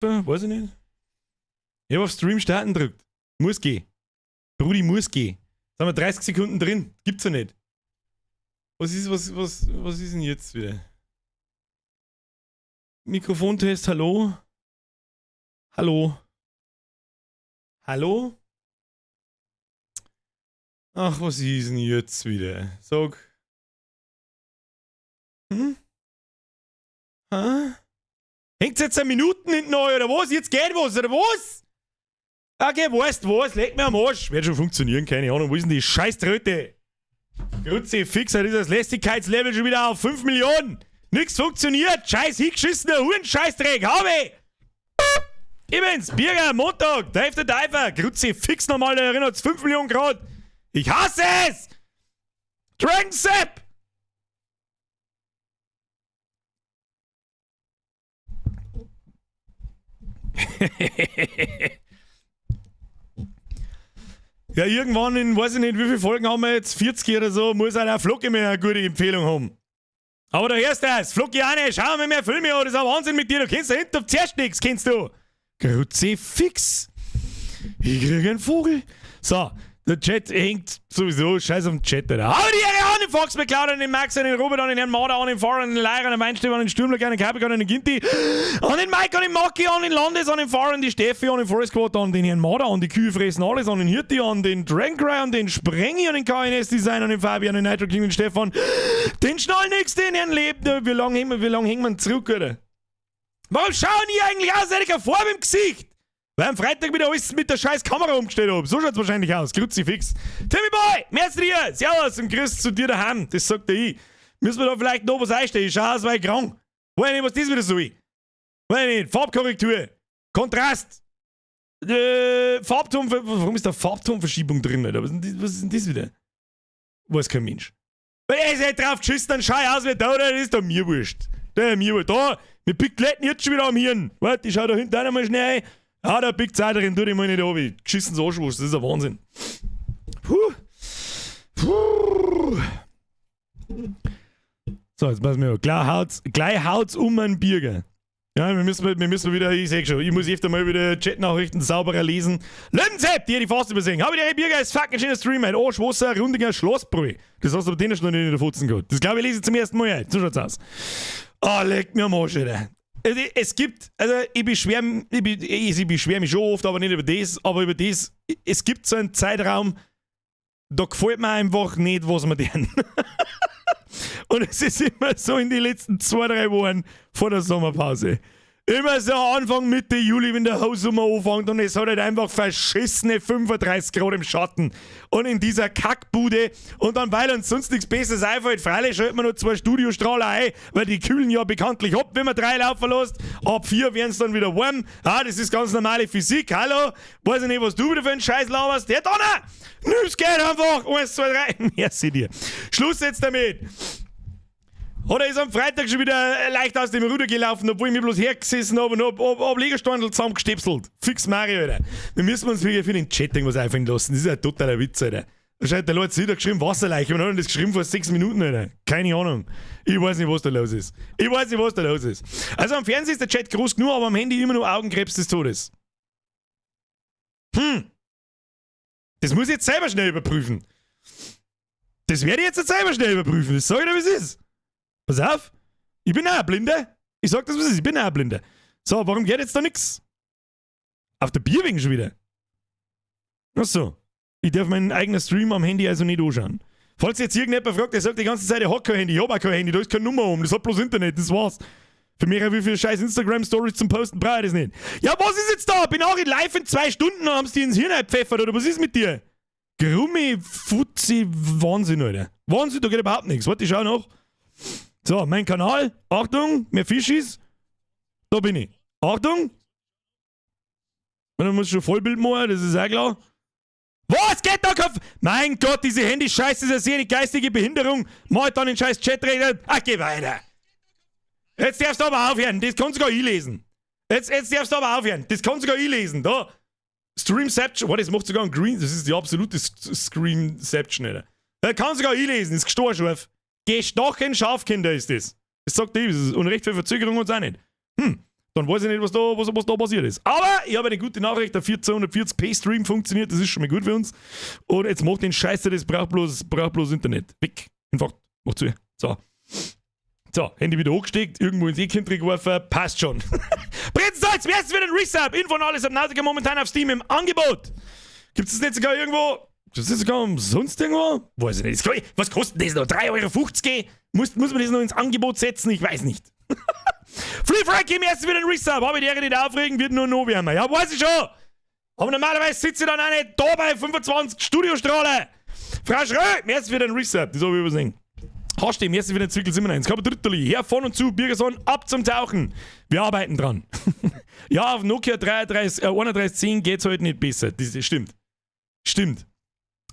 Weiß ich nicht. Ich hab auf Stream starten gedrückt. Muss gehen. Brudi, muss gehen. Jetzt haben wir 30 Sekunden drin. Gibt's ja nicht. Was ist, was, was, was ist denn jetzt wieder? Mikrofontest, hallo? Hallo? Hallo? Ach, was ist denn jetzt wieder? Sag. Hm? Hä? Hängt's jetzt 10 Minuten hinten an, oder was? Jetzt geht was, oder was? Okay, weißt was? Leck mir am Arsch. Wird schon funktionieren, keine Ahnung. Wo ist denn die Scheißtröte? Kruzifix, das ist das Lästigkeitslevel schon wieder auf 5 Millionen. Nix funktioniert. Scheiß hingeschissener Huren-Scheißdreck. Habe ich. Ich bin's, Birger, Montag, Dave the Diver. Kruzifix nochmal, da erinnert's 5 Millionen Grad. Ich hasse es! Dragon Sepp! Ja, irgendwann in, weiß ich nicht, wie viele Folgen haben wir jetzt, 40 oder so, muss auch der Flocki mir eine gute Empfehlung haben. Aber da hörst du es, Flocki auch nicht, schau mir mehr Filme an, das ist ein Wahnsinn mit dir, du kennst da hinten zuerst nichts, kennst du. Kruzifix. Ich krieg einen Vogel. So, der Chat hängt sowieso, scheiß auf den Chat, Alter. Hau die Ehre an den Fox McCloud, an den Max, an den Robert, an den Herrn Marder, an den Fahrer, an den Leier, an den Weinstefan, an den Stürmler, an den Capricorn, an den Ginti, an den Mike, an den Maki, an den Landes, an den Fahrer, an die Steffi, an den Forest Squad, an den Herrn Marder, an die Kühe fressen alles, an den Hirti, an den Dragon Cry, an den Sprengi, an den KNS Design, an den Fabian, an den Nitro King, den Stefan, den Schnallnix, den Herrn Lebner. Wie lange hängen wir, wie lange hängen wir zurück, Alter? Warum schauen die eigentlich aus, als hätte ich keine Farbe im Gesicht? Weil am Freitag wieder alles mit der scheiß Kamera umgestellt habe. So schaut's wahrscheinlich aus. Kruzifix. Timmy Boy, merci dir. Servus und grüß zu dir daheim. Das sagt der ich. Müssen wir da vielleicht noch was einstellen? Ich schau aus, weil ich krank. Weiß nicht, was das wieder soll. Weiß nicht. Farbkorrektur. Kontrast. Farbton. Warum ist da Farbtonverschiebung drin, Alter? Was ist denn das, was ist denn das wieder? Weiß kein Mensch. Weil er ist halt drauf geschissen, dann schau ich aus wie da, oder? Das ist doch mir wurscht. Der mir wurscht. Da, mir pickt Letten jetzt schon wieder am Hirn. Warte, ich schau da hinten auch noch mal schnell rein. Ah, da pickt's auch drin, tu dich mal nicht an, wie geschissen so Arschwurst, das ist ein Wahnsinn. Puh. Puh. So, jetzt pass mir auf. Gleich haut's um einen Birger. Ja, wir müssen wieder, ich seh schon, ich muss öfter mal wieder Chatnachrichten sauberer lesen. Löwensepp, die hätte ich fast übersehen. Hab ich dir, Birger, ist fucking schöner Stream, ein Arschwasser, rundiger Schlossbräu. Das hast du aber denen schon noch nicht in der Fotzen gehabt. Das glaube ich, lese ich zum ersten Mal. So schaut's aus. Ah, oh, leck mir am Arsch, Alter. Also, es gibt, also ich beschwere ich, ich beschwer mich schon oft, aber nicht über das, aber über das, es gibt so einen Zeitraum, da gefällt mir einfach nicht, was wir tun. Und es ist immer so in den letzten 2, 3 Wochen vor der Sommerpause. Immer so Anfang, Mitte Juli, wenn der Hochsommer anfängt und es hat halt einfach verschissene 35 Grad im Schatten. Und in dieser Kackbude und dann, weil uns sonst nichts Besseres einfällt, freilich schaltet man noch zwei Studiostrahler ein, weil die kühlen ja bekanntlich ab, wenn man drei laufen lässt. Ab vier werden es dann wieder warm. Ah, das ist ganz normale Physik. Hallo? Weiß ich nicht, was du wieder für einen Scheiß laberst. Der Donner! Nimm's geht einfach! Eins, zwei, drei. Merci dir. Schluss jetzt damit. Oder ist am Freitag schon wieder leicht aus dem Ruder gelaufen, obwohl ich mich bloß hergesessen habe und hab Legostandel zusammengestepselt. Fix Mario, Alter. Wir müssen uns wirklich für den Chat irgendwas einfallen lassen. Das ist ein totaler Witz, Alter. Wahrscheinlich der Leute wieder geschrieben, Wasserleiche. Wann hat er das geschrieben? Vor 6 Minuten, Alter. Keine Ahnung. Ich weiß nicht, was da los ist. Ich weiß nicht, was da los ist. Also am Fernsehen ist der Chat groß genug, aber am Handy immer nur Augenkrebs des Todes. Das muss ich jetzt selber schnell überprüfen. Das werde ich jetzt selber schnell überprüfen. Das sag ich dir, wie es ist. Pass auf. Ich bin auch ein Blinder. Ich sag das, was es ist. Ich bin auch ein Blinder. So, warum geht jetzt da nix? Auf der Bierwegen schon wieder. Ach so. Ich darf meinen eigenen Stream am Handy also nicht anschauen. Falls jetzt irgendjemand fragt, der sagt die ganze Zeit, ich hab kein Handy, ich hab auch kein Handy, da ist keine Nummer um, das hat bloß Internet, das war's. Für mich, wie viele scheiß Instagram-Stories zum Posten brauche ich das nicht. Ja, was ist jetzt da? Bin auch in live in 2 Stunden und haben sie die ins Hirn gepfeffert, oder was ist mit dir? Grummi, Fuzzi, Wahnsinn, Alter. Wahnsinn, da geht überhaupt nichts. Warte, ich schau noch. So, mein Kanal. Achtung, mehr Fischis. Da bin ich. Achtung. Und dann muss ich schon Vollbild machen, das ist auch klar. Was geht da? Kopf? Mein Gott, diese Handy-Scheiße ist ja sehr die geistige Behinderung. Mach dann den scheiß Chat reden. Ach, geh weiter. Jetzt darfst du aber aufhören. Das kannst du sogar ich lesen. Jetzt darfst du aber aufhören. Das kannst du sogar ich lesen. Da. Streamception. Oh, das macht sogar ein Green. Das ist die absolute Screenception, Alter. Da kannst du sogar ich lesen. Das ist gestochen Gestochen scharf, Kinder, ist das. Das sagt ich. Und recht viel Verzögerung uns auch nicht. Dann weiß ich nicht, was da passiert ist. Aber ich habe eine gute Nachricht: Der 1440p Stream funktioniert, das ist schon mal gut für uns. Und jetzt macht den Scheiße, das braucht bloß Internet. Weg. Einfach, mach zu. So. So, Handy wieder hochgesteckt, irgendwo ins Eck geworfen, passt schon. Prinz Salz, wie heißt es wieder ein Resub? Info und alles Subnautica momentan auf Steam im Angebot. Gibt es das nicht sogar irgendwo? Gibt es das sogar umsonst irgendwo? Weiß ich nicht. Was kostet das noch? 3,50 Euro? Muss man das noch ins Angebot setzen? Ich weiß nicht. Free Frankie im ersten wieder ein Resub. Habe ich die Ehre, nicht aufregen, wird nur noch wärmer. Ja, weiß ich schon. Aber normalerweise sitze ich dann auch nicht da bei 25 Studiostrahlen. Frau Schrö, merci für den Resub. Das habe ich übersehen. Hast du, merci für den Zwickel 97. Kapitel Her von und zu, Birgerson, ab zum Tauchen. Wir arbeiten dran. Ja, auf Nokia 33, 3110 geht's heute nicht besser. Das stimmt. Stimmt.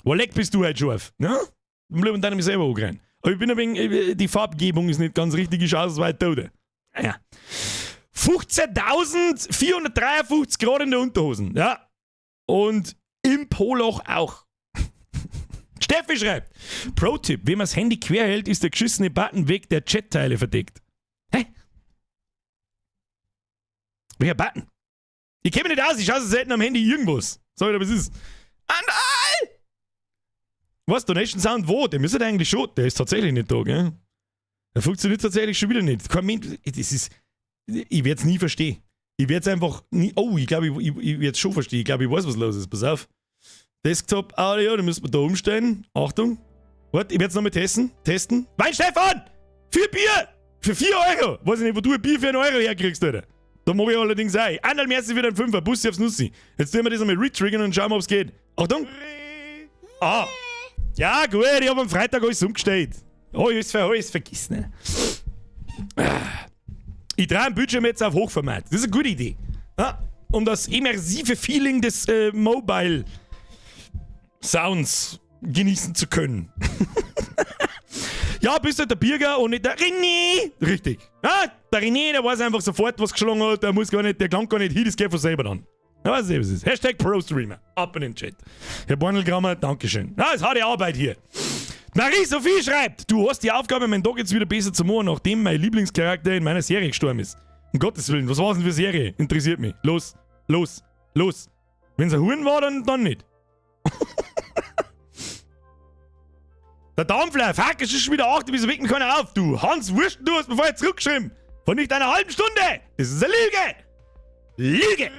Wo leck bist du heute scharf? Ja? Bleib dann mich selber angerein. Aber ich bin ein wenig, die Farbgebung ist nicht ganz richtig, ich schaue aus, als wäre ich tot. Ja. 15.453 Grad in der Unterhosen. Ja. Und im Poloch auch. Steffi schreibt: Pro-Tipp: Wenn man das Handy quer hält, ist der geschissene Button weg, der Chatteile verdeckt. Hä? Welcher Button? Ich kenne mich nicht aus, ich schaue so selten am Handy irgendwas. Sag ich dir, was ist? Andal! Was? Donation Sound wo? Der müsste eigentlich schon. Der ist tatsächlich nicht da, gell? Der funktioniert tatsächlich schon wieder nicht. Kein Mensch, das ist. Ich werde es nie verstehen. Ich werde es einfach nie. Oh, ich glaube, ich werde es schon verstehen. Ich glaube, ich weiß, was los ist. Pass auf. Desktop Audio, da müssen wir da umstellen. Achtung. Warte, ich werde es nochmal testen. Testen. Wein Stefan! Für Bier! Für 4 Euro! Weiß ich nicht, wo du ein Bier für 1 Euro herkriegst, Alter. Da mag ich allerdings auch. Einmal merci für den Fünfer. Bussi aufs Nussi. Jetzt tun wir das einmal retriggern und schauen wir, ob es geht. Achtung! Ah! Ja, gut, ich habe am Freitag alles umgestellt. Oh, ich alles vergessen. Ich drehe ein Bildschirm jetzt auf Hochformat. Das ist eine gute Idee. Ja, um das immersive Feeling des Mobile Sounds genießen zu können. Ja, bist du der Birger und nicht der René. Richtig. Ja, der René, der weiß einfach sofort, was geschlagen hat. Der muss gar nicht, der klangt gar nicht hin, das geht von selber dann. Ja, weiß ich, was ist. #ProStreamer. Ab in den Chat. Herr Bornelgrammer, Dankeschön. Ja, ist harte Arbeit hier. Marie-Sophie schreibt: Du hast die Aufgabe, meinen Tag jetzt wieder besser zu machen, nachdem mein Lieblingscharakter in meiner Serie gestorben ist. Um Gottes Willen, was war denn für Serie? Interessiert mich. Los, los, los. Wenn es ein Huhn war, dann nicht. Der Dampfler, fuck, es ist schon wieder 8, wieso weckt mich keiner auf? Du Hans Wurst, du hast mir vorher zurückgeschrieben. Von nicht einer halben Stunde. Das ist eine Lüge. Lüge.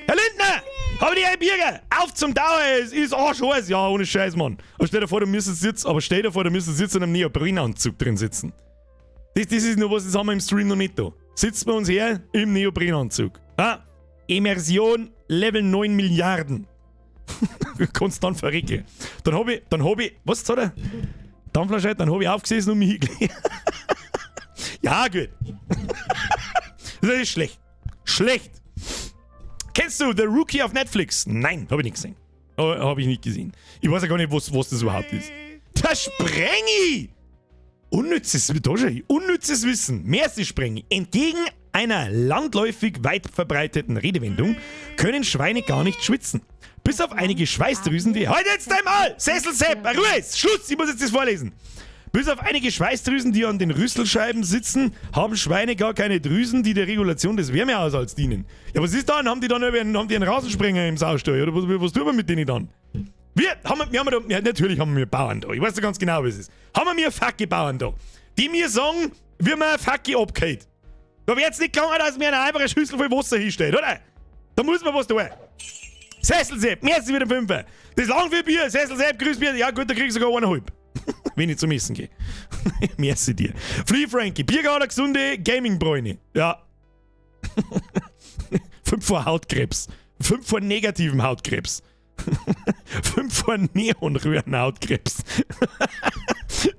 Herr Lindner, habe die Birger, auf zum Dauer, es ist arschheiß. Ja, ohne Scheiß, Mann. Aber stell dir vor, du müsstest jetzt, aber stell dir vor, du müsstest jetzt in einem Neoprenanzug drin sitzen. Das ist nur was, das haben wir im Stream noch nicht da. Sitzt bei uns her im Neoprenanzug. Ah, Immersion Level 9 Milliarden. Konstant verrecke. Dann hab ich, was hat er? Dampflasche, dann hab ich aufgesessen und mich hingelegt. Ja, gut. Das ist schlecht. Schlecht. Kennst du The Rookie auf Netflix? Nein, habe ich nicht gesehen. Habe ich nicht gesehen. Ich weiß ja gar nicht, was das überhaupt ist. Der Sprengi! Unnützes, unnützes Wissen. Merci, Sprengi. Entgegen einer landläufig weit verbreiteten Redewendung können Schweine gar nicht schwitzen. Bis auf einige Schweißdrüsen, die. Halt jetzt einmal! Sessel Sepp! Ruhe! Schluss! Ich muss jetzt das vorlesen. Bis auf einige Schweißdrüsen, die an den Rüsselscheiben sitzen, haben Schweine gar keine Drüsen, die der Regulation des Wärmehaushalts dienen. Ja, was ist dann? Haben die dann haben die einen Rasensprenger im Saustall? Oder was tun wir mit denen dann? Wir haben da, ja, natürlich haben wir Bauern da. Ich weiß ja ganz genau, was es ist. Haben wir fucking Bauern da, die mir sagen, wie man fucking abgeht. Da wird's nicht gegangen, dass mir eine einfache Schüssel voll Wasser hinstellt, oder? Da muss man was tun. Sesselsepp, merci wieder Fünfer. Das ist lang für Bier. Sesselsepp, grüß Bier. Ja gut, da krieg ich sogar eineinhalb, wenn ich zum Essen gehe. Merci dir. Free Frankie, Biergarten, gesunde Gaming-Bräune. Ja. 5 vor Hautkrebs. 5 vor negativem Hautkrebs. 5 vor Neonröhren-Hautkrebs.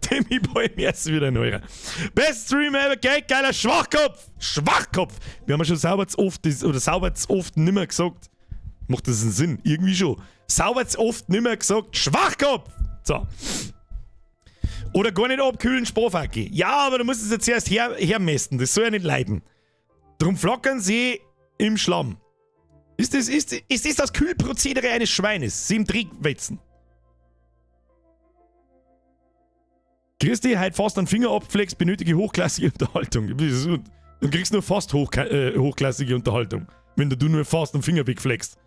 Timmy Boy, merci wieder ein Euro. Best Stream ever, gell? Geiler Schwachkopf! Schwachkopf! Wir haben ja schon sauber zu oft, oder sauber zu oft nimmer gesagt. Macht das einen Sinn? Irgendwie schon. Sauber zu oft nimmer gesagt. Schwachkopf! So. Oder gar nicht abkühlen, Sparfacke. Ja, aber du musst es jetzt erst hermästen. Das soll ja nicht leiden. Drum flackern sie im Schlamm. Ist das das Kühlprozedere eines Schweines? Sie im Dreck wetzen. Christi, heute fast einen Finger abgeflext, benötige hochklassige Unterhaltung. Dann kriegst du nur fast hochklassige Unterhaltung, wenn du nur fast den Finger wegfleckst.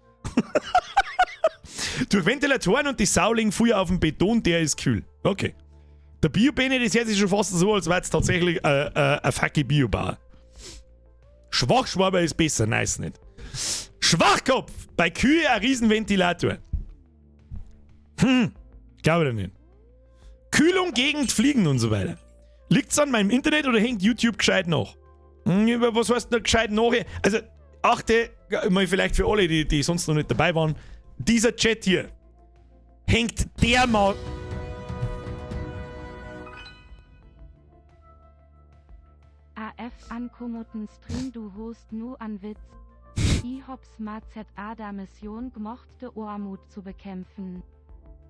Durch Ventilatoren und die Sau liegen Feuer auf dem Beton, der ist kühl. Okay. Der Bio-Bene, das hört sich schon fast so, als wäre es tatsächlich ein fucking Biobauer. Schwachschwaber ist besser, nice nicht. Schwachkopf! Bei Kühe ein Riesenventilator. Glaube ich nicht. Kühlung gegen Fliegen und so weiter. Liegt's an meinem Internet oder hängt YouTube gescheit nach? Was heißt denn gescheit nach? Also, achte, mal vielleicht für alle, die sonst noch nicht dabei waren, dieser Chat hier hängt dermaßen. AF ankomoten Stream du host nu an Witz. I hops ma ZA da Mission gmocht de Oarmut zu bekämpfen.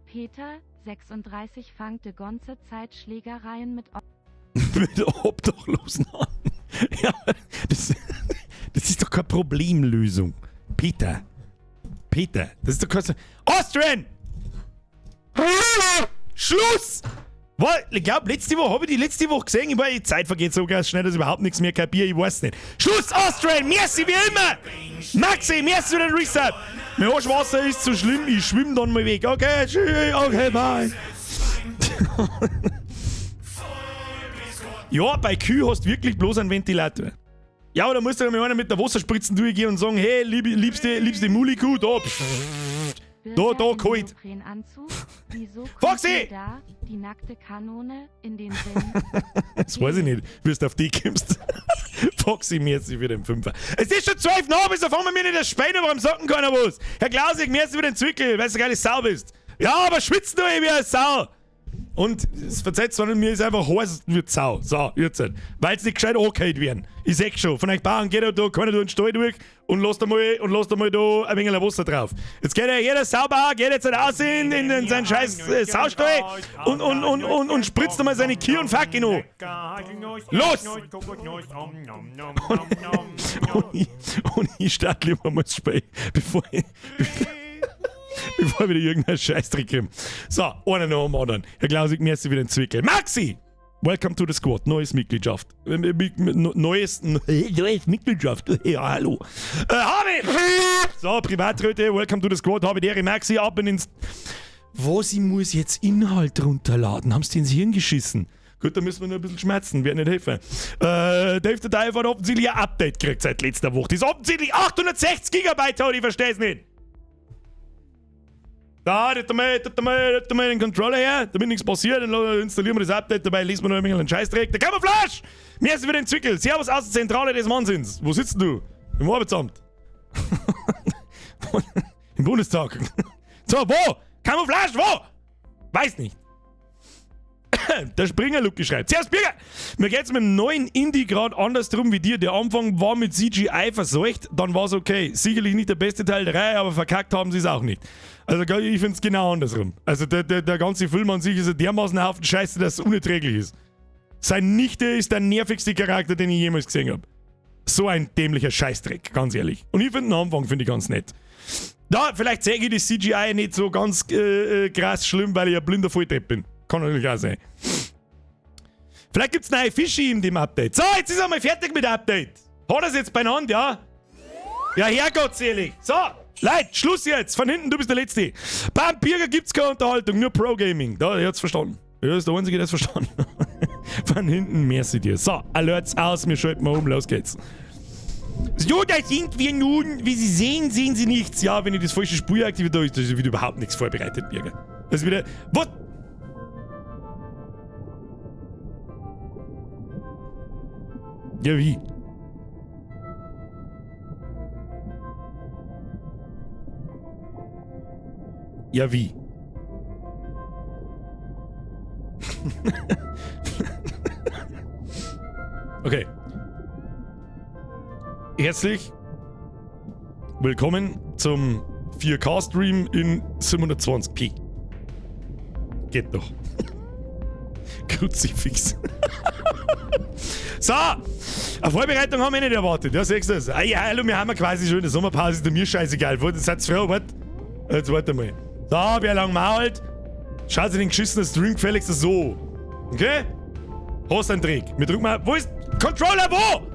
Peter, 36 fangt de ganze Zeit Schlägereien mit mit Obdachlosen an. Ja, das ist doch keine Problemlösung. Peter. Peter, das ist doch kein... Austrian! Schluss! Ich glaub, letzte Woche, hab ich die letzte Woche gesehen? Ich weiß, die Zeit vergeht so ganz schnell, dass ich überhaupt nichts mehr kapiere, ich weiß nicht. Schluss, Austrian! Merci wie immer! Maxi, merci für den Resub! Mein Arschwasser ist zu schlimm, ich schwimm dann mal weg. Okay, tschüss, okay, bye. Ja, bei Kühe hast du wirklich bloß einen Ventilator. Ja, aber da musst du mal einer mit der Wasserspritze durchgehen und sagen, hey, liebste Muli-Kuh, da, pff, da, da, kalt. Neoprenanzug? Wieso kommt Foxy! mir da die nackte Kanone in den Sinn? Das weiß ich nicht, wie du auf die kommst. Foxy, merci für den Fünfer. Es ist schon 12 nach, wieso fangen wir mir nicht das Schwein, warum sagt denn keiner was? Herr Klausig, merci für den Zwickel, weil du eine geile Sau bist. Ja, aber schwitzt du wie eine Sau. Und es verzeiht zwar nicht, mir ist einfach heiß wie Sau. So, jetzt halt. Weil's nicht gescheit angehört werden. Ich seh schon, von euch Bauern geht da keiner durch den Stall durch und lasst einmal da ein wenig Wasser drauf. Jetzt geht ja jeder Saubauer, geht jetzt raus in seinen scheiß Saustall und spritzt einmal seine Kühe und fuck ihn an. Los! Und ich starte lieber mal das Spiel, bevor wieder irgendein Scheißdreck kommt. So, einer noch am anderen. Herr Klausig, merci für den Zwickel. Maxi! Welcome to the squad. Neues Mitgliedschaft. Neues Mitgliedschaft. Ja, hallo. Harvey! So, Privatröte, welcome to the squad. Habe die Maxi ab in ins... Was, ich muss jetzt Inhalt runterladen? Haben sie dir ins Hirn geschissen? Gut, da müssen wir nur ein bisschen schmerzen, wird nicht helfen. Dave the Diver hat offensichtlich ein Update gekriegt seit letzter Woche. Das ist offensichtlich 860 Gigabyte, ich versteh's nicht. Da, da mal den Controller her, damit nichts passiert, dann installieren wir das Update, dabei lesen wir noch ein wenig einen Scheißdreck. Der Camouflage! Mir ist wieder den Zwickel. Servus aus der Zentrale des Wahnsinns. Wo sitzt du? Im Arbeitsamt. Im Bundestag. So, wo? Camouflage, wo? Weiß nicht. Der Springer-Lucky schreibt: Servus Birger! Mir geht's mit dem neuen Indie grad andersrum wie dir. Der Anfang war mit CGI verseucht, dann war's okay. Sicherlich nicht der beste Teil der Reihe, aber verkackt haben sie's auch nicht. Also ich find's genau andersrum. Also der ganze Film an sich ist ein dermaßen Haufen Scheiße, dass es unerträglich ist. Sein Nichte ist der nervigste Charakter, den ich jemals gesehen hab. So ein dämlicher Scheißdreck, ganz ehrlich. Und ich find den Anfang find ich ganz nett. Da, vielleicht sehe ich das CGI nicht so ganz krass schlimm, weil ich ein blinder Volldepp bin. Kann natürlich auch sein. Vielleicht gibt's neue Fische in dem Update. So, jetzt ist er mal fertig mit Update. Hat er's jetzt beieinander, ja? Ja, Herrgott selig. So, Leute, Schluss jetzt. Von hinten, du bist der Letzte. Beim Birger gibt's keine Unterhaltung, nur Pro-Gaming. Da, er hat's verstanden. Er ist der Einzige, der es verstanden hat. Von hinten, merci dir. So, Alerts aus, wir schalten mal um, los geht's. So, da sind wir nun. Wie Sie sehen, sehen Sie nichts. Ja, wenn ich das falsche Spiel aktiviere, da ist das wieder überhaupt nichts vorbereitet, Birger. Das ist wieder... Was? Ja, wie? Ja, wie? Okay. Herzlich willkommen zum 4K-Stream in 720p. Geht doch. Kruzifix. So, eine Vorbereitung haben wir nicht erwartet. Ja, siehst du das? Ah, ja, hallo, wir haben ja quasi schon eine Sommerpause, ist mir scheißegal. Jetzt seid ihr froh, warte. Jetzt warte mal. So, wer lang mault, schaut sich den geschissenen Stream gefälligst so. Okay? Hast einen Trick. Wir drücken mal. Wo ist. Controller, wo?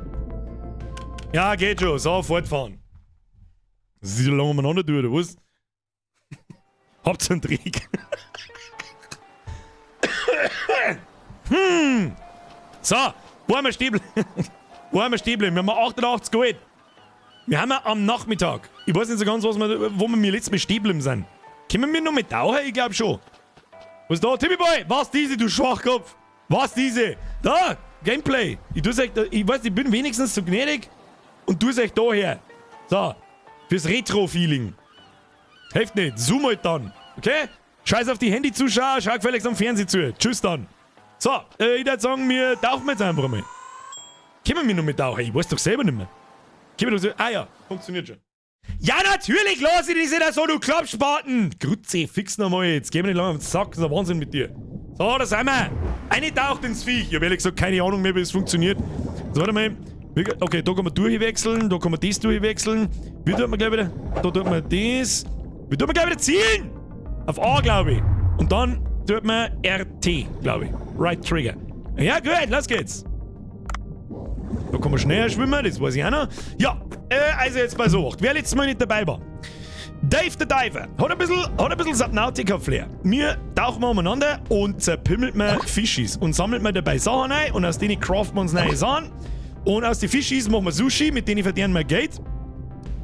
Ja, geht schon. So, fortfahren. Das ist ja lange umeinander durch, oder was? Habt ihr einen Trick? So, wo haben wir stehen Wo haben wir stehen Wir haben 88 Gold. Wir haben am Nachmittag. Ich weiß nicht so ganz, was wir, wo wir mir letztes Mal stehen geblieben sind. Können wir noch mit tauchen? Ich glaube schon. Was ist da? Timmy Boy! Was diese, du Schwachkopf? Was diese? Da! Gameplay! Ich tu's euch da, ich weiß, ich bin wenigstens so gnädig und tu's euch da her. So. Fürs Retro-Feeling. Hilft nicht. Zoom halt dann. Okay? Scheiß auf die Handy-Zuschauer, schau gefälligst am Fernsehen zu. Tschüss dann. So, ich würde sagen, wir tauchen jetzt einfach mal. Können wir noch mit tauchen? Ich weiß doch selber nicht mehr. Können wir doch so. Ah ja, funktioniert schon. Ja, natürlich lass ich das nicht so, du Klappspaten! Grütze, fix nochmal, jetzt geh mir nicht lange auf den Sack, das ist ein Wahnsinn mit dir. So, da sind wir. Eine taucht ins Viech. Ich hab ehrlich gesagt keine Ahnung mehr, wie es funktioniert. So, warte mal. Okay, da kann man durchwechseln, da kann man das durchwechseln. Wie tut man gleich wieder? Da tut man das. Wie tut man gleich wieder zielen? Auf A, glaube ich. Und dann tut man RT, glaube ich. Right Trigger. Ja, gut, los geht's. Da kann man schneller schwimmen, das weiß ich auch noch. Ja, also jetzt bei so. Wer letztes Mal nicht dabei war. Dave the Diver hat ein bisschen Subnautica-Flair. Wir tauchen mal umeinander und zerpimmelt man Fischis und sammelt man dabei Sachen ein und aus denen craften wir uns neue Sachen. Und aus den Fischis machen wir Sushi, mit denen verdienen wir Geld.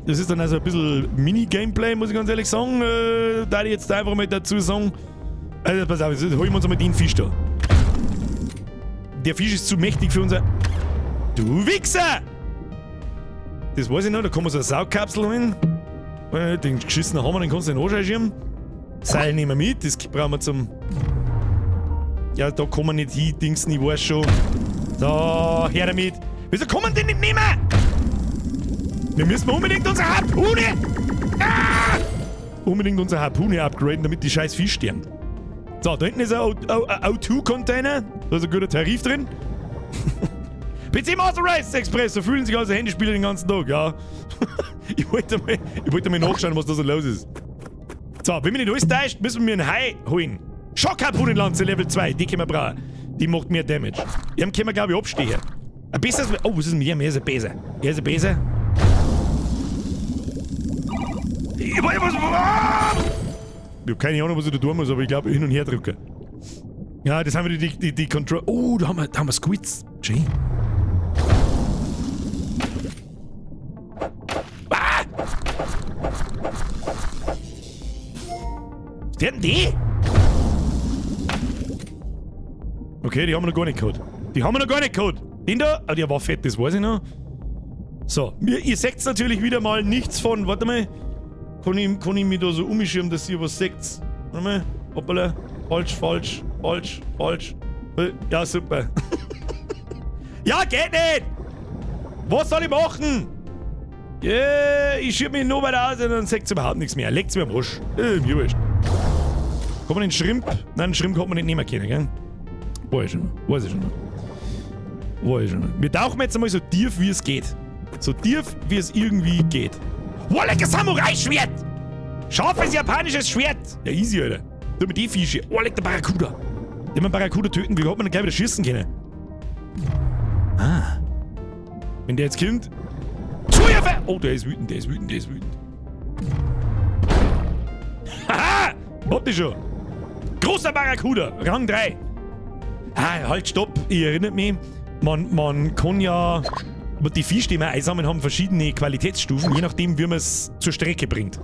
Das ist dann also ein bisschen Mini-Gameplay, muss ich ganz ehrlich sagen. Da ich jetzt einfach mal dazu sagen. Also pass auf, jetzt holen wir uns einmal den Fisch da. Der Fisch ist zu mächtig für unser... Du Wichser! Das weiß ich noch, da kann man so eine Saugkapsel holen. Den geschissenen Hammer, den kannst du in den Arsch einschieben. Seil nehmen wir mit, das brauchen wir zum... Ja, da kann man nicht hin, Dings, ich weiß schon. So, her damit. Wieso kann man den nicht nehmen? Wir müssen unbedingt unsere Harpune... Ah! Unbedingt unsere Harpune upgraden, damit die scheiß Fisch sterben. So, da hinten ist ein O2-Container. Da ist ein guter Tarif drin. PC Master Race Express, so fühlen sich also Handyspieler den ganzen Tag, ja. Ich wollte mal nachschauen, was da so los ist. So, wenn mich nicht alles täuscht, müssen wir einen Hai holen. Schockharpunenlanze Level 2, die können wir brauchen. Die macht mehr Damage. Die können wir, glaube ich, abstehen. Ein besseres. Oh, was ist denn mit ihm? Er ist ein Besen. Er ist ein Besen. Ich hab keine Ahnung, was ich da tun muss, aber ich glaube, hin und her drücken. Ja, das haben wir die Control. Oh, da haben wir Squids. Schön. Ah! Ist der denn die? Okay, die haben wir noch gar nicht gehabt. Die haben wir noch gar nicht gehabt. Den da? Ah, der war fett, das weiß ich noch. So, ihr seht natürlich wieder mal nichts von. Warte mal. Kann ich mich da so umschirmen, dass ihr was seht? Warte mal. Hoppala. Falsch, falsch, falsch, falsch. Ja, super. Ja, geht nicht! Was soll ich machen? Yeah, ich schieb mich nur weiter aus und dann seht's überhaupt nichts mehr. Leckt's mir am Arsch. Mir wurscht. Kann man den Shrimp? Nein, den Shrimp kann man nicht nehmen können, gell? Weiß ich schon. Weiß ich schon. Weiß ich schon. Wir tauchen jetzt einmal so tief, wie es geht. So tief, wie es irgendwie geht. Wow, lecker Samurai-Schwert! Scharfes japanisches Schwert! Ja, easy, Alter. Tu mit die Fische. Oh, leck der Barracuda. Den man Barracuda töten, wie hat man dann gleich wieder schießen können? Ah. Wenn der jetzt kommt. Oh, der ist wütend, der ist wütend, der ist wütend. Haha! Hab ich schon. Großer Barracuda, Rang 3. Ah, halt, stopp. Ich erinnere mich, man kann ja... Die Fische, die wir einsammeln, haben verschiedene Qualitätsstufen, je nachdem, wie man es zur Strecke bringt.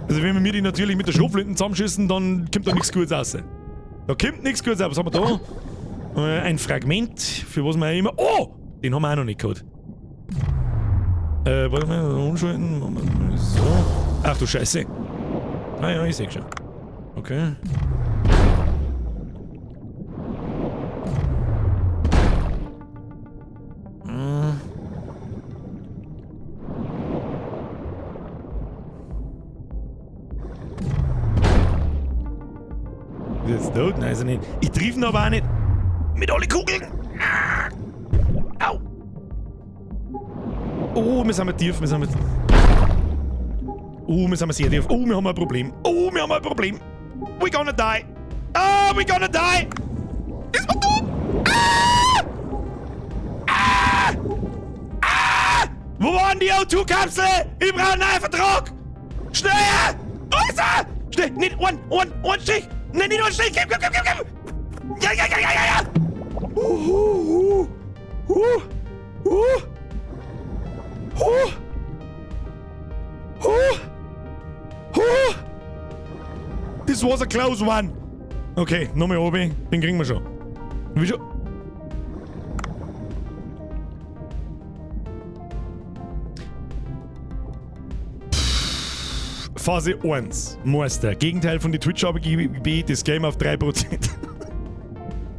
Also wenn wir die natürlich mit der Schrotflinte zusammenschießen, dann kommt da nichts Gutes raus. Da kommt nichts Gutes raus. Was haben wir da? Ein Fragment, für was wir immer... Oh! Den haben wir auch noch nicht gehabt. Warte mal, umschalten. So. Ach du Scheiße. Ah ja, ich seh schon. Okay. Ist jetzt tot? Nein, ist er nicht. Ich triff ihn aber auch nicht. Mit alle Kugeln! Ah! Au! Oh, wir sind mal tief, wir sind mal... Oh, wir sind mal sehr tief. Oh, wir haben ein Problem. Oh, wir haben ein Problem. We gonna die. Ah, we gonna die! Ist man tot? Ah! Ah! Ah! Wo war denn die O2-Kapsel? Ich brauche einen neuen Vertrag! Schnell! Da ist er! Schnell! Nicht einen, einen, einen Strich! Nein, nicht einen Strich! Gib, gib, gib, gib, gib! Ja, ja, ja, ja, ja, ja! This was a close one! Okay, nochmal oben. Den kriegen wir schon. Wie schon? Phase 1. Meister. Gegenteil von die Twitch-AGB, das Game auf 3%.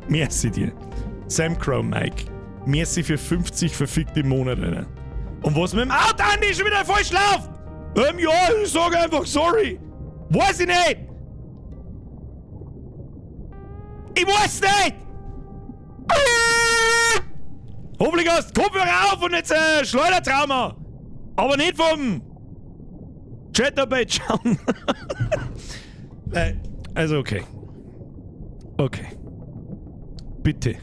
Merci dir. Sam Crow Mike. Merci für 50 verfickte Monate, Alter. Und was mit dem Auto, Andi, schon wieder falsch läuft? Ja, ich sag einfach sorry. Weiß ich nicht. Ich weiß nicht. Hoffentlich hast du Kopfhörer auf und jetzt Schleudertrauma. Aber nicht vom Chatterbait schauen. Also okay. Okay. Bitte.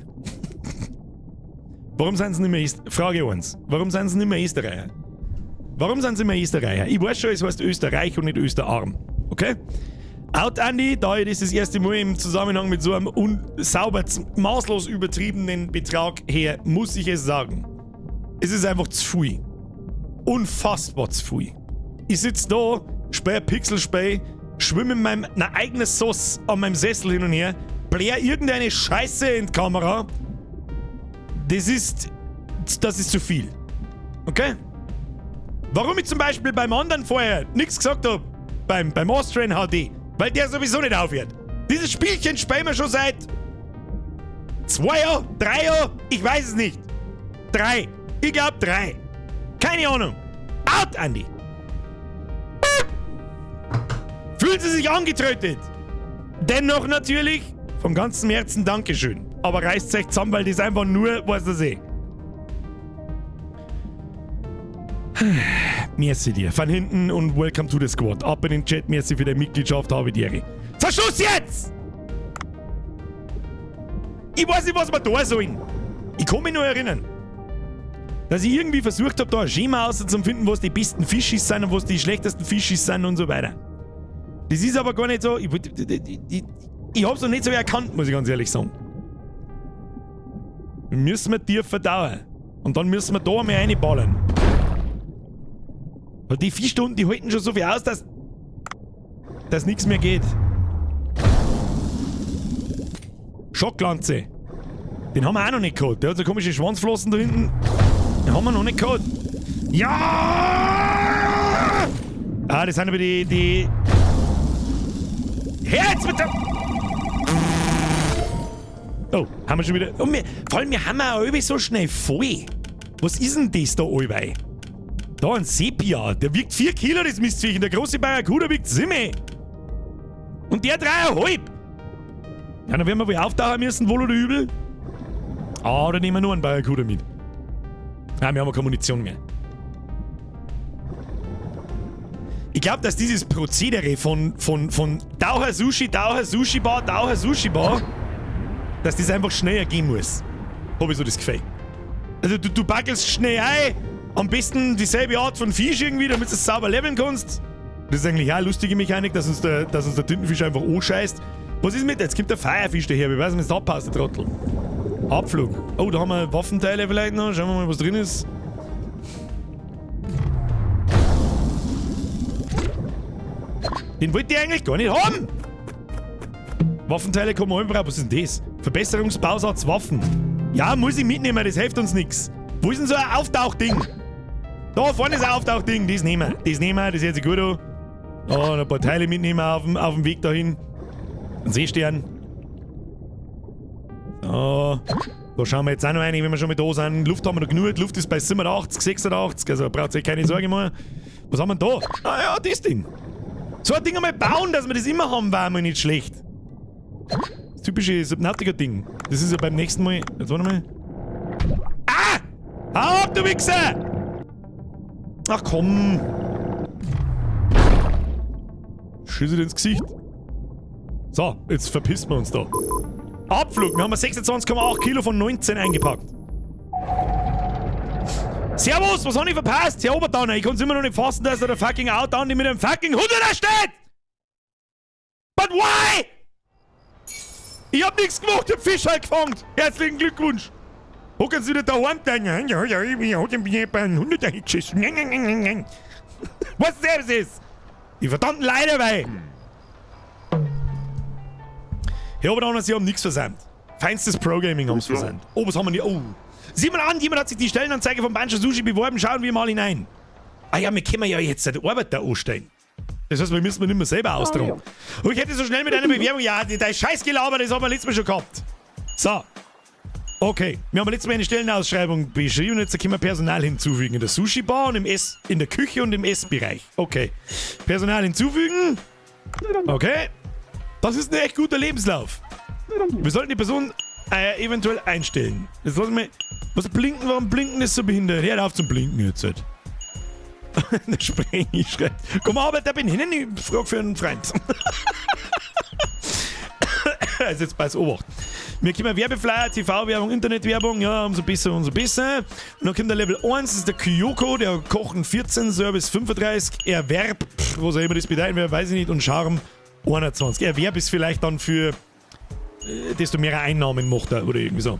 Warum sind sie nicht mehr Österreicher? Frage 1. Warum sind sie nicht mehr Österreicher? Warum sind sie nicht mehr Österreicher? Ich weiß schon, es heißt Österreich und nicht Österarm. Okay? Out Andy, da ich das das erste Mal im Zusammenhang mit so einem unsauber, maßlos übertriebenen Betrag her, muss ich es sagen. Es ist einfach zu viel. Unfassbar zu viel. Ich sitz da, spähe Pixelspray, schwimme in meinem eigenen Sauce an meinem Sessel hin und her, blär irgendeine Scheiße in die Kamera. Das ist zu viel. Okay? Warum ich zum Beispiel beim anderen vorher nichts gesagt hab, beim Austrian HD, weil der sowieso nicht aufhört. Dieses Spielchen spielen wir schon seit 2 Jahren, 3 Jahren, ich weiß es nicht. 3. Ich glaub 3. Keine Ahnung. Out, Andi. Fühlen Sie sich angetrötet? Dennoch natürlich von ganzem Herzen Dankeschön. Aber reißt euch zusammen, weil das einfach nur, was das eh. Merci dir. Von hinten und welcome to the squad. Ab in den Chat, merci für deine Mitgliedschaft, habe die Ehre. Verschluss jetzt! Ich weiß nicht, was wir da sollen. Ich kann mich nur erinnern, dass ich irgendwie versucht habe, da ein Schema auszufinden, was die besten Fischis sind und was die schlechtesten Fischis sind und so weiter. Das ist aber gar nicht so. Ich hab's noch nicht so erkannt, muss ich ganz ehrlich sagen. Müssen wir tief verdauen. Und dann müssen wir da einmal reinballern. Weil die Fischstunden, die halten schon so viel aus, dass nichts mehr geht. Schocklanze. Den haben wir auch noch nicht gehabt. Der hat so komische Schwanzflossen da hinten. Den haben wir noch nicht gehabt. Ja! Ah, das sind aber die... Herz mit der... Oh, haben wir schon wieder... Oh, vor allem, wir haben auch alle so schnell voll. Was ist denn das da allweil? Da ein Sepia. Der wiegt 4 Kilo, das Mistviech. Und der große Barracuda wiegt 7. Und der 3,5. Ja, dann werden wir wohl auftauchen müssen, wohl oder übel. Ah, da nehmen wir nur einen Barracuda mit. Ah, wir haben keine Munition mehr. Ich glaube, dass dieses Prozedere von Taucher Sushi, Taucher Sushi Bar, Taucher Sushi Bar, dass das einfach schneller gehen muss. Hab ich so das Gefühl. Also du backelst schnell ein, am besten dieselbe Art von Fisch irgendwie, damit du es sauber leveln kannst. Das ist eigentlich auch eine lustige Mechanik, dass uns der Tintenfisch einfach anscheißt. Was ist mit? Jetzt kommt der Firefisch daher, wie weiß, wenn es da passt, der Trottel. Abflug. Oh, da haben wir Waffenteile vielleicht noch. Schauen wir mal, was drin ist. Den wollte ich eigentlich gar nicht haben! Waffenteile kommen wir brauchen. Was ist denn das? Verbesserungsbausatz Waffen. Ja, muss ich mitnehmen, das hilft uns nichts. Wo ist denn so ein Auftauchding? Da vorne ist ein Auftauchding. Das nehmen wir. Das nehmen wir, das hört sich gut an. Oh, ein paar Teile mitnehmen auf dem Weg dahin. Ein Seestern. So. Da schauen wir jetzt auch noch rein, wenn wir schon mit da sind. Luft haben wir noch genug. Luft ist bei 87, 86. Also braucht ihr keine Sorge mehr. Was haben wir denn da? Ah ja, das Ding. So ein Ding einmal bauen, dass wir das immer haben, war mal nicht schlecht. Das typische Subnautica-Ding. Das ist ja beim nächsten Mal. Jetzt warte mal. Ah! Hau ab, du Wichser! Ach komm! Schieße dir ins Gesicht. So, jetzt verpissen wir uns da. Abflug, wir haben 26,8 Kilo von 19 eingepackt. Servus, was hab ich verpasst? Herr Oberdowner, ich kann's immer noch nicht fassen, dass da der fucking Outdown mit einem fucking Hunderter steht! But why? Ich hab nichts gemacht, ich hab Fisch halt gefangen. Herzlichen Glückwunsch. Hocken Sie wieder daheim, dann. Ja, ich hab den Hunderter hingeschissen. Was das ist? Die verdammten Leute dabei. Herr Oberdowner, Sie haben nichts versäumt. Feinstes Pro-Gaming haben sie versäumt. Oh, was haben wir denn hier? Oh. Sieh mal an, jemand hat sich die Stellenanzeige von Bancho Sushi beworben. Schauen wir mal hinein. Ah ja, wir können ja jetzt die Arbeit da anstellen. Das heißt, wir müssen nicht mehr selber austragen. Und ich hätte so schnell mit einer Bewerbung. Ja, dein Scheißgelaber, das haben wir letztes Mal schon gehabt. So. Okay, wir haben letztes Mal eine Stellenausschreibung beschrieben. Jetzt können wir Personal hinzufügen. In der Sushi-Bar und im Ess, in der Küche und im Essbereich. Okay. Personal hinzufügen. Okay. Das ist ein echt guter Lebenslauf. Wir sollten die Person eventuell einstellen. Jetzt lassen wir. Was blinken? Warum blinken ist so behindert? Hör auf zum Blinken jetzt. Halt. Der Sprengi schreibt. Komm, Arbeiter, bin hin, ich frag für einen Freund. Also jetzt pass Obacht. Wir kriegen Werbeflyer, TV-Werbung, Internetwerbung, ja, umso besser, umso besser. Und dann kommt der Level 1, das ist der Kyoko, der Kochen 14, Service 35, Erwerb, pff, was auch immer das bedeuten wird, weiß ich nicht, und Charme 21. Erwerb ist vielleicht dann für, desto mehr Einnahmen macht er oder irgendwie so.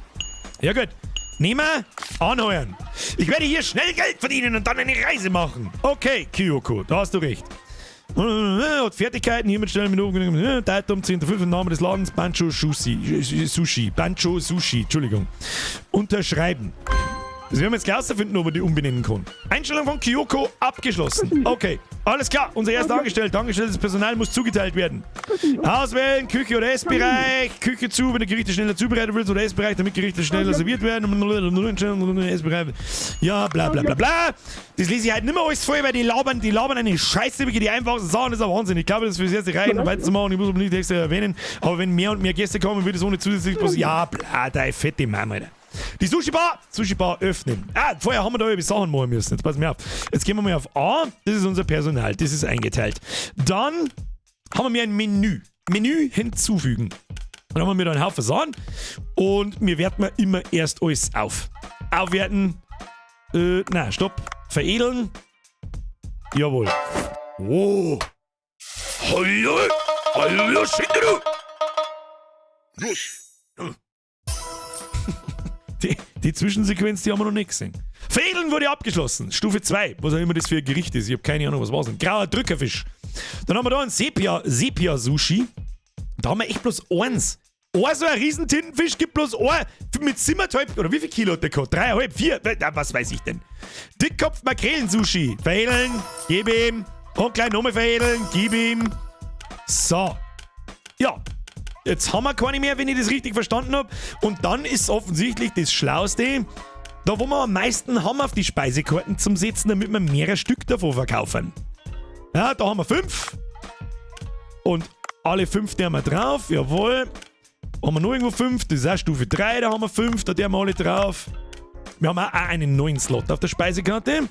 Ja gut. Nehmen wir, anheuern. Ich werde hier schnell Geld verdienen und dann eine Reise machen. Okay, Kyoko, da hast du recht. Hat Fertigkeiten, hiermit stellen Minuten, Datum, 10.05. Name des Ladens, Bancho Sushi, Sushi, Bancho Sushi, Entschuldigung. Unterschreiben. Das werden wir jetzt gleich herausfinden, ob wir die umbenennen können. Einstellung von Kyoko abgeschlossen. Okay, alles klar. Unser erster Angestellter. Angestelltes Personal muss zugeteilt werden. Auswählen, Küche oder Essbereich. Küche zu, wenn die Gerichte schneller zubereitet wird, oder Essbereich, damit Gerichte schneller serviert werden. Essbereich. Ja, bla bla bla bla. Das lese ich halt nicht mehr alles voll, weil die labern eine Scheiße über die einfachsten Sachen. Das ist ein Wahnsinn. Ich glaube, das ist fürs erste reichen, um weiterzumachen. Ich muss aber nicht extra erwähnen. Aber wenn mehr und mehr Gäste kommen, wird es ohne zusätzlich passieren. Ja, bla, deine fette Mama, Alter. Die Sushi-Bar, Sushi-Bar öffnen. Ah, vorher haben wir da über Sachen machen müssen. Jetzt pass mir auf. Jetzt gehen wir mal auf A. Das ist unser Personal. Das ist eingeteilt. Dann haben wir ein Menü. Menü hinzufügen. Dann haben wir da einen Haufen Sachen. Und wir werten immer erst alles auf. Aufwerten. Na, stopp. Veredeln. Jawohl. Oh. Hallo. Hallo, Shinderu. Die Zwischensequenz, die haben wir noch nicht gesehen. Veredeln wurde abgeschlossen. Stufe 2. Was auch immer das für ein Gericht ist. Ich habe keine Ahnung, was war es denn. Grauer Drückerfisch. Dann haben wir da ein Sepia-Sushi. Da haben wir echt bloß eins. Ein so ein Riesentintenfisch gibt bloß ein. Mit 7,5 oder wie viel Kilo hat der gehabt? 3,5, 4, was weiß ich denn. Dickkopf Makrelen-Sushi. Veredeln, gib ihm. Und gleich nochmal veredeln, gib ihm. So. Ja. Jetzt haben wir keine mehr, wenn ich das richtig verstanden hab. Und dann ist offensichtlich das Schlauste, da wo wir am meisten haben auf die Speisekarten zum Setzen, damit wir mehrere Stück davon verkaufen. Ja, da haben wir 5. Und alle 5 die haben wir drauf, jawohl. Haben wir noch irgendwo 5, das ist auch Stufe 3, da haben wir 5, da die haben wir alle drauf. Wir haben auch einen neuen Slot auf der Speisekarte.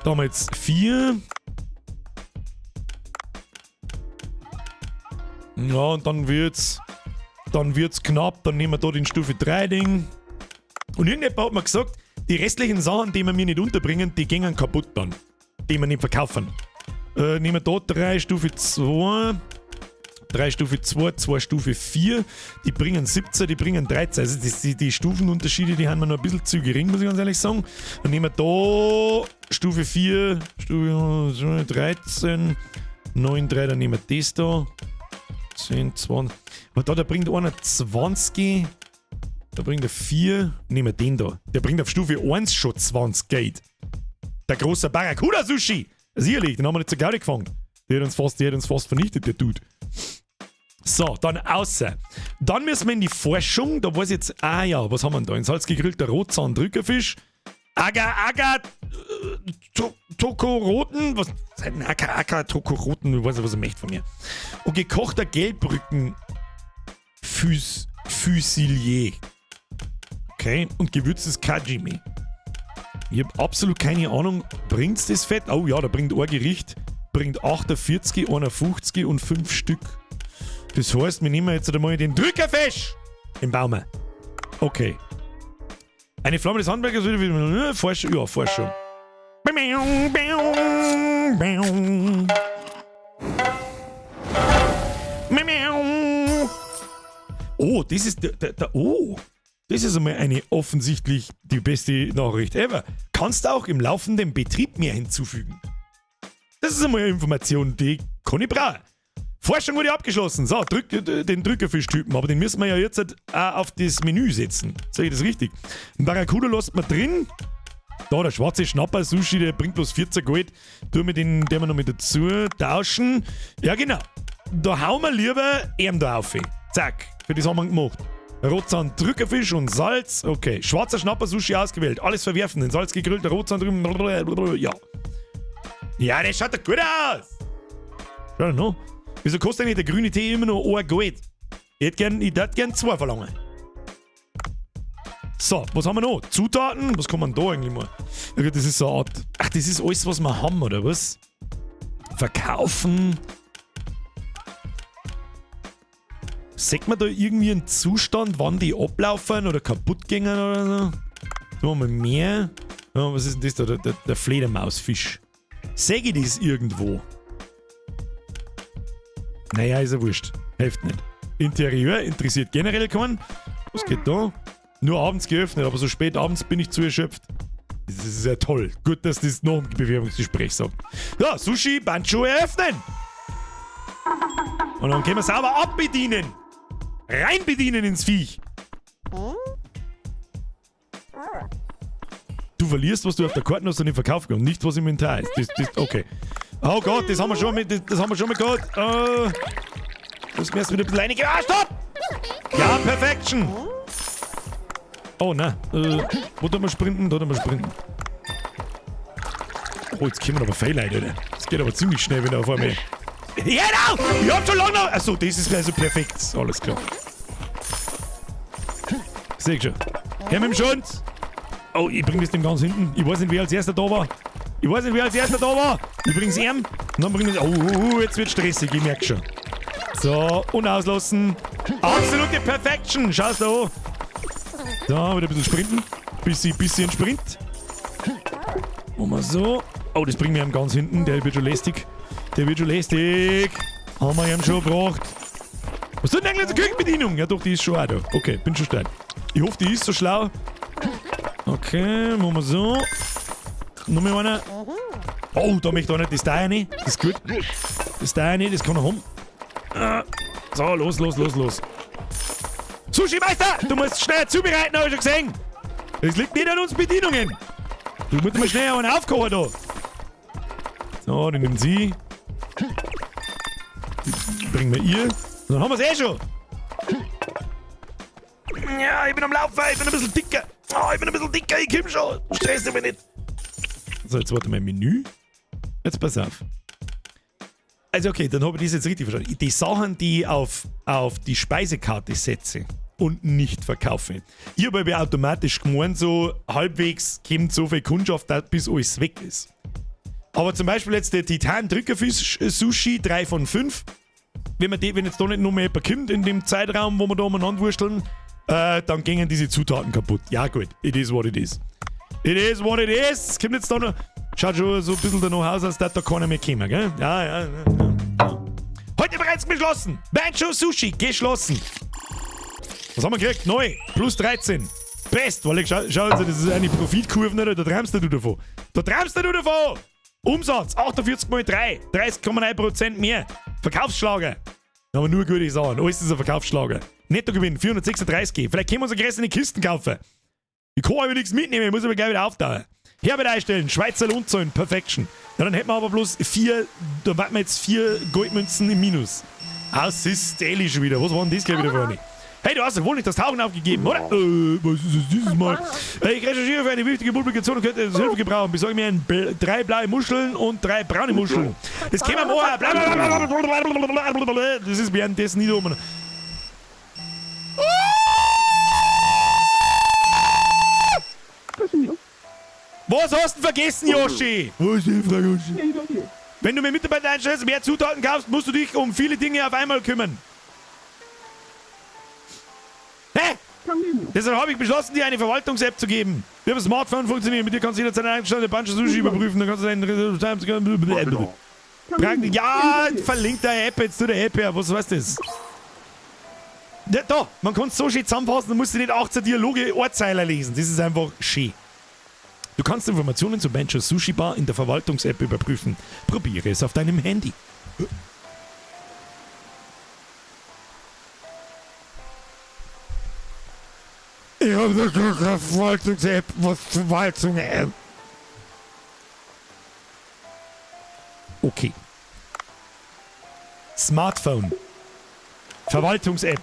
Da haben wir jetzt 4. Ja, und dann wird's knapp, dann nehmen wir da den Stufe 3 Ding. Und irgendjemand hat mir gesagt, die restlichen Sachen, die wir mir nicht unterbringen, die gingen kaputt dann. Die wir nicht verkaufen. Nehmen wir da 3 Stufe 2. 3 Stufe 2, 2 Stufe 4. Die bringen 17, die bringen 13. Also die Stufenunterschiede, die haben wir noch ein bisschen zu gering, muss ich ganz ehrlich sagen. Dann nehmen wir da Stufe 4, Stufe 13, 9, 3, dann nehmen wir das da. 10, 20. Aber da, der bringt einer 20. Da bringt er 4. Nehmen wir den da. Der bringt auf Stufe 1 schon 20 Geld. Der große Barracuda-Sushi. Sicherlich, den haben wir nicht zur Gaudi gefangen. Der hat uns fast vernichtet, der Dude. So, dann außer. Dann müssen wir in die Forschung. Da weiß ich jetzt. Ah ja, was haben wir denn da? In Salz gegrillter Rotzahn-Drückerfisch. Agar, Agar, Tokoroten. Was? Agar, Agar, Tokoroten. Ich weiß nicht, was er möchte von mir. Und gekochter Gelbrücken. Füsilier. Okay. Und gewürztes Kajimi. Ich hab absolut keine Ahnung. Bringt's das Fett? Oh ja, da bringt ein Gericht. Bringt 48, 51 und 5 Stück. Das heißt, wir nehmen jetzt einmal den Drückerfisch im Baum. Okay. Eine Flamme des Handwerkers würde. Forschung, ja, Forschung. Oh, das ist der, der, der, oh, das ist einmal eine offensichtlich die beste Nachricht ever. Kannst auch im laufenden Betrieb mehr hinzufügen. Das ist einmal eine Information, die kann ich brauchen. Forschung wurde abgeschlossen. So, drück den Drückerfischtypen, aber den müssen wir ja jetzt halt auch auf das Menü setzen. Sehe ich das richtig? Ein Barracuda lässt man drin. Da, der schwarze Schnapper-Sushi, der bringt bloß 14 Gold. Tun wir den, den wir noch mit dazu tauschen. Ja, genau. Da hauen wir lieber ihm da auf. Zack, für das haben wir gemacht. Rotzahn, Drückerfisch und Salz. Okay, schwarzer Schnapper-Sushi ausgewählt. Alles verwerfen. Den Salz gegrillter Rotzahn drüben. Ja. Ja, das schaut doch gut aus. Schau noch. Wieso kostet eigentlich der grüne Tee immer nur ein Gold? Ich hätte gern, ich würd gern zwei verlangen. So, was haben wir noch? Zutaten? Was kann man da eigentlich mal? Ja, gut, das ist so eine Art. Ach, das ist alles, was wir haben, oder was? Verkaufen. Sieht man da irgendwie einen Zustand, wann die ablaufen oder kaputt gingen oder so? So, mal mehr. Ja, was ist denn das da? Der Fledermausfisch. Sehe ich das irgendwo? Naja, ist ja wurscht. Hilft nicht. Interieur interessiert generell keinen. Was geht da? Nur abends geöffnet, aber so spät abends bin ich zu erschöpft. Das ist ja toll. Gut, dass das noch im Bewerbungsgespräch sagt. Ja, Sushi Bancho eröffnen! Und dann können wir sauber abbedienen. Reinbedienen ins Viech. Du verlierst, was du auf der Karte hast und nicht verkauft und nicht, was im Inventar ist. Das, okay. Oh Gott, das haben wir schon mit, das haben wir schon mal gehabt. Das müssen wir wieder ein bisschen reinigen. Ah, stopp! Ja, Perfection! Oh, nein. Wo tun wir sprinten? Da tun wir sprinten. Oh, jetzt kommen aber viele Leute, oder? Das geht aber ziemlich schnell, wenn er auf einmal... Genau! Ich hab schon lange noch... Achso, das ist also perfekt. Alles klar. Seh ich schon. Her mit dem Schund! Oh, ich bring das dem ganz hinten. Ich weiß nicht, wer als erster da war. Ich weiß nicht, wer als erster da war. Ich bring's ihm. Und dann bring ich's... Oh, oh, oh, jetzt wird's stressig. Ich merk schon. So, und auslassen. Absolute Perfection. Schau's da an. So, wieder ein bisschen sprinten. Bisschen Sprint. Machen wir so. Oh, das bringt mir ganz hinten. Der wird schon lästig. Der wird schon lästig. Haben wir ihn schon gebracht. Was tut denn eigentlich die Küchenbedienung? Ja doch, die ist schon auch da. Okay, bin schon steil. Ich hoffe, die ist so schlau. Okay, machen wir so. Noch mal einer. Oh, da möchte einer das da rein. Das ist gut. Das da rein, das kann er haben. So, los, los, los, los. Sushi-Meister! Du musst schnell zubereiten, hab ich schon gesehen. Das liegt nicht an uns Bedienungen. Du musst mal schnell einen aufkochen da. So, dann nimmt sie. Bringen wir ihr. Dann haben wir's eh schon. Ja, ich bin am Laufen, ich bin ein bisschen dicker. Oh, ich bin ein bisschen dicker, ich komm schon. Stress dich nicht. So, jetzt warte mal, Menü. Jetzt pass auf. Also okay, dann habe ich das jetzt richtig verstanden. Die Sachen, die ich auf die Speisekarte setze und nicht verkaufe. Ich habe ja automatisch gemeint, so halbwegs kommt so viel Kundschaft, bis alles weg ist. Aber zum Beispiel jetzt der Titan-Drückerfisch-Sushi 3 von 5. Wenn jetzt da nicht noch mehr jemand kommt in dem Zeitraum, wo wir da umeinander wursteln, dann gingen diese Zutaten kaputt. Ja gut, it is what it is. It is what it is. Kommt jetzt da noch... Schaut schon so ein bisschen danach aus, als dass da keiner mehr kommen, gell? Ja, ja, ja, ja. Heute bereits beschlossen. Bancho Sushi geschlossen. Was haben wir gekriegt? Neu. Plus 13. Best. Weil ich schau, also, das ist eine Profitkurve, oder? Da träumst du davon. Da träumst du davon. Umsatz 48 mal 3. 30,9% mehr. Verkaufsschlager. Aber nur gute Sachen. Alles ist ein Verkaufsschlager. Nettogewinn 436. Vielleicht können wir uns eine größere Kisten kaufen. Ich kann aber nichts mitnehmen, ich muss aber gleich wieder auftauen. Herbert einstellen, Schweizer Lohnzahlen, Perfection. Ja, dann hätten wir aber bloß 4, da warten wir jetzt 4 Goldmünzen im Minus. Das ist dämlich schon wieder. Was war denn das gleich wieder für eine? Hey, du hast doch wohl nicht das Tauchen aufgegeben, oder? Was ist das dieses Mal? Ich recherchiere für eine wichtige Publikation und könnte etwas Hilfe gebrauchen. Besorge mir 3 blaue Muscheln und 3 braune Muscheln. Das kämen wir morgen. Das ist währenddessen nicht um. Was hast du denn vergessen, Yoshi? Was ist die Frage, Yoshi? Wenn du mehr Mitarbeiter einstellst und mehr Zutaten kaufst, musst du dich um viele Dinge auf einmal kümmern. Hä? Deshalb habe ich beschlossen, dir eine Verwaltungs-App zu geben. Wir haben Smartphone funktioniert. Mit dir kannst du jederzeit eine eingestellte Bancho Sushi überprüfen. Dann kannst du deinen. Ja, verlink deine App jetzt zu der App her. Was heißt das? Ja, da, man kann es so schön zusammenfassen, du musst nicht 18 Dialoge Ortzeiler lesen. Das ist einfach schön. Du kannst Informationen zu Bancho Sushi Bar in der Verwaltungs-App überprüfen. Probiere es auf deinem Handy. Ich habe eine Verwaltungs-App, was Verwaltung-App. Okay. Smartphone. Verwaltungs-App.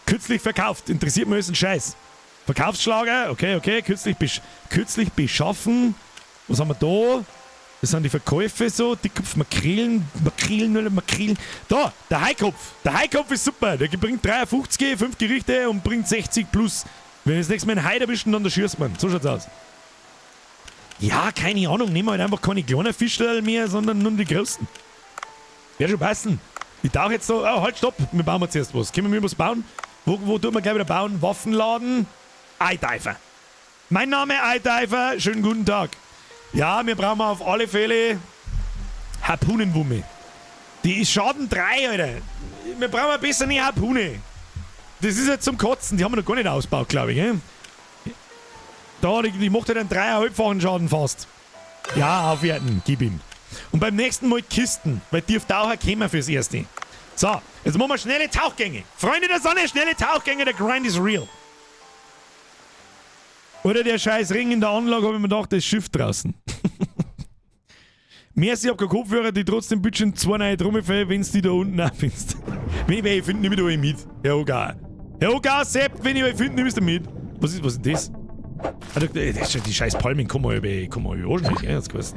Kürzlich verkauft. Interessiert mich ein Scheiß. Verkaufsschlager. Okay, okay. Kürzlich, besch kürzlich beschaffen. Was haben wir da? Das sind die Verkäufe so. Dickkopf, Makrelen, Makrelen, Makrelen. Da, der Haikopf. Der Haikopf ist super. Der bringt 53, 5 Gerichte und bringt 60 plus. Wenn ich das nächste Mal einen Hai erwischen, dann schießt man. So schaut's aus. Ja, keine Ahnung. Nehmen wir halt einfach keine kleinen Fischlerl mehr, sondern nur die großen. Wäre schon passen. Ich tauche jetzt so. Oh, halt, stopp. Wir bauen jetzt erst was. Können wir was bauen? Wo tun wir gleich wieder bauen? Waffenladen. Eidiver. Mein Name Eidiver. Schönen guten Tag. Ja, wir brauchen auf alle Fälle Harpunenwumme. Die ist Schaden 3, Alter. Wir brauchen besser eine Harpune. Das ist ja zum Kotzen. Die haben wir noch gar nicht ausgebaut, glaube ich. Gell? Da, die macht halt einen 3,5-fachen Schaden fast. Ja, aufwerten. Gib ihm. Und beim nächsten Mal Kisten, weil Taucher kämen fürs Erste. So, jetzt machen wir schnelle Tauchgänge. Freunde der Sonne, schnelle Tauchgänge, der Grind is real. Oder der scheiß Ring in der Anlage, habe ich mir gedacht, das Schiff draußen. Merci, ich hab keine Kopfhörer, die trotzdem bisschen zwei neue Trommelfell, wenn du die da unten auch findest. Wenn ich welche finde, nehme ich da mit. Herr Ogar. Herr Ogar, Sepp, wenn ich welche finde, nehme ich da mit. Was ist das? Ah, das ist die scheiß Palmen, komm mal über anschneiden, gell, hat's gewusst.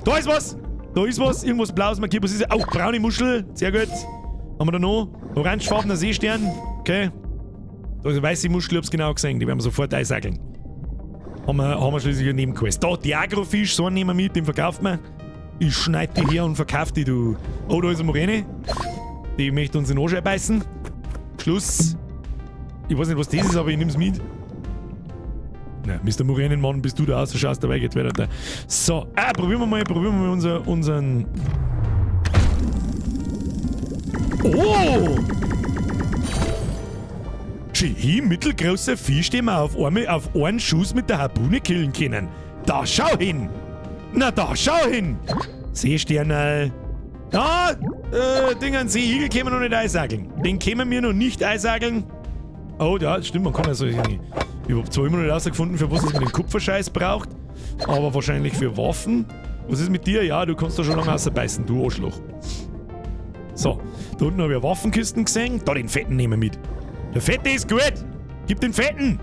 Da ist was! Da ist was, irgendwas Blaues markiert. Was ist das? Oh, braune Muschel, sehr gut. Haben wir da noch? Orangefarbener Seestern, okay. Da ist eine weiße Muschel, ich hab's genau gesehen, die werden wir sofort einsageln. Haben wir schließlich eine Nebenquest. Da, die Agrofisch, so einen nehmen wir mit, den verkauft man. Ich schneid die her und verkauf die, du. Oh, da ist eine Moräne. Die möchte uns in den Arsch beißen. Schluss. Ich weiß nicht, was das ist, aber ich nehm's mit. Na, Mr. Moränenmann, bist du da aus, schaust dabei geht weiter. So, probieren wir mal unseren. Oh! Hier, mittelgroßer Fisch, den wir auf einen Schuss mit der Harpune killen können. Da schau hin! Na, da schau hin! Seesternal. Ah, Ding an Seeigel können wir noch nicht einsageln. Den können wir noch nicht einsageln. Oh, ja, stimmt, man kann ja so. Ich habe zwar immer noch nicht rausgefunden, für was es mit dem Kupferscheiß braucht, aber wahrscheinlich für Waffen. Was ist mit dir? Ja, du kannst da schon lange rausbeißen, du Arschloch. So, da unten habe ich Waffenkisten gesehen. Da den Fetten nehmen wir mit. Der Fette ist gut! Gib den Fetten!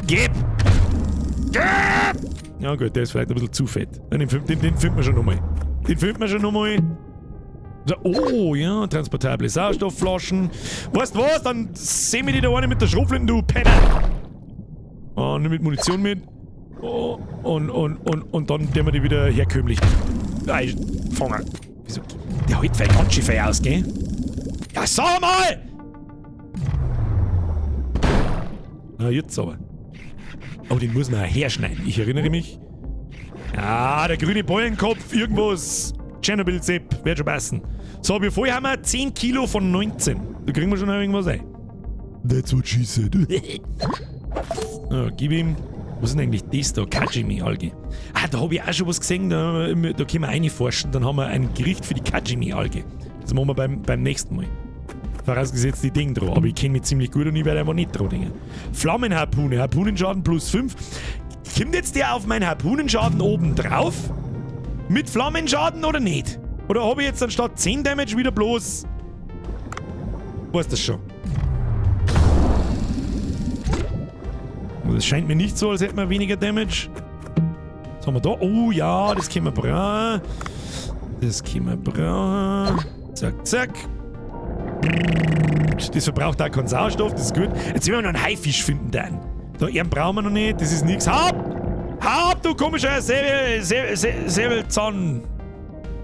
Gib! Gib! Ja gut, der ist vielleicht ein bisschen zu fett. Den finden wir schon nochmal. Den finden wir schon nochmal. So, oh ja, transportable Sauerstoffflaschen. Weißt du was? Dann sehen wir die da eine mit der Schrotflinte, du Penner! Oh, nimm mit Munition mit. Oh, und dann tun wir die wieder herkömmlich einfangen. Wieso? Der hält vielleicht ganz schön viel aus, gell? Ja, sag mal! Na, jetzt aber. Oh, den muss man herschneiden. Ich erinnere mich. Ah, der grüne Bollenkopf, irgendwas. Tschernobyl-Sepp, wird schon passen. So, wir vorher haben wir 10 Kilo von 19. Da kriegen wir schon noch irgendwas ein. That's what she said. Oh, gib ihm. Was ist denn eigentlich das da? Kajimi-Alge. Ah, da habe ich auch schon was gesehen. Da können wir reinforschen. Dann haben wir ein Gericht für die Kajimi-Alge. Das machen wir beim nächsten Mal. Vorausgesetzt die Dinge drauf. Aber ich kenne mich ziemlich gut und ich werde einfach nicht drauf denken. Flammenharpune. Harpunenschaden plus 5. Kommt jetzt der auf meinen Harpunenschaden oben drauf? Mit Flammenschaden oder nicht? Oder habe ich jetzt anstatt 10 Damage wieder bloß... Weiß das schon. Das scheint mir nicht so, als hätten wir weniger Damage. Was haben wir da? Oh ja, das können wir brauchen. Das können wir brauchen. Zack, zack. Das verbraucht auch keinen Sauerstoff, das ist gut. Jetzt werden wir noch einen Haifisch finden dann. Da, einen brauchen wir noch nicht, das ist nix. Hab! Hab, du komischer Säbelzahn!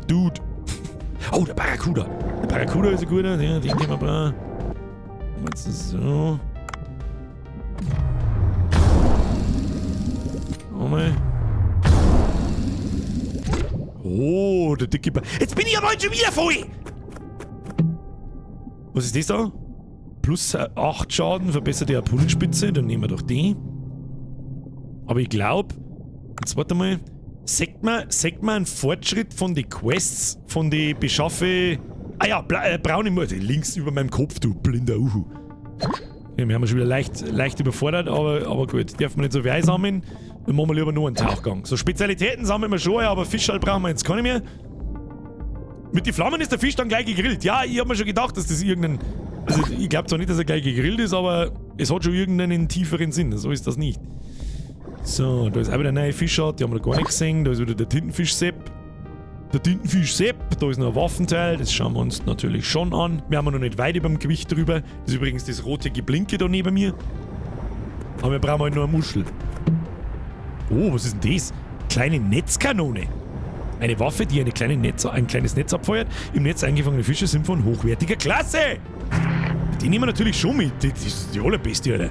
Dude. Oh, der Barracuda. Der Barracuda ist ein guter, ja, den können wir brauchen. Jetzt so. Nochmal. Oh, der dicke ba Jetzt bin ich aber schon wieder voll! Was ist das da? Plus 8 Schaden, verbessert die Harpunenspitze, dann nehmen wir doch die. Aber ich glaube, jetzt warte mal, sagt man einen Fortschritt von den Quests, von den Beschaffe. Ah ja, braune Mutter, links über meinem Kopf, du blinder Uhu. Ja, wir haben schon wieder leicht überfordert, aber gut, darf man nicht so viel einsammeln. Dann machen wir lieber nur einen Tauchgang. So, Spezialitäten sammeln wir schon, aber Fischl brauchen wir jetzt keine mehr. Mit den Flammen ist der Fisch dann gleich gegrillt. Ja, ich hab mir schon gedacht, dass das irgendein... Also ich glaub zwar nicht, dass er gleich gegrillt ist, aber es hat schon irgendeinen tieferen Sinn. So ist das nicht. So, da ist auch wieder eine neue Fischart, die haben wir noch gar nicht gesehen. Da ist wieder der Tintenfisch-Sepp. Der Tintenfisch-Sepp, da ist noch ein Waffenteil, das schauen wir uns natürlich schon an. Wir haben noch nicht weit über dem Gewicht drüber. Das ist übrigens das rote Geblinke da neben mir. Aber wir brauchen halt nur eine Muschel. Oh, was ist denn das? Kleine Netzkanone. Eine Waffe, die ein kleines Netz abfeuert. Im Netz eingefangene Fische sind von hochwertiger Klasse. Die nehmen wir natürlich schon mit. Das ist die allerbeste, Alter.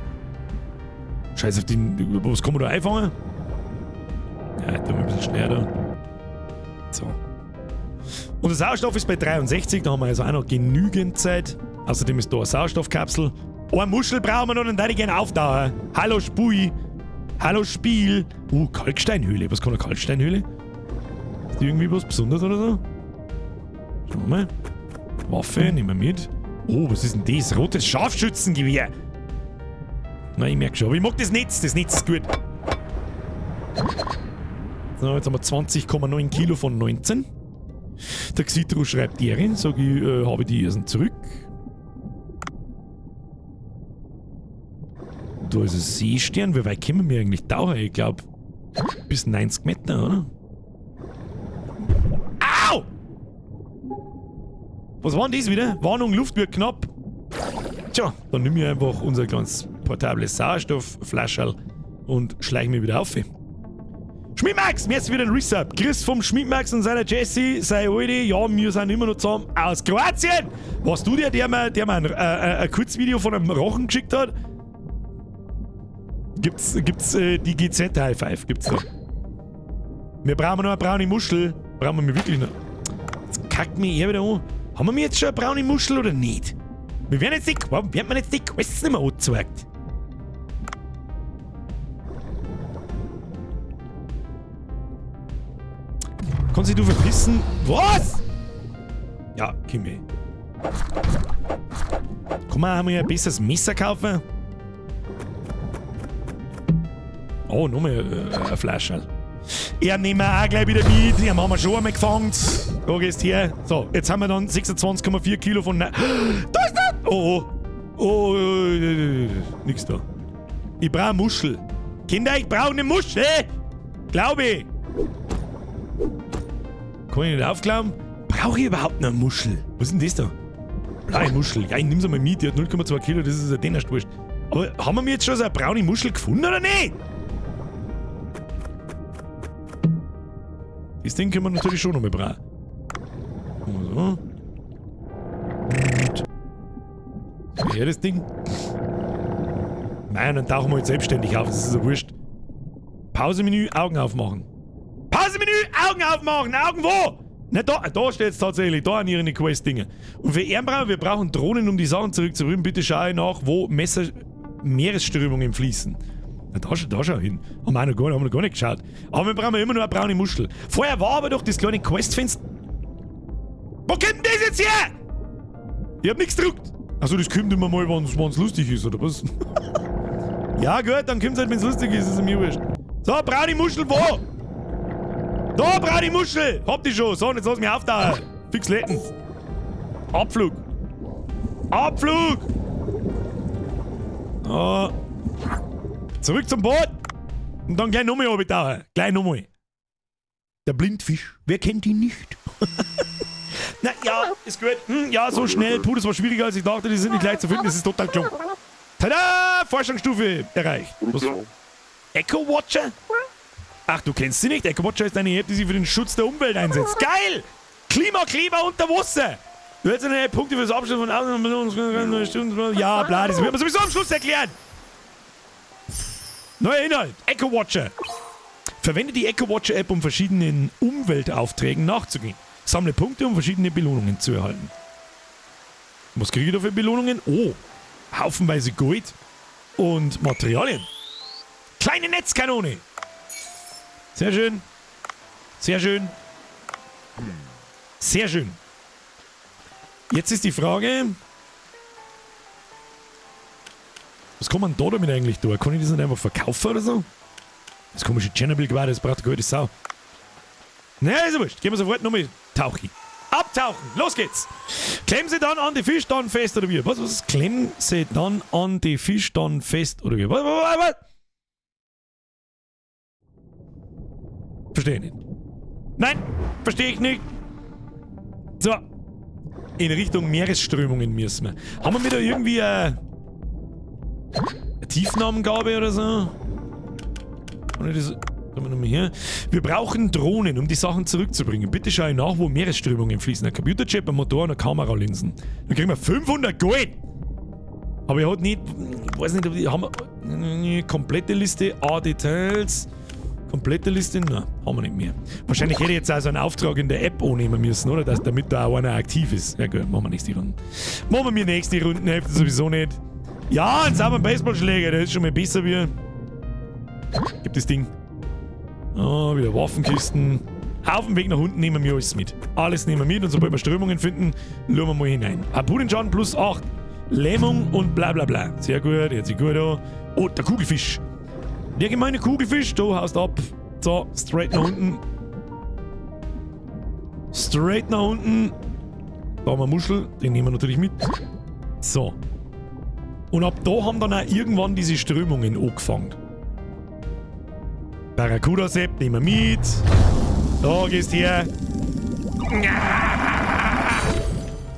Scheiß auf den... Was kann man da einfangen? Ja, da ein bisschen schneller da. So. Und der Sauerstoff ist bei 63, da haben wir also auch noch genügend Zeit. Außerdem ist da eine Sauerstoffkapsel. Eine Muschel brauchen wir noch, dann würde ich gerne auftauchen. Hallo Spui. Hallo Spiel. Kalksteinhöhle. Was kann eine Kalksteinhöhle? Ist die irgendwie was Besonderes oder so? Schauen wir mal. Waffe, nehmen wir mit. Oh, was ist denn das? Rotes Scharfschützengewehr. Na, ich merke schon. Aber ich mag das Netz. Das Netz ist gut. So, jetzt haben wir 20,9 Kilo von 19. Der Xitro schreibt Erin, sag ich, habe die ersten zurück. Da ist ein Seestern. Wie weit kommen wir eigentlich tauchen? Ich glaub, bis 90 Meter, oder? Au! Was war denn das wieder? Warnung, Luft wird knapp. Tja, dann nimm ich einfach unser kleines portables Sauerstoffflascherl und schleich mich wieder auf. Schmidtmax, mir ist wieder ein Resub. Chris vom Schmidtmax und seiner Jessie, sei alte, ja, wir sind immer noch zusammen aus Kroatien. Warst du der, der mir ein Kurzvideo von einem Rochen geschickt hat? Gibt's die GZ High Five, gibt's da. Wir brauchen noch eine braune Muschel. Brauchen wir wirklich noch. Jetzt kackt mich er wieder an. Haben wir jetzt schon eine braune Muschel oder nicht? Wir werden jetzt die, warum werden wir jetzt die Quests nicht mehr angezeigt? Kannst dich du verpissen? Was? Ja, Kimi. Kann man auch mal ein besseres Messer kaufen? Oh, nochmal eine Flasche. Er nehmen wir auch gleich wieder mit. Den haben wir schon einmal gefangen. Da gehst her. So, jetzt haben wir dann 26,4 Kilo von... Da ist der! Oh, oh. Oh, nix da. Ich brauche eine Muschel. Kinder, ich brauche eine Muschel. Glaube ich. Kann ich nicht aufklauen? Brauche ich überhaupt noch eine Muschel? Was ist denn das da? Blaue Muschel. Ja, ich nehm's einmal mit. Die hat 0,2 Kilo. Das ist ja den erst wurscht. Aber haben wir jetzt schon so eine braune Muschel gefunden oder nicht? Das Ding können wir natürlich schon nochmal brauchen. So. So, her das Ding. Nein, dann tauchen wir jetzt selbstständig auf. Das ist ja wurscht. Pausemenü, Augen aufmachen. Pausemenü, Augen aufmachen! Augen wo? Na, da steht's tatsächlich. Da an ihren Quest-Dinge. Und für Ehrenbrauer, wir brauchen Drohnen, um die Sachen zurückzurühren. Bitte schaue nach, wo Meeresströmungen fließen. Na, da schau hin. Haben wir noch gar nicht geschaut. Aber wir brauchen immer nur eine braune Muschel. Vorher war aber doch das kleine Questfenster. Wo kommt denn das jetzt her? Ich hab nichts gedruckt. Achso, das kommt immer mal, wenn's lustig ist, oder was? Ja, gut, dann kommt's halt, wenn's lustig ist, ist mir wurscht. So, braune Muschel, wo? Da, braune Muschel! Hab die schon. So, und jetzt lass mich auftauchen. Fix letten. Abflug. Abflug! Oh. Zurück zum Boot! Und dann gleich nochmal runtertauchen. Gleich nochmal. Der Blindfisch. Wer kennt ihn nicht? Na ja, ist gut. Ja, so schnell. Puh, das war schwieriger als ich dachte. Die sind nicht leicht zu finden. Das ist total klug. Tada! Forschungsstufe erreicht. Was? Echo Watcher? Ach, du kennst sie nicht? Echo Watcher ist eine App, die sich für den Schutz der Umwelt einsetzt. Geil! Klimakleber unter Wasser! Du hättest eine Punkte fürs Abschluss von Ja, bla, das wird man sowieso am Schluss erklären. Neuer Inhalt, Echo Watcher. Verwende die Echo Watcher App, um verschiedenen Umweltaufträgen nachzugehen. Sammle Punkte, um verschiedene Belohnungen zu erhalten. Was kriege ich da für Belohnungen? Oh, haufenweise Gold und Materialien. Kleine Netzkanone. Sehr schön. Sehr schön. Sehr schön. Jetzt ist die Frage, was kann man da damit eigentlich tun? Kann ich das nicht einfach verkaufen oder so? Das komische Tschernobyl-Gewehr, das braucht eine gute Sau. Naja, ist ja wurscht. Gehen wir sofort nochmal tauchen. Abtauchen! Los geht's! Klemm sie dann an die Fisch dann fest oder wie? Was, was? Klemm sie dann an die Fisch dann fest oder wie? Was, was, was? Verstehe ich nicht. Nein, verstehe ich nicht. So. In Richtung Meeresströmungen müssen wir. Haben wir da irgendwie eine Tiefenangabe oder so? Oder das, kommen wir nochmal her. Wir brauchen Drohnen, um die Sachen zurückzubringen. Bitte schau nach, wo Meeresströmungen fließen. Ein Computerchip, ein Motor und eine Kameralinsen. Dann kriegen wir 500 Gold! Aber ich hab nicht, ich weiß nicht, ob die, haben wir komplette Liste, A Details, komplette Liste, nein, haben wir nicht mehr. Wahrscheinlich hätte ich jetzt also einen Auftrag in der App annehmen müssen, oder? Dass, damit da auch einer aktiv ist. Ja gut, machen wir nächste Runde. Machen wir nächste Runde, hilft sowieso nicht. Ja, einen sauberen Baseballschläger, der ist schon mal besser wie... Gib das Ding. Oh, wieder Waffenkisten. Auf dem Weg nach unten nehmen wir alles mit. Alles nehmen wir mit und sobald wir Strömungen finden, schauen wir mal hinein. Harpunenschaden plus 8. Lähmung und bla bla bla. Sehr gut, hört sich gut an. Oh, der Kugelfisch. Der gemeine Kugelfisch, du haust ab. So, straight nach unten. Straight nach unten. Da haben wir Muschel, den nehmen wir natürlich mit. So. Und ab da haben dann auch irgendwann diese Strömungen angefangen. Barracuda-Sepp nehmen wir mit. Da gehst her.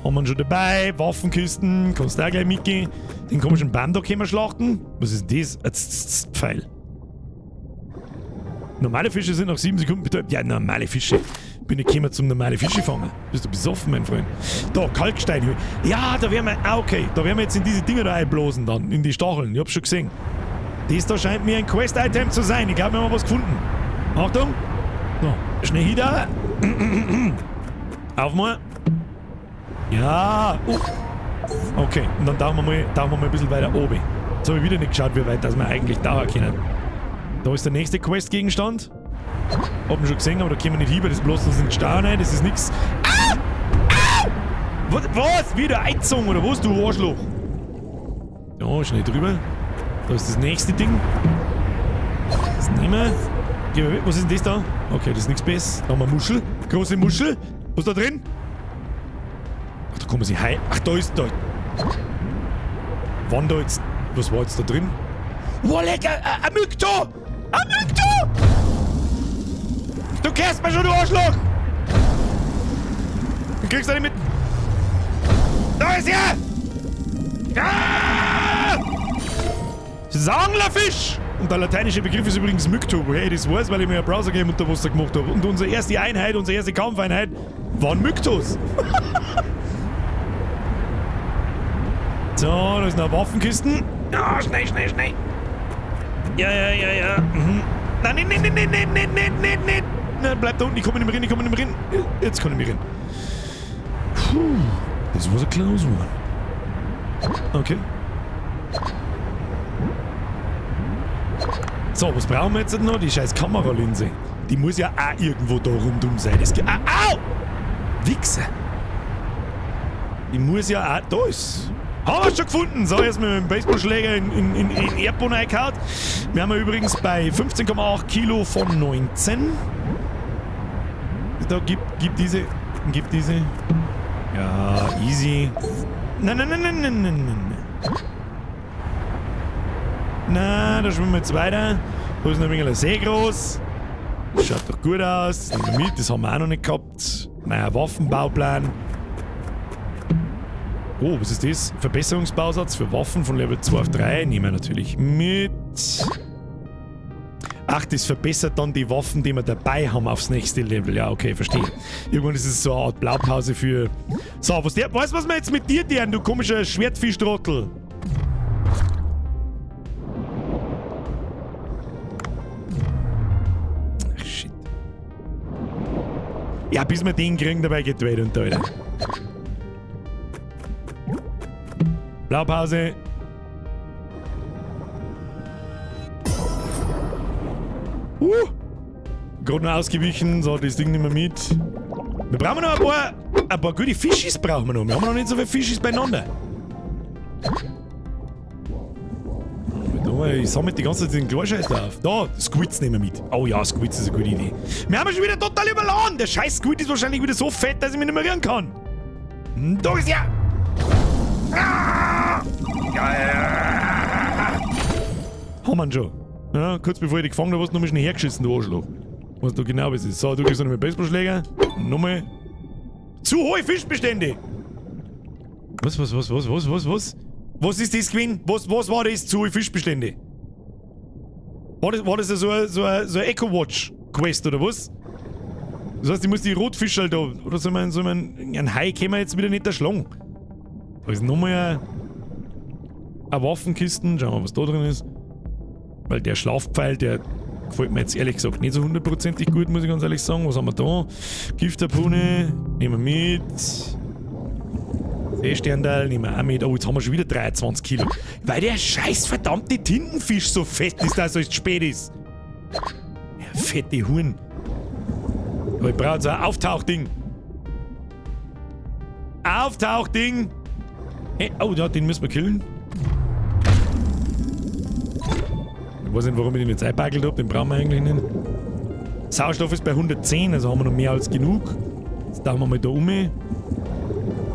Haben wir ihn schon dabei. Waffenkisten, kannst du auch gleich mitgehen. Den komischen Baum da können wir schlachten. Was ist denn das? Ein Pfeil. Normale Fische sind nach 7 Sekunden betäubt. Ja, normale Fische. Bin ich gekommen zum normale Fische fangen. Bist du besoffen, mein Freund? Da, Kalksteinhöhle. Ja, da werden wir. Ah, okay. Da werden wir jetzt in diese Dinger da einblasen dann. In die Stacheln. Ich hab's schon gesehen. Das da scheint mir ein Quest-Item zu sein. Ich glaube, wir haben was gefunden. Achtung. So, schnell hier. Auf mal. Ja. Oh. Okay, und dann tauchen wir mal ein bisschen weiter oben. Jetzt habe ich wieder nicht geschaut, wie weit dass wir eigentlich tauchen können. Da ist der nächste Quest-Gegenstand. Hab ihn schon gesehen, aber da können wir nicht hin, weil das bloß uns in den Stau rein, das ist nix. Ah! Ah! Was? Was? Wieder eingezogen oder was, du Arschloch? Ja, schnell drüber. Da ist das nächste Ding. Das nehmen wir. Gehen wir weg. Was ist denn das da? Okay, das ist nichts Besseres. Da haben wir Muschel. Große Muschel. Was ist da drin? Ach, da kommen sie heim. Ach, da ist da. Wann da jetzt. Was war jetzt da drin? Wow, lecker! Ein Mykto! Ein Mykto! Du kehrst mir schon, du Arschloch! Du kriegst da nicht mit. Da ist er! Ah! Das ist ein Anglerfisch! Und der lateinische Begriff ist übrigens Mykto, woher ich das weiß, weil ich mir ein Browser-Game unter Wasser gemacht habe. Und unsere erste Einheit, unsere erste Kampfeinheit waren Myktos. So, da ist noch eine Waffenkisten. Ah, schnell, schnell, schnell. Ja, ja, ja, ja. Mhm. Nein, nein, nein, nein, nein, nein, nein, nein, nein. Nein, bleib da unten, ich komme nicht mehr rein, ich komme nicht mehr rein. Jetzt kann ich mehr rein. Puh, das war so close one. Okay. So, was brauchen wir jetzt noch? Die scheiß Kameralinse. Die muss ja auch irgendwo da rundum sein. Das geht. Au! Wichser! Die muss ja auch. Da ist. Haben wir schon gefunden! So, jetzt mit dem Baseballschläger in Erdboden reingehauen. Wir haben übrigens bei 15,8 Kilo von 19. Da, gib diese. Gib diese. Ja, easy. Nein, nein, nein, nein, nein, nein, nein. Na, da schwimmen wir jetzt weiter. Da ist noch ein wenig sehr groß. Das schaut doch gut aus. Das nehmen wir mit, das haben wir auch noch nicht gehabt. Naja, Waffenbauplan. Oh, was ist das? Verbesserungsbausatz für Waffen von Level 2 auf 3. Nehmen wir natürlich mit. Ach, das verbessert dann die Waffen, die wir dabei haben, aufs nächste Level. Ja, okay, verstehe. Irgendwann ist es so eine Art Blaupause für... So, was der, weißt du, was wir jetzt mit dir tun, du komischer Schwertfischtrottel? Ach, shit. Ja, bis wir den kriegen, dabei geht weit und da wieder. Blaupause. Gerade noch ausgewichen, so, das Ding nehmen wir mit. Wir brauchen noch ein paar gute Fischis brauchen wir noch. Wir haben noch nicht so viele Fischis beieinander. Ich sammle die ganze Zeit den Klarscheiß da auf. Da, Squids nehmen wir mit. Oh ja, Squids ist eine gute Idee. Wir haben schon wieder total überladen. Der scheiß Squid ist wahrscheinlich wieder so fett, dass ich mich nicht mehr rühren kann. Da ist er. Ah! Ja, ja. Haben wir ihn schon. Ja, kurz bevor ich dich gefangen habe, hast du nochmal schnell hergeschissen, du Arschloch. Weißt du genau, was ist. So, du kriegst noch mit Baseballschläger. Nochmal. Zu hohe Fischbestände! Was? Was ist das gewesen? Was war das? Zu hohe Fischbestände? War das so eine Eco-Watch-Quest oder was? Das heißt, ich muss die Rotfischl da. Oder soll man einen Hai können wir jetzt wieder nicht erschlagen? Da ist nochmal eine Waffenkiste. Schauen wir mal, was da drin ist. Weil der Schlafpfeil, der gefällt mir jetzt ehrlich gesagt nicht so hundertprozentig gut, muss ich ganz ehrlich sagen. Was haben wir da? Giftharpune, nehmen wir mit. Seesternteil nehmen wir auch mit. Oh, jetzt haben wir schon wieder 23 Kilo. Weil der scheiß verdammte Tintenfisch so fett ist, dass es spät ist. Ja, fette Huren. Aber ich brauche jetzt ein Auftauchding. Auftauchding! Hey, oh, ja, den müssen wir killen. Ich weiß nicht, warum ich den jetzt eingepackelt hab, den brauchen wir eigentlich nicht. Sauerstoff ist bei 110, also haben wir noch mehr als genug. Jetzt tauchen wir mal da um.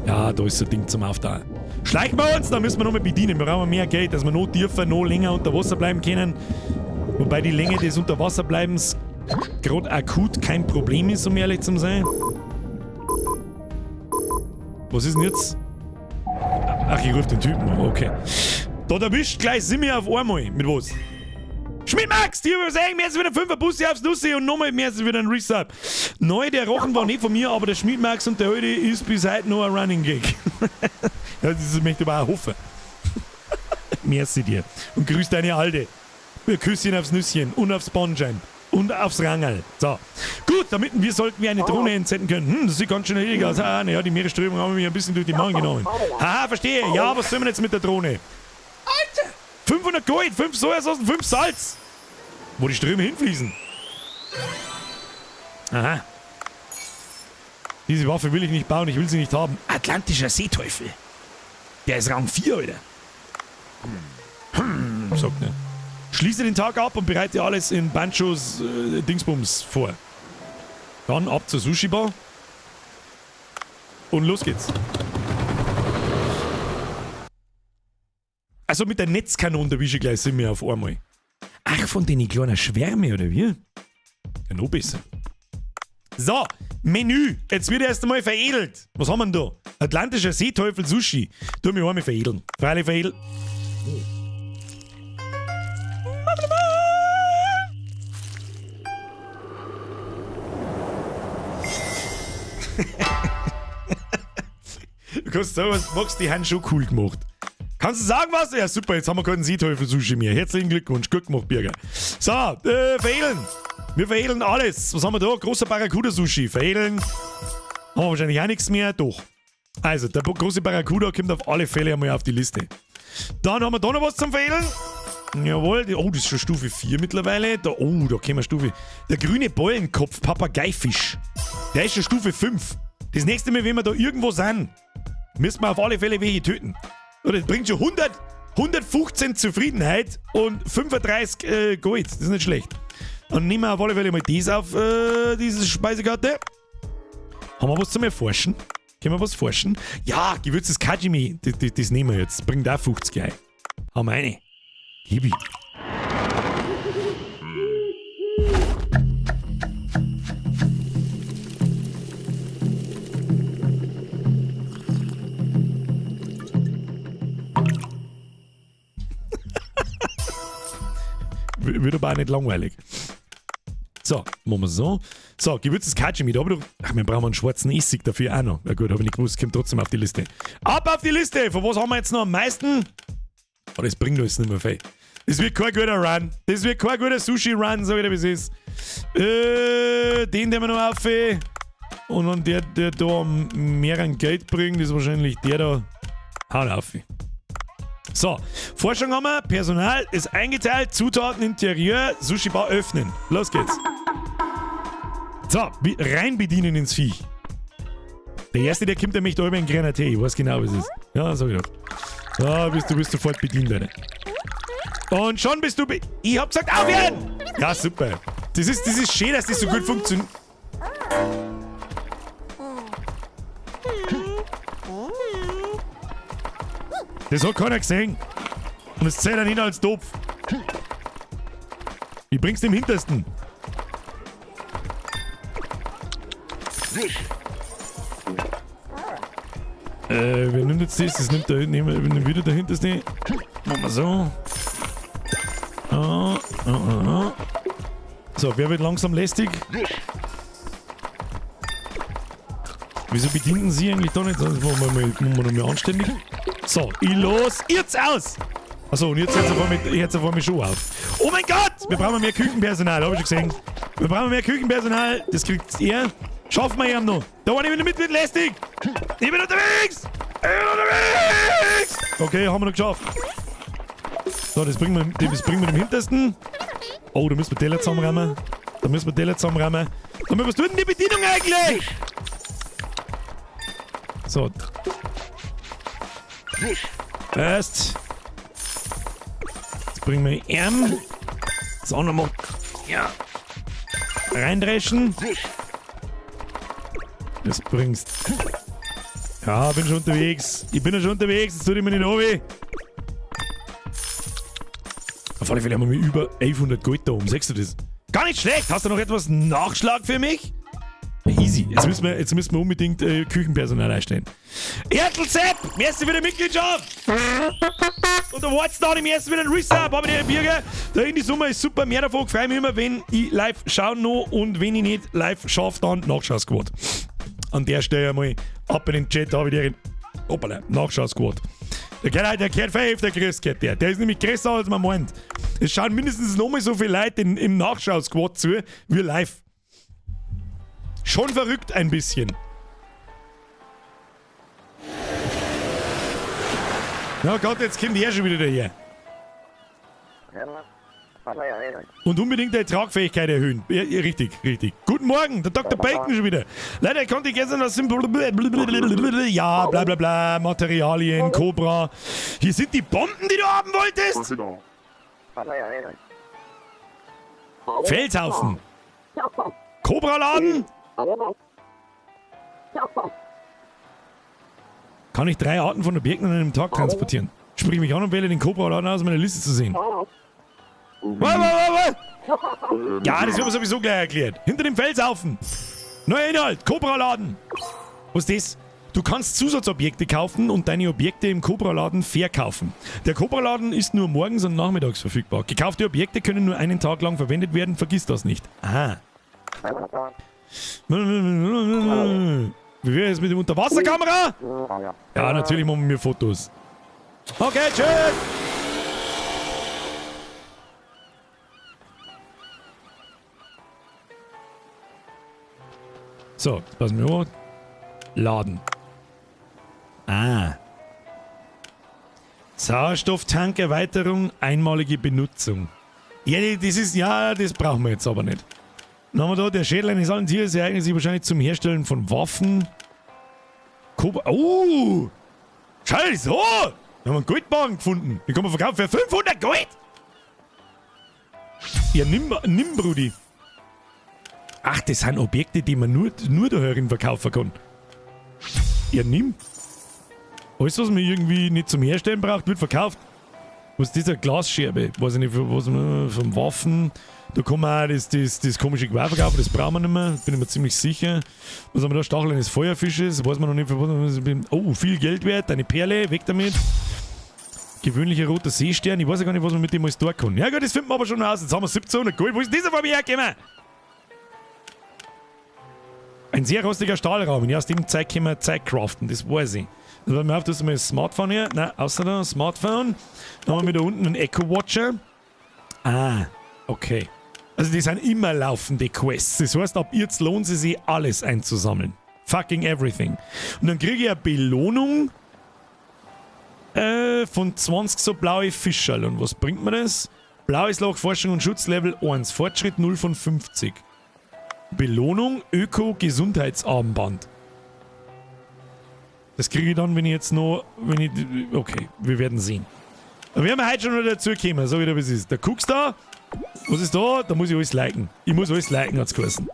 Ja, da ist so ein Ding zum Auftauchen. Schleichen wir uns, da müssen wir noch mal bedienen. Wir brauchen mehr Geld, dass wir noch tiefer, noch länger unter Wasser bleiben können. Wobei die Länge des Unterwasserbleibens gerade akut kein Problem ist, um ehrlich zu sein. Was ist denn jetzt? Ach, ich rufe den Typen an, okay. Da erwischt gleich Simi auf einmal. Mit was? Schmidt Max, die übersehen, mir ist wieder 5er Bussi aufs Nussi und nochmal mehr ist wieder ein Resub. Neu, der Rochen war nicht von mir, aber der Schmidt Max und der heute ist bis heute noch ein Running Gag. Ja, das möchte ich aber auch hoffen. Merci dir. Und grüß deine Alte. Wir küssen aufs Nüsschen und aufs Bondschein und aufs Rangerl. So. Gut, damit wir sollten wir eine Drohne entsenden können. Hm, das sieht ganz schön erledigt aus. Ah, naja, die Meeresströmung haben mich ein bisschen durch die Magen genommen. Haha, verstehe. Ja, was sollen wir jetzt mit der Drohne? Alter! 500 Gold, 5 Sojasauce, 5 Salz. Wo die Ströme hinfließen. Aha. Diese Waffe will ich nicht bauen, ich will sie nicht haben. Atlantischer Seeteufel. Der ist Rang 4, Alter. Sagt er. Schließe den Tag ab und bereite alles in Banchos Dingsbums vor. Dann ab zur Sushi-Bar. Und los geht's. Also mit der Netzkanone erwische ich gleich sind wir auf einmal. Ach, von den kleinen Schwärme, oder wie? Ja, noch besser. So, Menü. Jetzt wird erst einmal veredelt. Was haben wir denn da? Atlantischer Seeteufel Sushi. Tu mich einmal veredeln. Freilich veredeln. Du kannst sagen, was magst, die haben schon cool gemacht. Kannst du sagen was? Ja, super, jetzt haben wir keinen Seeteufel-Sushi mehr. Herzlichen Glückwunsch, gut gemacht, Birger. So, veredeln. Wir veredeln alles. Was haben wir da? Großer Barracuda-Sushi. Veredeln. Haben wir wahrscheinlich auch nichts mehr. Doch. Also, der große Barracuda kommt auf alle Fälle einmal auf die Liste. Dann haben wir da noch was zum Veredeln. Jawohl. Oh, das ist schon Stufe 4 mittlerweile. Da, oh, da kommen wir Stufe. Der grüne Bollenkopf, Papageifisch. Der ist schon Stufe 5. Das nächste Mal, wenn wir da irgendwo sind, müssen wir auf alle Fälle welche töten. Und das bringt schon 115 Zufriedenheit und 35 Gold. Das ist nicht schlecht. Dann nehmen wir auf alle Fälle mal das auf, diese Speisekarte. Haben wir was zum Erforschen? Können wir was forschen? Ja, gewürztes Kajimi. Das nehmen wir jetzt. Bringt auch 50 ein. Haben wir eine. Gib ihm. Wird aber auch nicht langweilig. So, machen wir so. So, gewürztes Kaji mit. Aber ach, wir brauchen einen schwarzen Essig dafür auch noch. Na gut, habe ich nicht gewusst, kommt trotzdem auf die Liste. Ab auf die Liste! Von was haben wir jetzt noch am meisten? Oh, das bringt uns nicht mehr viel. Das wird kein guter Run. Das wird kein guter Sushi-Run, sag ich dir, wie es ist. Den, den wir noch auf. Und dann der, der da mehr an Geld bringt, ist wahrscheinlich der da. Haut auf. So, Forschung haben wir, Personal ist eingeteilt, Zutaten, Interieur, Sushi-Bar öffnen. Los geht's. So, rein bedienen ins Viech. Der erste, der kommt, der möchte immer einen grünen Tee. Ich weiß genau, was es ist. Ja, sag ich doch. Da bist du sofort bedient, Alter. Und schon bist du Ich hab gesagt, aufhören! Ja, super. Das ist schön, dass das so gut funktioniert. Das hat keiner gesehen. Und es zählt ja nicht als Topf. Wie bringst du den hintersten? Wer nimmt jetzt das? Das nimmt da hinten, nehmen wir wieder der hinterste. Machen wir so. Ah, ah, ah, ah. So, wer wird langsam lästig? Wieso bedienen Sie eigentlich da nicht? Das machen wir noch mal anständig. So, ich los, jetzt aus! Achso, und jetzt hört es auf einmal schon auf. Oh mein Gott! Wir brauchen mehr Küchenpersonal, hab ich schon gesehen. Wir brauchen mehr Küchenpersonal, das kriegt er. Schaffen wir ihm noch. Da war ich wieder mit, wird lästig! Ich bin unterwegs! Ich bin unterwegs! Okay, haben wir noch geschafft. So, das bringen wir dem hintersten. Oh, da müssen wir Teller zusammenräumen. Da müssen wir Teller zusammenräumen. Aber was tut denn die Bedienung eigentlich? So. Passt. Jetzt bringen wir ihn. Das andere mal. Ja. Reindreschen. Das bringst. Ja, bin schon unterwegs. Ich bin ja schon unterwegs. Jetzt tut ich mir nicht runter. Auf alle Fälle haben wir über 1100 Gold da oben. Siehst du das? Gar nicht schlecht. Hast du noch etwas Nachschlag für mich? Easy. Jetzt müssen wir unbedingt Küchenpersonal einstellen. Ertelsepp! Merci für die Mitgliedschaft! Und der Watson im ersten wieder ein Resub. Aber der Birger, da in die Summe ist super. Mehr davon freue ich mich immer, wenn ich live schaue noch und wenn ich nicht live schaffe, dann Nachschau-Squad. An der Stelle einmal ab in den Chat, habe ich den. Hoppala, Nachschau-Squad. Der gehört viel öfter Chris, gehört der. Der ist nämlich größer als man meint. Es schauen mindestens nochmal so viele Leute im Nachschau-Squad zu, wie live. Schon verrückt ein bisschen. Na Gott, jetzt kommt er schon wieder daher. Und unbedingt die Tragfähigkeit erhöhen. Ja, ja, richtig, richtig. Guten Morgen, der Dr. Bacon schon wieder. Leider konnte ich gestern das Ja, bla bla bla, Materialien, Cobra. Hier sind die Bomben, die du haben wolltest. Felshaufen. Cobra-Laden. Kann ich 3 Arten von Objekten an einem Tag transportieren? Sprich mich an und wähle den Cobra-Laden aus, um meine Liste zu sehen. Was? Ja, das wird mir sowieso gleich erklärt. Hinter dem Felshaufen. Neuer Inhalt, Cobra-Laden. Was ist das? Du kannst Zusatzobjekte kaufen und deine Objekte im Cobra-Laden verkaufen. Der Cobra-Laden ist nur morgens und nachmittags verfügbar. Gekaufte Objekte können nur einen Tag lang verwendet werden, vergiss das nicht. Aha. Wie wäre es mit dem Unterwasserkamera? Ja, natürlich machen wir Fotos. Okay, tschüss! So, jetzt passen wir auf. Laden. Ah. Sauerstofftankerweiterung, einmalige Benutzung. Ja, das ist, ja, das brauchen wir jetzt aber nicht. Dann haben wir da, der Schädel eines alten Tieres eignet sich wahrscheinlich zum Herstellen von Waffen. Koba. Oh! Scheiße! Oh! Wir haben einen Goldbarren gefunden. Den kann man verkaufen für 500 Gold! Ja, nimm, Brudi. Ach, das sind Objekte, die man nur da herin verkaufen kann. Ja, nimm. Alles, was man irgendwie nicht zum Herstellen braucht, wird verkauft. Was ist das? Eine Glasscherbe? Weiß ich nicht, was man von Waffen. Da kann man auch das komische Gewehr verkaufen, das brauchen wir nicht mehr. Bin ich mir ziemlich sicher. Was haben wir da? Stachel eines Feuerfisches. Weiß man noch nicht, für was. Oh, viel Geld wert. Eine Perle, weg damit. Gewöhnlicher roter Seestern. Ich weiß ja gar nicht, was man mit dem alles tun kann. Ja gut, das finden wir aber schon aus. Jetzt haben wir 1700 Gold. Wo ist dieser von mir hergekommen? Ein sehr rostiger Stahlrahmen. Ja, aus dem Zeug können wir Zeug craften, das weiß ich. Also, wenn wir auf, das ist mal das Smartphone hier. Nein, außer da, Smartphone. Dann haben wir da unten einen Echo Watcher. Ah, okay. Also die sind immer laufende Quests. Das heißt, ab jetzt lohnt es sich, alles einzusammeln. Fucking everything. Und dann kriege ich eine Belohnung von 20 so blaue Fischerl. Und was bringt mir das? Blaues Loch, Forschung und Schutz Level 1. Fortschritt 0 von 50. Belohnung Öko-Gesundheitsarmband. Das kriege ich dann, wenn ich jetzt noch. Wenn ich, okay, wir werden sehen. Da werden wir heute schon noch dazu kommen, so wie das ist. Da guckst du da. Was ist da? Da muss ich alles liken. Ich muss alles liken, hat's geheißen.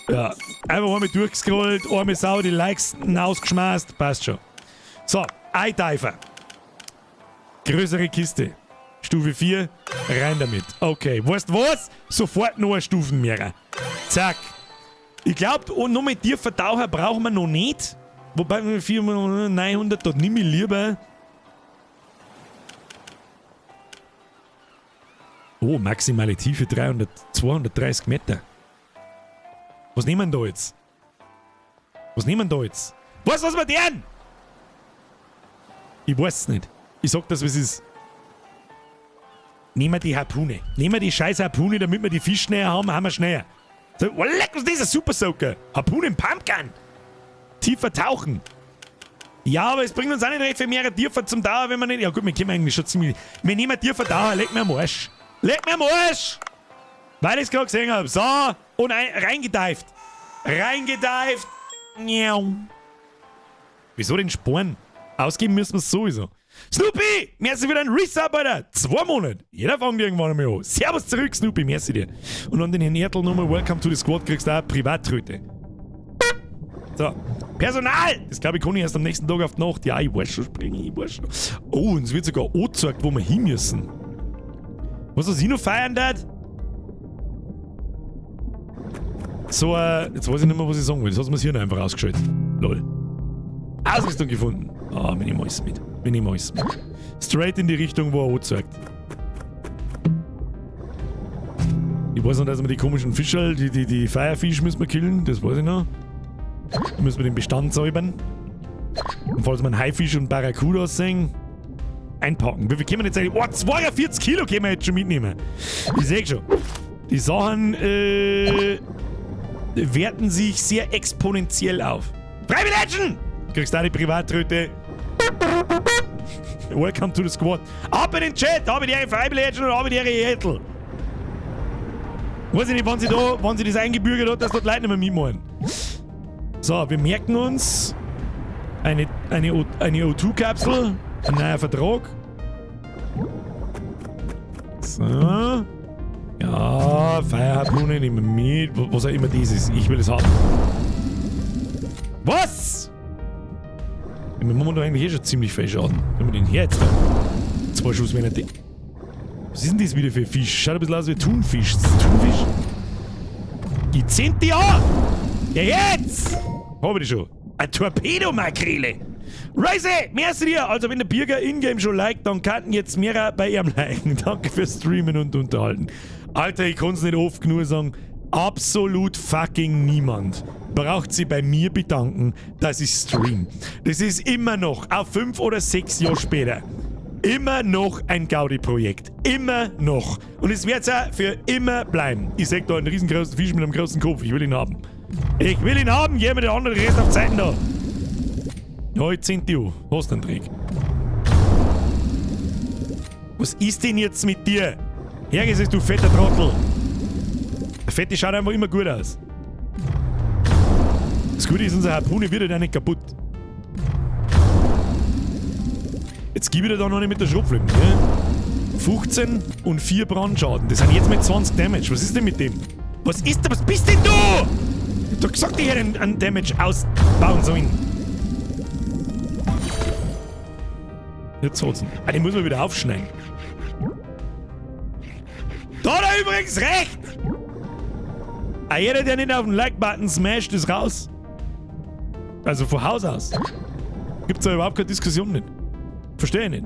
Ja, einfach einmal durchgescrollt, arme Sau, die Likes ausgeschmeißt, passt schon. So, iDiver. Größere Kiste. Stufe 4, rein damit. Okay, weißt du was? Sofort noch eine Stufen mehr. Zack. Ich glaube, noch mit tiefer Taucher brauchen wir noch nicht. Wobei wir 900, dort nehme ich lieber. Oh, maximale Tiefe 300, 230 Meter. Was nehmen wir da jetzt? Was nehmen wir da jetzt? Was, was wir denn? Ich weiß es nicht. Ich sag das, wie es ist. Nehmen wir die Harpune. Nehmen wir die scheiß Harpune, damit wir die Fisch schneller haben, haben wir schneller. So, oh, leck, was ist das? Ein Super Soaker. Harpunen Pumpgun. Tiefer tauchen. Ja, aber es bringt uns auch nicht recht viel mehr tiefer zum Dauer, wenn wir nicht. Ja gut, wir können eigentlich schon ziemlich. Wir nehmen tiefer Dauer, leck mir am Arsch. Leck mir am Arsch! Weil ich es gerade gesehen habe. So, und reingedived. Reingedived. Wieso den Sporen? Ausgeben müssen wir es sowieso. Snoopy! Merci für deinen Resub, Alter! 2 Monate! Jeder fängt irgendwann einmal an. Servus zurück, Snoopy, merci dir. Und an den Herrn Ertl nochmal Welcome to the Squad, kriegst du auch Privattröte. So, Personal! Das glaube ich kann ich erst am nächsten Tag auf die Nacht. Ja, ich weiß schon, springen, ich weiß schon. Oh, und es wird sogar angezeigt, wo wir hin müssen. Was ich noch feiern darf? So, jetzt weiß ich nicht mehr, was ich sagen will. Das hat mir das Hirn einfach ausgeschaltet. Lol. Ausrüstung gefunden. Ah, wir nehmen alles mit. Wir nehmen alles mit. Straight in die Richtung, wo er anzeigt. Ich weiß noch, dass wir die komischen Fischerl, die Firefish müssen wir killen, das weiß ich noch. Da müssen wir den Bestand säubern. Und falls wir einen Haifisch und Barracuda sehen, einpacken. Wie viel können wir jetzt eigentlich? Oh, 42 Kilo können wir jetzt schon mitnehmen. Ich sehe schon. Die Sachen werten sich sehr exponentiell auf. Freiwilligen! Kriegst du auch die Privattröte. Welcome to the squad. Ab in den Chat, habe die Freiwilligen und habe die Ethel. Weiß ich nicht, wann sie das eingebürgert hat, dass dort Leute nicht mehr mitmachen. So, wir merken uns eine O2-Kapsel, ein neuer Vertrag. So. Ja, Feuerharpune nehmen wir mit. Was auch immer das ist. Ich will es haben. Was? Wir machen da eigentlich eh schon ziemlich viel Schaden. Wenn wir den her jetzt da. 2 Schuss wären nicht. Was ist denn das wieder für ein Fisch? Schaut ein bisschen aus wie Thunfisch. Ist das Thunfisch? Die 10. Jahr! Ja, jetzt! Hab ich die schon. Ein Torpedo-Makrele! Reise! Merci dir! Also, wenn der Birger Ingame schon liked, dann könnten jetzt mehrere bei ihm liken. Danke fürs Streamen und Unterhalten. Alter, ich kann's nicht oft genug sagen. Absolut fucking niemand braucht sich bei mir bedanken, dass ich stream. Das ist immer noch, auch 5 oder 6 Jahre später, immer noch ein Gaudi-Projekt. Immer noch. Und es wird's auch für immer bleiben. Ich seh da einen riesengroßen Fisch mit einem großen Kopf. Ich will ihn haben. Ich will ihn haben. Geh mir den anderen Rest auf Zeiten da. Ja, jetzt sind die. Hast du einen Trick? Was ist denn jetzt mit dir? Hergesehen, du fetter Trottel. Der Fette schaut einfach immer gut aus. Das Gute ist, unsere Harpune wird ja nicht kaputt. Jetzt gib ich dir da noch nicht mit der Schrotflinte, ne? 15 und 4 Brandschaden. Das sind jetzt mit 20 Damage. Was ist denn mit dem? Was ist da? Was bist denn du? Ich hab doch gesagt, ich hätte einen Damage ausbauen sollen. Jetzt hat's ihn. Ah, den muss man wieder aufschneiden. Da hat er übrigens recht! Ah, jeder, der nicht auf den Like-Button smasht, ist raus. Also von Haus aus. Gibt's da überhaupt keine Diskussion nicht. Verstehe ich nicht.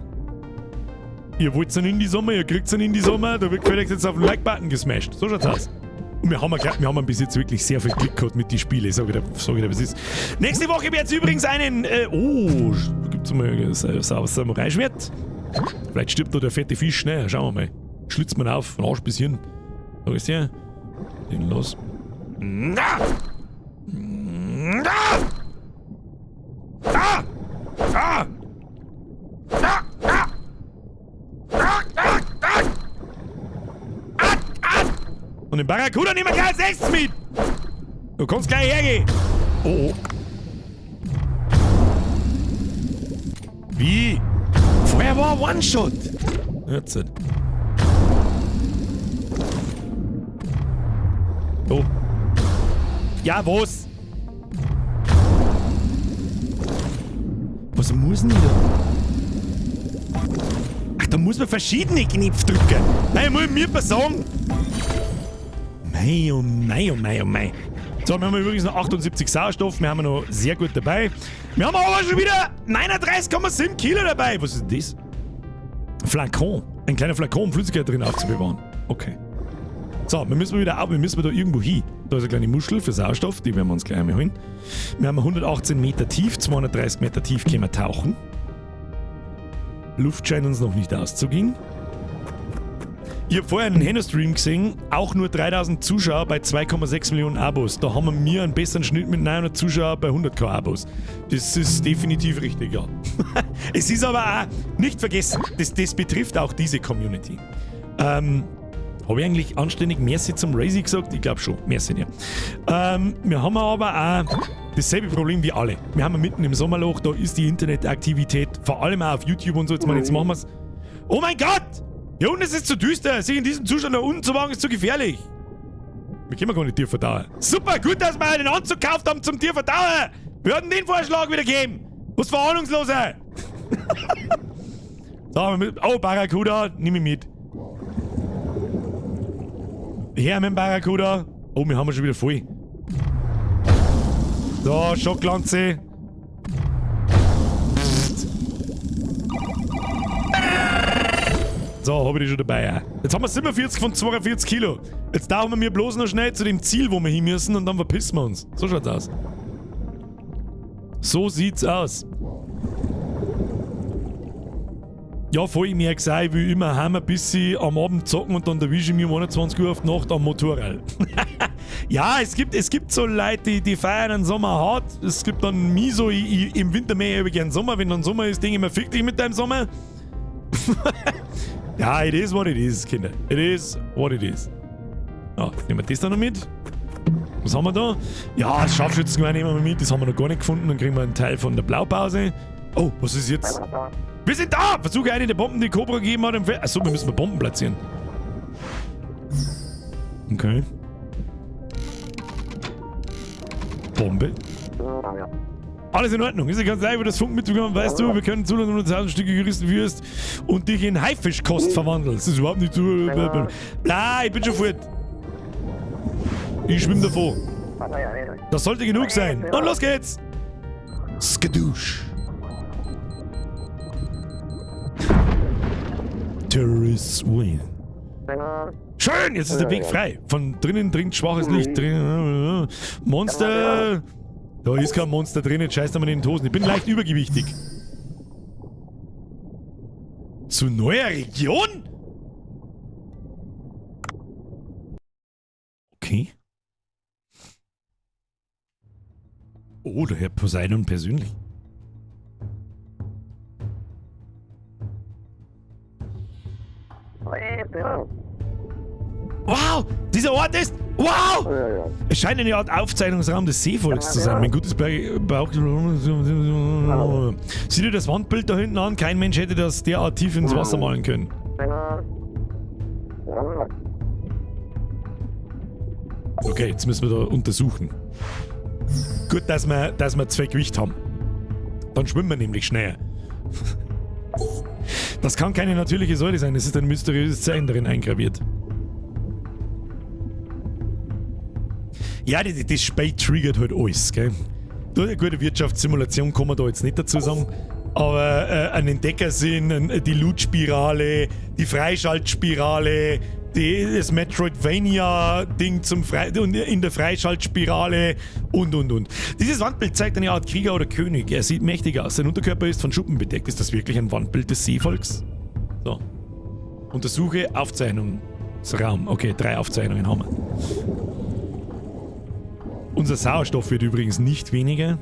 Ihr wollt einen Indie-Sommer, ihr kriegt einen Indie-Sommer, da wird gefälligst jetzt auf den Like-Button gesmasht. So schaut's aus. Und Und wir haben, wir haben bis jetzt wirklich sehr viel Glück gehabt mit den Spielen. Sag ich dir, sag ich dir, was ist. Nächste Woche wird es übrigens einen. Oh, gibt es mal ein Samurai-Schwert? Vielleicht stirbt da der fette Fisch, ne? Schauen wir mal. Schlitzt man auf, von Arsch bis hin. Sag ich's dir. Den los. Na! Na! Ah! Ah! Ah! Ah! Ah! Ah! Ah! Ah! Ah! Und den Barracuda nehmen wir gleich als nächstes mit! Du kommst gleich hergehen! Oh, oh. Wie? Vorher war ein One-Shot! Jetzt. Oh. Ja, was? Was muss denn da? Ach, da muss man verschiedene Knöpfe drücken. Nein, muss ich mir sagen. Mei, oh mei, oh mei, oh mei. So, wir haben übrigens noch 78 Sauerstoff. Wir haben noch sehr gut dabei. Wir haben aber schon wieder 39,7 Kilo dabei. Was ist denn das? Flakon. Ein kleiner Flakon, um Flüssigkeit drin aufzubewahren. Okay. So, wir müssen wieder auf, wir müssen da irgendwo hin. Da ist eine kleine Muschel für Sauerstoff, die werden wir uns gleich einmal holen. Wir haben 118 Meter tief, 230 Meter tief können wir tauchen. Luft scheint uns noch nicht auszugehen. Ich habe vorher einen Henno-Stream gesehen, auch nur 3000 Zuschauer bei 2,6 Millionen Abos. Da haben wir einen besseren Schnitt mit 900 Zuschauern bei 100k Abos. Das ist definitiv richtig, ja. Es ist aber auch, nicht vergessen, das betrifft auch diese Community. Habe ich eigentlich anständig Merci zum Razy gesagt? Ich glaube schon. Merci dir. Wir haben aber auch dasselbe Problem wie alle. Wir haben mitten im Sommerloch, da ist die Internetaktivität, vor allem auch auf YouTube und so. Jetzt, jetzt machen wir's. Oh mein Gott! Hier unten ist es zu düster. Sich in diesem Zustand nach unten zu wagen, ist zu gefährlich. Wir können gar nicht tief verdauen. Super, gut, dass wir einen Anzug gekauft haben zum tief verdauen. Wir würden den Vorschlag wieder geben. Was für Ahnungslose. So, oh, Barracuda, nimm ich mit. Her mit dem Barracuda. Oh, wir haben schon wieder voll. So, Schocklanze. So, hab ich die schon dabei. Auch. Jetzt haben wir 47 von 42 Kilo. Jetzt tauchen wir bloß noch schnell zu dem Ziel, wo wir hin müssen, und dann verpissen wir uns. So schaut's aus. So sieht's aus. Ja, voll, ich merk's auch, ich will immer heim ein bisschen am Abend zocken und dann erwische ich mich um 21 Uhr auf die Nacht am Motorrad. Ja, es gibt so Leute, die feiern den Sommer hart. Es gibt dann mich so, ich, im Winter mehr ich gern Sommer. Wenn dann Sommer ist, denke ich mir, fick dich mit deinem Sommer. Ja, it is what it is, Kinder. It is what it is. Ja, nehmen wir das da noch mit. Was haben wir da? Ja, das Scharfschützengewehr nehmen wir mit. Das haben wir noch gar nicht gefunden. Dann kriegen wir einen Teil von der Blaupause. Oh, was ist jetzt? Wir sind da! Versuche eine der Bomben, die Cobra gegeben hat. Achso, wir müssen mal Bomben platzieren. Okay. Bombe. Alles in Ordnung. Ist ja ganz leicht, wie das Funk mitbekommen. Weißt du, wir können zulassen, wenn du 1000 Stücke gerissen wirst und dich in Haifischkost verwandelst. Das ist überhaupt nicht so. Bla, ich bin schon fort. Ich schwimme davon. Das sollte genug sein. Und los geht's! Skadoosh. Terrorists win. Schön, jetzt ist der Weg frei. Von drinnen dringt schwaches Licht. Drinnen, Monster. Da ist kein Monster drin, jetzt scheißt er mir in den Hosen. Ich bin leicht übergewichtig. Zu neuer Region? Okay. Oh, der Herr Poseidon persönlich. Wow, dieser Ort ist... Wow! Es scheint eine Art Aufzeichnungsraum des Seevolks zu sein. Mein gutes Bauch... Sieh dir das Wandbild da hinten an. Kein Mensch hätte das derart tief ins Wasser malen können. Okay, jetzt müssen wir da untersuchen. Gut, dass wir zwei Gewicht haben. Dann schwimmen wir nämlich schneller. Das kann keine natürliche Säule sein. Es ist ein mysteriöses Zeichen darin eingraviert. Ja, das Spiel triggert halt alles, gell? Eine gute Wirtschaftssimulation kann man da jetzt nicht dazu sagen. Aber ein Entdeckersinn, die Loot-Spirale, die Freischaltspirale, Das Metroidvania-Ding zum Frei und in der Freischaltspirale und, und. Dieses Wandbild zeigt eine Art Krieger oder König. Er sieht mächtig aus. Sein Unterkörper ist von Schuppen bedeckt. Ist das wirklich ein Wandbild des Seevolks? So. Untersuche Aufzeichnungsraum. Okay, 3 Aufzeichnungen haben wir. Unser Sauerstoff wird übrigens nicht weniger.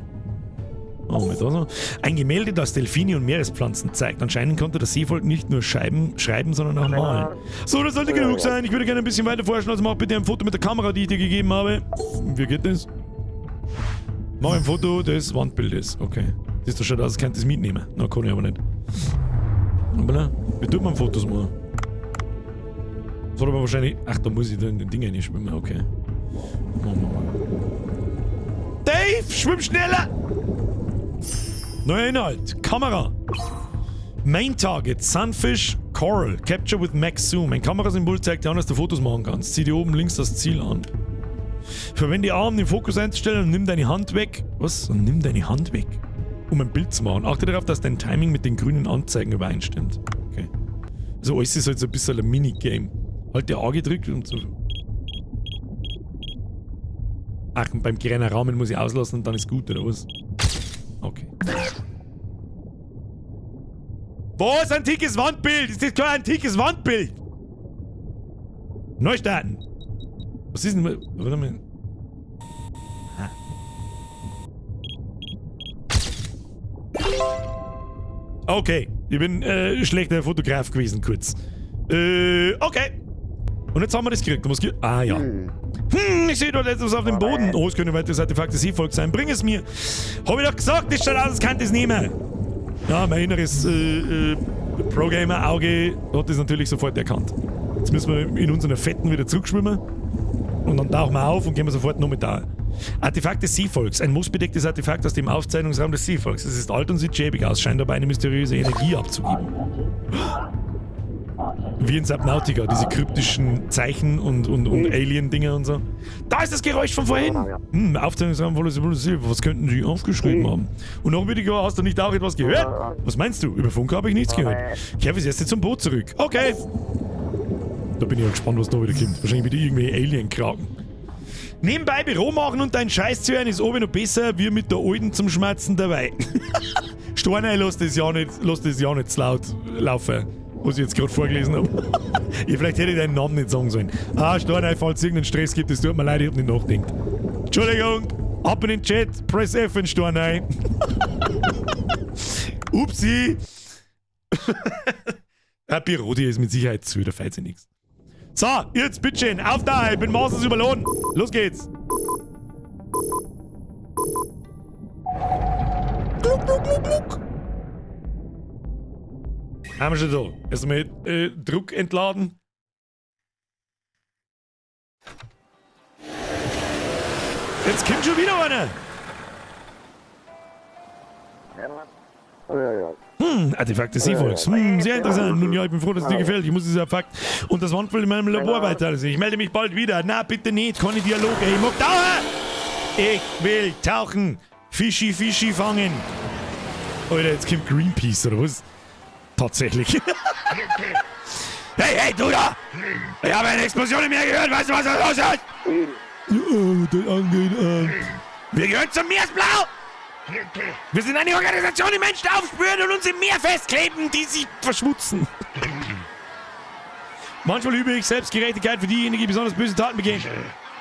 Oh, mit da so. Ein Gemälde, das Delfine und Meerespflanzen zeigt. Anscheinend konnte das Seevolk nicht nur schreiben, sondern auch malen. So, das sollte genug sein. Ich würde gerne ein bisschen weiter forschen, also mach bitte ein Foto mit der Kamera, die ich dir gegeben habe. Wie geht das? Mach ein Foto des Wandbildes. Okay. Das ist doch schon, als könnte ich es mitnehmen. Na, kann ich aber nicht. Aber wie tut man Fotos machen? Das hat aber wahrscheinlich... Ach, da muss ich da in den Ding reinschwimmen. Okay. Machen wir mal. Dave, schwimm schneller! Neuer Inhalt. Kamera. Main Target. Sunfish Coral. Capture with Max Zoom. Ein Kamerasymbol zeigt dir an, dass du Fotos machen kannst. Zieh dir oben links das Ziel an. Verwende A, um den Fokus einzustellen und nimm deine Hand weg. Was? Und nimm deine Hand weg. Um ein Bild zu machen. Achte darauf, dass dein Timing mit den grünen Anzeigen übereinstimmt. Okay. Also alles ist halt so ein bisschen ein Minigame. Halt die A gedrückt und so. Ach, und beim kleinen Rahmen muss ich auslassen und dann ist gut, oder was? Okay. Was? Antikes Wandbild? Ist das kein antikes Wandbild? Neustarten. Was ist denn... Warte mal. Ah. Okay. Ich bin schlechter Fotograf gewesen, kurz. Okay. Und jetzt haben wir das gekriegt. Was ah, ja. Ich sehe dort etwas auf dem Boden. Oh, es könnte ein weiteres Artefakt des Seevolks sein. Bring es mir. Hab ich doch gesagt, das schaut aus, als könnte ich es nehmen. Ja, mein inneres Pro-Gamer-Auge hat das natürlich sofort erkannt. Jetzt müssen wir in unseren Fetten wieder zurückschwimmen. Und dann tauchen wir auf und gehen wir sofort noch mit da. Artefakt des Seevolks. Ein moosbedecktes Artefakt aus dem Aufzeichnungsraum des Seevolks. Es ist alt und sieht schäbig aus, scheint aber eine mysteriöse Energie abzugeben. Wie in Subnautica, diese kryptischen Zeichen und Alien-Dinger und so. Da ist das Geräusch von vorhin! Aufzeichnungsraum voller Symbole. Was könnten sie aufgeschrieben haben? Und noch weniger, hast du nicht auch etwas gehört? Was meinst du? Über Funk habe ich nichts gehört. Kehr fürs Erste zum Boot zurück. Okay! Da bin ich ja gespannt, was da wieder kommt. Wahrscheinlich wieder irgendwelche Alien-Kraken. Nebenbei Büro machen und deinen Scheiß zu hören ist oben noch besser, wie mit der Alten zum Schmerzen dabei. Stornei, lass das ja nicht, lass das ja nicht zu laut laufen, was ich jetzt gerade vorgelesen hab. Ja, vielleicht hätte ich deinen Namen nicht sagen sollen. Ah, Stornei, falls es irgendeinen Stress gibt, es tut mir leid, ich hab nicht nachgedacht. Entschuldigung, ab in den Chat, press F in Stornei. Upsi. Der Büro, die ist mit Sicherheit zu, da fällt sich nichts. So, jetzt bitteschön, auf da, ich bin maßlos überladen. Los geht's. Gluck, gluck, gluck, gluck. Haben wir schon da. Erstmal Druck entladen. Jetzt kommt schon wieder einer. Artefakt des Seevolks. Sehr interessant. Nun ja, ich bin froh, dass es dir gefällt. Ich muss es ja Fakt. Und das Wandbild in meinem Labor weiterlesen. Ich melde mich bald wieder. Na, bitte nicht. Keine Dialoge. Ich mag tauchen. Ich will tauchen. Fischi, Fischi fangen. Alter, jetzt kommt Greenpeace, oder was? Tatsächlich. Hey, hey, du da! Ich habe eine Explosion im Meer gehört. Weißt du, was da los ist? Ja, das angeht, wir gehören zum Meeresblau! Wir sind eine Organisation, die Menschen aufspüren und uns im Meer festkleben, die sie verschmutzen. Manchmal übe ich Selbstgerechtigkeit für diejenigen, die besonders böse Taten begehen.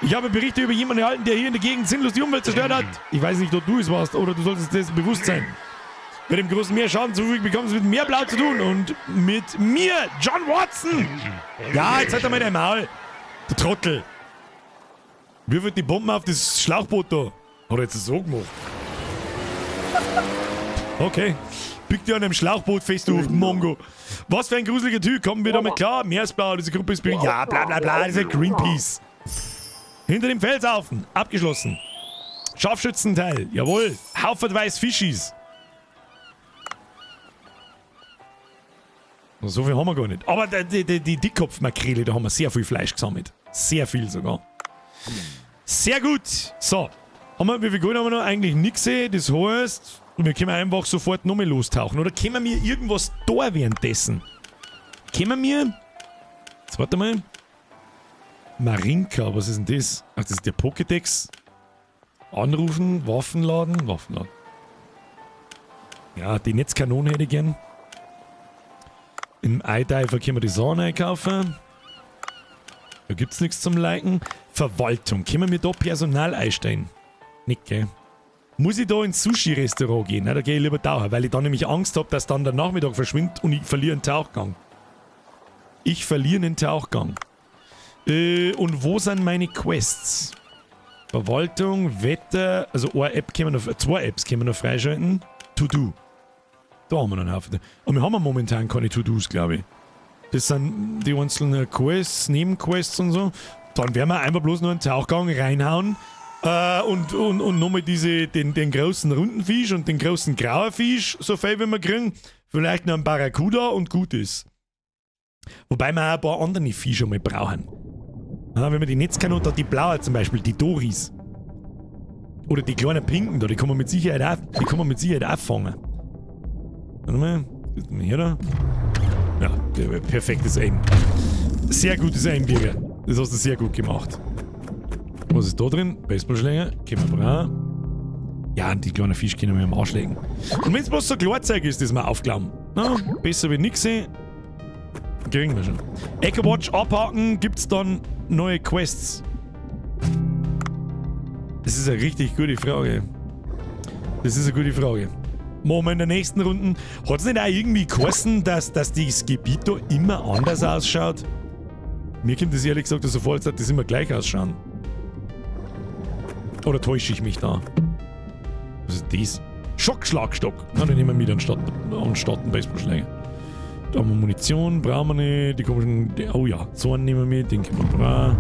Ich habe Berichte über jemanden erhalten, der hier in der Gegend sinnlos die Umwelt zerstört hat. Ich weiß nicht, ob du es warst, oder du solltest dessen bewusst sein. Wer dem großen Meer Schaden zufügt, bekommt es mit Meerblau zu tun. Und mit mir, John Watson. Ja, jetzt halt einmal dein Maul. Du Trottel. Wirf die Bomben auf das Schlauchboot da. Hat er jetzt so gemacht. Okay. Bieg dir an einem Schlauchboot fest, du Mongo. Was für ein gruseliger Typ. Kommen wir damit klar? Meeresblau, diese Gruppe ist... Ja, bla bla bla, das ist ja Greenpeace. Hinter dem Felshaufen. Abgeschlossen. Scharfschützenteil. Jawohl. Haufenweis Fischis. So viel haben wir gar nicht. Aber die Dickkopfmakrele, da haben wir sehr viel Fleisch gesammelt. Sehr viel sogar. Sehr gut. So. Haben wir, wie viel Gold haben wir noch? Eigentlich nichts gesehen. Das heißt, wir können einfach sofort nochmal lostauchen. Oder können wir irgendwas da währenddessen? Können wir... Jetzt warte mal. Marinka, was ist denn das? Ach, das ist der Pokédex. Anrufen, Waffenladen, Waffenladen. Ja, die Netzkanone hätte ich gern. Im iDiver können wir die Sachen einkaufen. Da gibt's nichts zum Liken. Verwaltung. Können wir da Personal einstellen? Nicht, gell? Muss ich da ins Sushi-Restaurant gehen? Na, da gehe ich lieber tauchen, weil ich dann nämlich Angst habe, dass dann der Nachmittag verschwindet und ich verliere einen Tauchgang. Ich verliere einen Tauchgang. Und wo sind meine Quests? Verwaltung, Wetter, also eine App können wir noch, zwei Apps können wir noch freischalten. To-Do. Da haben wir noch einen Haufen. Und wir haben ja momentan keine To-Dos, glaube ich. Das sind die einzelnen Quests, Nebenquests und so. Dann werden wir einfach bloß nur einen Tauchgang reinhauen. Und nochmal den großen runden Fisch und den großen grauen Fisch, so viel wie wir kriegen. Vielleicht noch einen Barracuda und gut ist. Wobei wir auch ein paar andere Fische mal brauchen. Ja, wenn wir die Netzkanone, da die blaue zum Beispiel, die Doris. Oder die kleinen Pinken da, die kann man mit Sicherheit auch, die kann man mit Sicherheit auch fangen. Warte mal, ist denn hier da? Ja, perfektes Aim. Sehr gutes Aim, Birger. Das hast du sehr gut gemacht. Was ist da drin? Baseballschläger. Können wir brauchen. Ja, und die kleinen Fisch können wir am Arsch legen. Und wenn's bloß so Klarzeug ist, das wir aufglauben. Na, besser wie nix. Kriegen wir schon. Echo Watch abhaken, gibt's dann neue Quests? Das ist eine richtig gute Frage. Das ist eine gute Frage. Machen wir in der nächsten Runde. Hat's nicht auch irgendwie geheißen, dass das Gebiet da immer anders ausschaut? Mir kommt das ehrlich gesagt so vor, als würde das immer gleich ausschauen. Oder täusche ich mich da? Was ist das? Schockschlagstock. Na, den nehmen wir mit anstatt einen Baseballschläger. Da haben wir Munition, brauchen wir nicht. Die komischen. Die, oh ja, so einen nehmen wir mit, den können wir brauchen.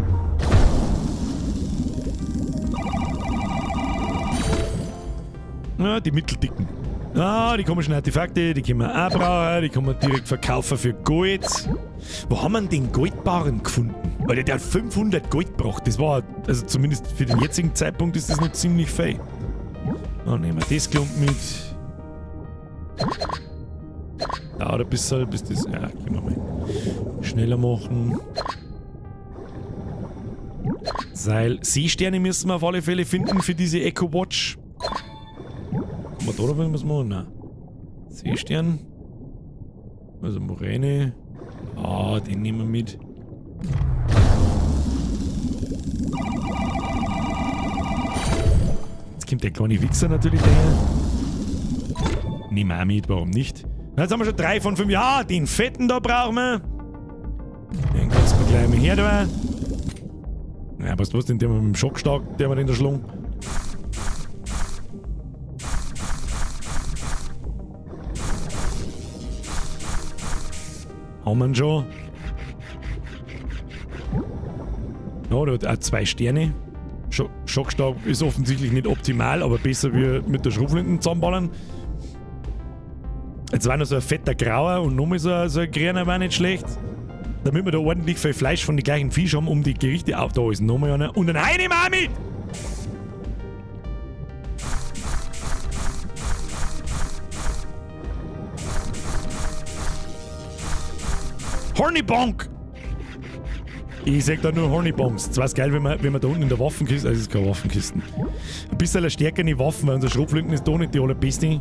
Ja, die mitteldicken. Ah, die komischen Artefakte, die können wir auch brauchen. Die können wir direkt verkaufen für Gold. Wo haben wir denn den Goldbarren gefunden? Weil der hat 500 Gold gebracht. Das war, also zumindest für den jetzigen Zeitpunkt ist das noch ziemlich fein. Dann nehmen wir das Klump mit. Dauert ein bisschen, bis das... Ja, können wir mal schneller machen. Seil. Seesterne müssen wir auf alle Fälle finden für diese Echo Watch. Kann man da noch was machen? Nein. Seestern. Also Moräne. Ah, den nehmen wir mit. Jetzt kommt der kleine Wichser natürlich daher. Nehmen wir auch mit, warum nicht? Jetzt haben wir schon 3 von 5. Ja, den fetten da brauchen wir. Den kannst du mir gleich mal her da. Ja, weißt du was, den wir mit dem Schockstark, der wir in der Schlung. Haben wir ihn schon. Ja, der hat auch 2 Sterne. Schockstab ist offensichtlich nicht optimal, aber besser wie mit der Schrotflinte zusammenballern. Jetzt war noch so ein fetter Grauer und nochmal so ein grüner war nicht schlecht. Damit wir da ordentlich viel Fleisch von den gleichen Fisch haben, um die Gerichte auf. Da ist nochmal einer. Und ein Hai nehmen wir auch mit! Horny Bonk! Ich sag da nur Horny Bonks. Das war's geil, wenn man da unten in der Waffenkiste. Also, es ist keine Waffenkiste. Ein bisschen stärkere Waffen, weil unser Schrotflinten ist da nicht die allerbeste.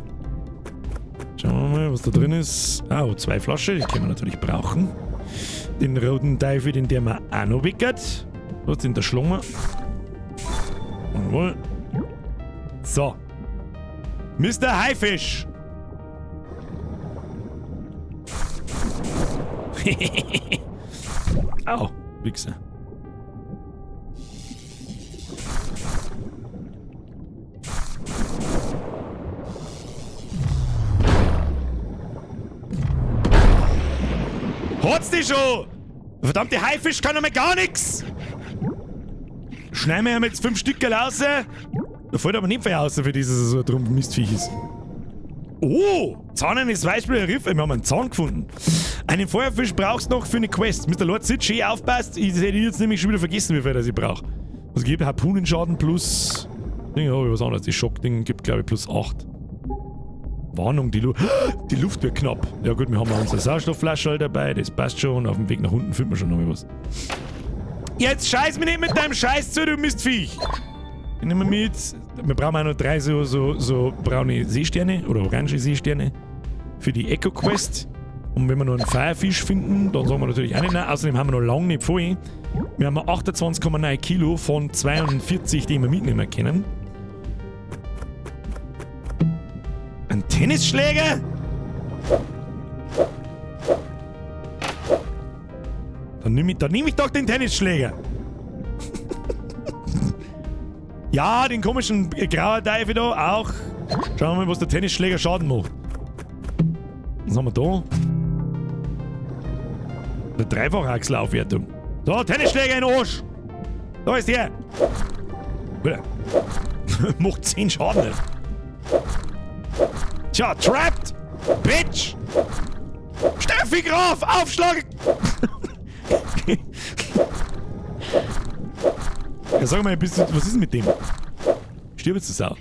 Schauen wir mal, was da drin ist. Ah, oh, 2 Flaschen, die können wir natürlich brauchen. Den roten Teufel, den der wir auch noch wickert. Was sind der Schlummer? Jawohl. So. Mister Haifisch! Au, Wichser. Hat's die schon? Verdammte Haifisch kann doch mal gar nix! Schneiden wir ihm jetzt 5 Stück raus. Da fällt aber nicht viel raus für dieses so ein Mistviech ist. Oh! Zahn eines Weißblüher Riff. Wir haben einen Zahn gefunden. Einen Feuerfisch brauchst du noch für eine Quest. Mister Lord Sid, schön aufpasst. Ich hätte jetzt nämlich schon wieder vergessen, wie viel das ich brauche. Also gibt Harpunenschaden plus... Ding, oh, was anderes. Die Schockding gibt, glaube ich, plus 8. Warnung, die Luft wird knapp. Ja gut, wir haben auch unsere Sauerstoffflasche halt dabei. Das passt schon. Und auf dem Weg nach unten finden wir schon noch mal was. Jetzt scheiß mich nicht mit deinem Scheiß zu, du Mistviech! Ich nehme mit. Wir brauchen auch noch drei so braune Seesterne oder orange Seesterne für die Echo Quest. Und wenn wir noch einen Firefish finden, dann sagen wir natürlich auch nicht nein. Außerdem haben wir noch lange nicht voll. Wir haben 28,9 Kilo von 42, die wir mitnehmen können. Ein Tennisschläger? Dann nehme ich doch den Tennisschläger. Ja, den komischen grauen Teufel da auch. Schauen wir mal, was der Tennisschläger Schaden macht. Was haben wir da? Der Dreifachachselaufwertung. So, Tennisschläger in den Arsch! Da ist der! Alter. Macht 10 Schaden. Tja, trapped! Bitch! Steffi Graf! Aufschlag! Ja, sag mal, bist du, was ist denn mit dem? Stirb jetzt, du Sau.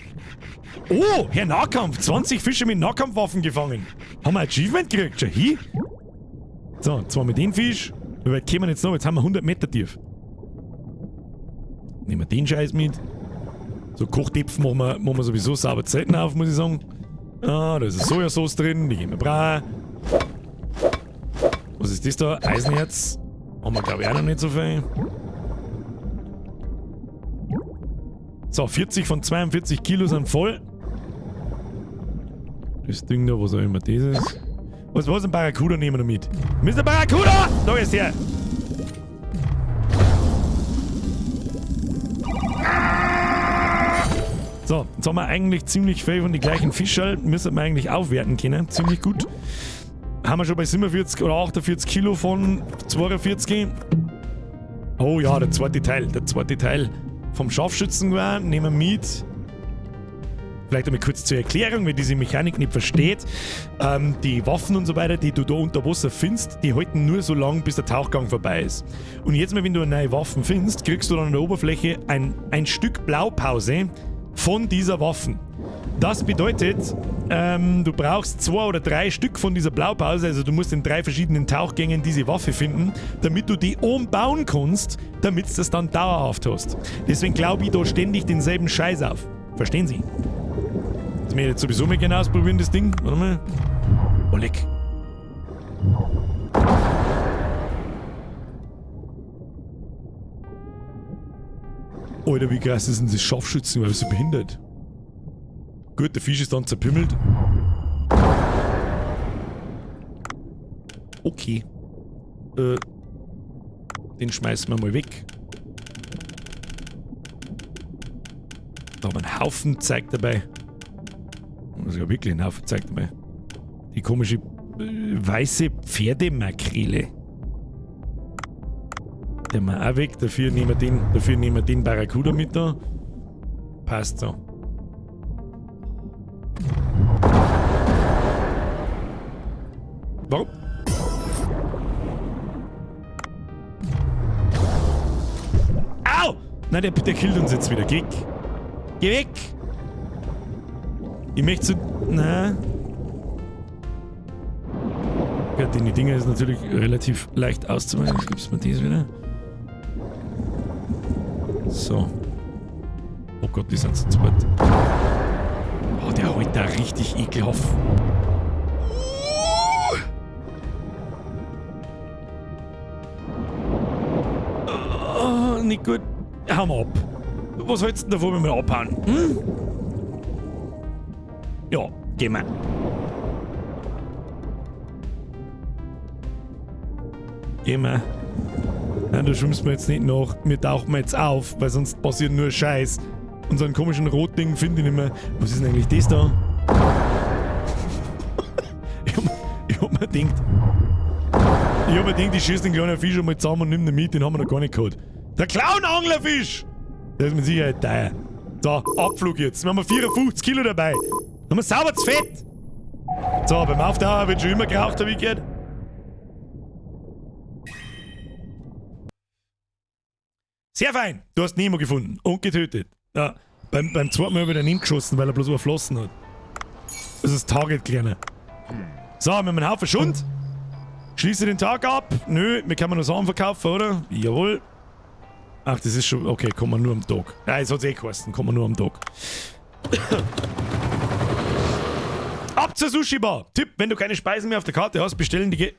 Oh, Herr Nahkampf! 20 Fische mit Nahkampfwaffen gefangen. Haben wir ein Achievement gekriegt? Schau hier. So, zwar mit dem Fisch. Wie weit kommen wir jetzt noch? Jetzt haben wir 100 Meter tief. Nehmen wir den Scheiß mit. So Kochtöpfe machen wir sowieso sauber Zeiten auf, muss ich sagen. Ah, da ist eine Sojasauce drin, die gehen wir braun. Was ist das da? Eisenerz. Haben wir, glaube ich, auch noch nicht so viel. So, 40 von 42 Kilo sind voll. Das Ding da, was auch immer das ist. Was, ein Barracuda nehmen wir noch mit? Mr. Barracuda! Da ist er! So, jetzt haben wir eigentlich ziemlich viel von den gleichen Fischerl. Müssen wir eigentlich aufwerten können. Ziemlich gut. Haben wir schon bei 47 oder 48 Kilo von 42. Oh ja, der zweite Teil. Der zweite Teil vom Scharfschützengewehr nehmen wir mit. Vielleicht einmal kurz zur Erklärung, wer diese Mechanik nicht versteht. Die Waffen und so weiter, die du da unter Wasser findest, die halten nur so lange, bis der Tauchgang vorbei ist. Und jetzt mal, wenn du eine neue Waffe findest, kriegst du dann an der Oberfläche ein Stück Blaupause von dieser Waffen. Das bedeutet, du brauchst 2 oder 3 Stück von dieser Blaupause, also du musst in 3 verschiedenen Tauchgängen diese Waffe finden, damit du die umbauen kannst, damit du das dann dauerhaft hast. Deswegen glaube ich da ständig denselben Scheiß auf. Verstehen Sie? Das möchte ich jetzt sowieso mal gerne ausprobieren, das Ding. Warte mal. Oh, leck. Alter, wie krass ist denn das Scharfschützen? Weil so behindert. Gut, der Fisch ist dann zerpimmelt. Okay. Den schmeißen wir mal weg. Da haben wir einen Haufen Zeug dabei. Das ist ja wirklich ein Haufen Zeug dabei. Die komische weiße Pferdemakrele. Den wir auch weg. Dafür nehmen wir den Barracuda mit da. Passt so. Warum? Au! Nein, der killt uns jetzt wieder. Geh weg. Geh weg! Ich möchte so... Nein. Ja, die Dinger ist natürlich relativ leicht auszumachen. Jetzt gibt's mir das wieder. So. Oh Gott, die sind zu zweit. Oh, der hält da richtig ekelhaft. Oh, nicht gut. Hau mal ab. Was hältst du denn davon, wenn wir abhauen? Hm? Ja, gehen wir. Gehen wir. Nein, du schwimmst mir jetzt nicht nach. Wir tauchen jetzt auf, weil sonst passiert nur Scheiß. Und so einen komischen Rotding finde ich nicht mehr. Was ist denn eigentlich das da? Ich hab mir gedacht, ich schieße den kleinen Fisch einmal zusammen und nimm den mit, den haben wir noch gar nicht gehabt. Der Clown-Anglerfisch! Der ist mit Sicherheit teuer. So, Abflug jetzt. Wir haben 54 Kilo dabei. Dann haben wir sauber zu fett. So, beim Auftauchen wird schon immer geraucht, hab ich gehört. Sehr fein. Du hast Nemo gefunden und getötet. Ja, beim zweiten Mal habe ich ihn geschossen, weil er bloß überflossen hat. Das ist Target, Kleiner. So, wir haben einen Haufen Schund. Schließe den Tag ab. Nö, wir können nur Sachen verkaufen, oder? Jawohl. Ach, das ist schon. Okay, kommen wir nur am Tag. Ja, es hat eh geheißen, kommen wir nur am Tag. Ab zur Sushi-Bar! Tipp, wenn du keine Speisen mehr auf der Karte hast, bestellen die. Ge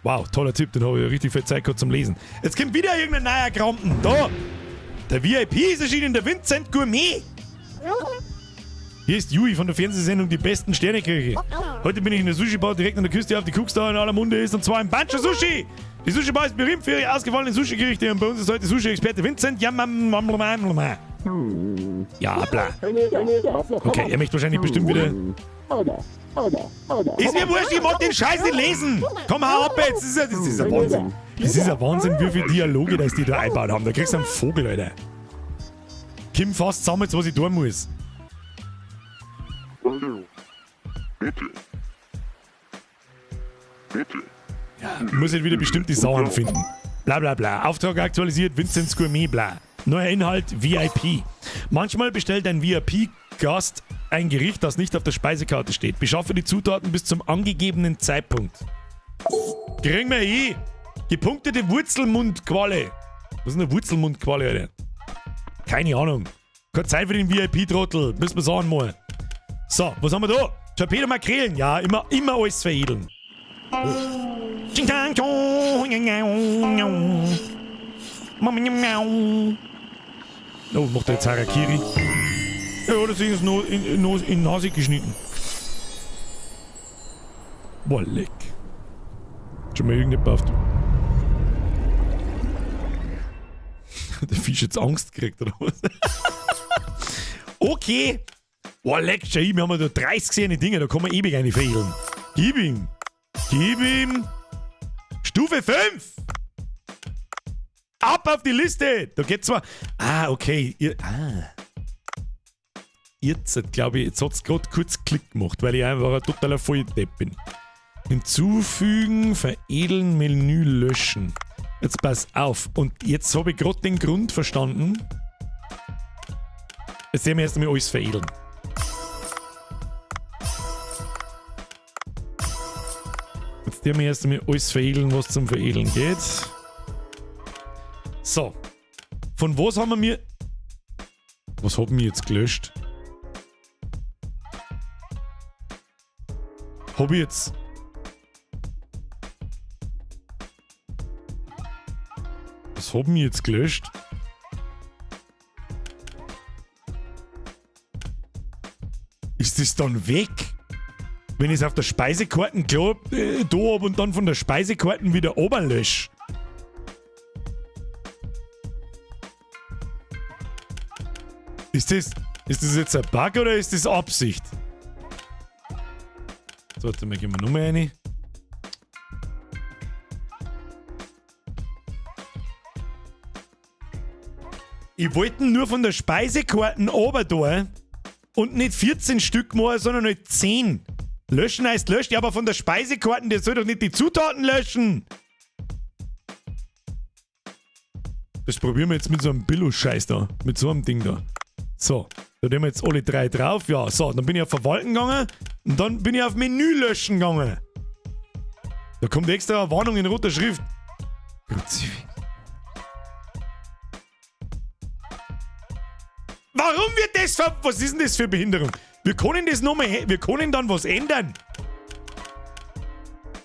Wow, toller Tipp, den habe ich richtig viel Zeit gehabt zum Lesen. Jetzt kommt wieder irgendein neuer Krampen. Da! Der VIP ist erschienen, der Vincent Gourmet! Hier ist Yui von der Fernsehsendung Die besten Sterneköche. Heute bin ich in der Sushi-Bar direkt an der Küste auf die Cookstar in aller Munde ist und zwar im Bancho Sushi. Die Sushi-Bar ist berühmt für ihre ausgefallenen Sushi-Gerichte und bei uns ist heute Sushi-Experte Vincent Yamamamamamama. Ja, bla. Okay, er möchte wahrscheinlich bestimmt wieder. Ist mir wurscht, ich mag den Scheiß nicht lesen! Komm, hau ab jetzt! Das ist ja Wahnsinn. Das ist ja Wahnsinn, wie viele Dialoge das die da einbaut haben. Da kriegst du einen Vogel, Alter. Kim fasst zusammen, jetzt, was ich tun muss. Ja, ich muss jetzt wieder bestimmt die Sachen finden. Bla bla bla. Auftrag aktualisiert, Vincent's Gourmet, bla. Neuer Inhalt, VIP. Manchmal bestellt ein VIP-Gast ein Gericht, das nicht auf der Speisekarte steht. Beschaffe die Zutaten bis zum angegebenen Zeitpunkt. Kriegen wir eh. Gepunktete Wurzelmundqualle. Was ist eine Wurzelmundqualle, Alter? Keine Ahnung. Keine Zeit für den VIP-Trottel. Müssen wir sagen mal. So, was haben wir da? Torpedo Makrelen. Ja, immer, immer alles veredeln. Oh, macht er jetzt Harakiri? Ja, das ist in Nase geschnitten. Boah, leck. Schon mal irgendjemand auf. Der Fisch jetzt Angst gekriegt, oder was? Okay. Boah, leck, schau, wir haben da 30 gesehene Dinge, da kann man ewig eine veredeln. Gib ihm. Gib ihm. Stufe 5. Ab auf die Liste. Da geht zwar. Ah, okay. Ihr, ah. Jetzt, glaube ich, jetzt hat es gerade kurz Klick gemacht, weil ich einfach ein totaler Volldepp bin. Hinzufügen, veredeln, Menü löschen. Jetzt pass auf. Und jetzt habe ich gerade den Grund verstanden. Jetzt sehen wir erst einmal alles veredeln. Jetzt sehen wir erst einmal alles veredeln, was zum Veredeln geht. So. Von was haben wir mir. Was haben wir jetzt gelöscht? Hab ich jetzt. Was haben wir jetzt gelöscht? Ist das dann weg? Wenn ich es auf der Speisekarte glaub, da hab und dann von der Speisekarte wieder oberlösch. Ist das jetzt ein Bug oder ist das Absicht? So, warte mal, gehen wir nochmal rein. Ich wollte nur von der Speisekarte ober da und nicht 14 Stück mal, sondern nur 10. Löschen heißt löschen, ja, aber von der Speisekarte, der soll doch nicht die Zutaten löschen. Das probieren wir jetzt mit so einem Billo-Scheiß da. Mit so einem Ding da. So, da nehmen wir jetzt alle drei drauf. Ja, so, dann bin ich auf Verwalten gegangen und dann bin ich auf Menü löschen gegangen. Da kommt extra eine Warnung in roter Schrift. Kruzifix. Warum wird das ver... Was ist denn das für Behinderung? Wir können das nochmal... Wir können dann was ändern.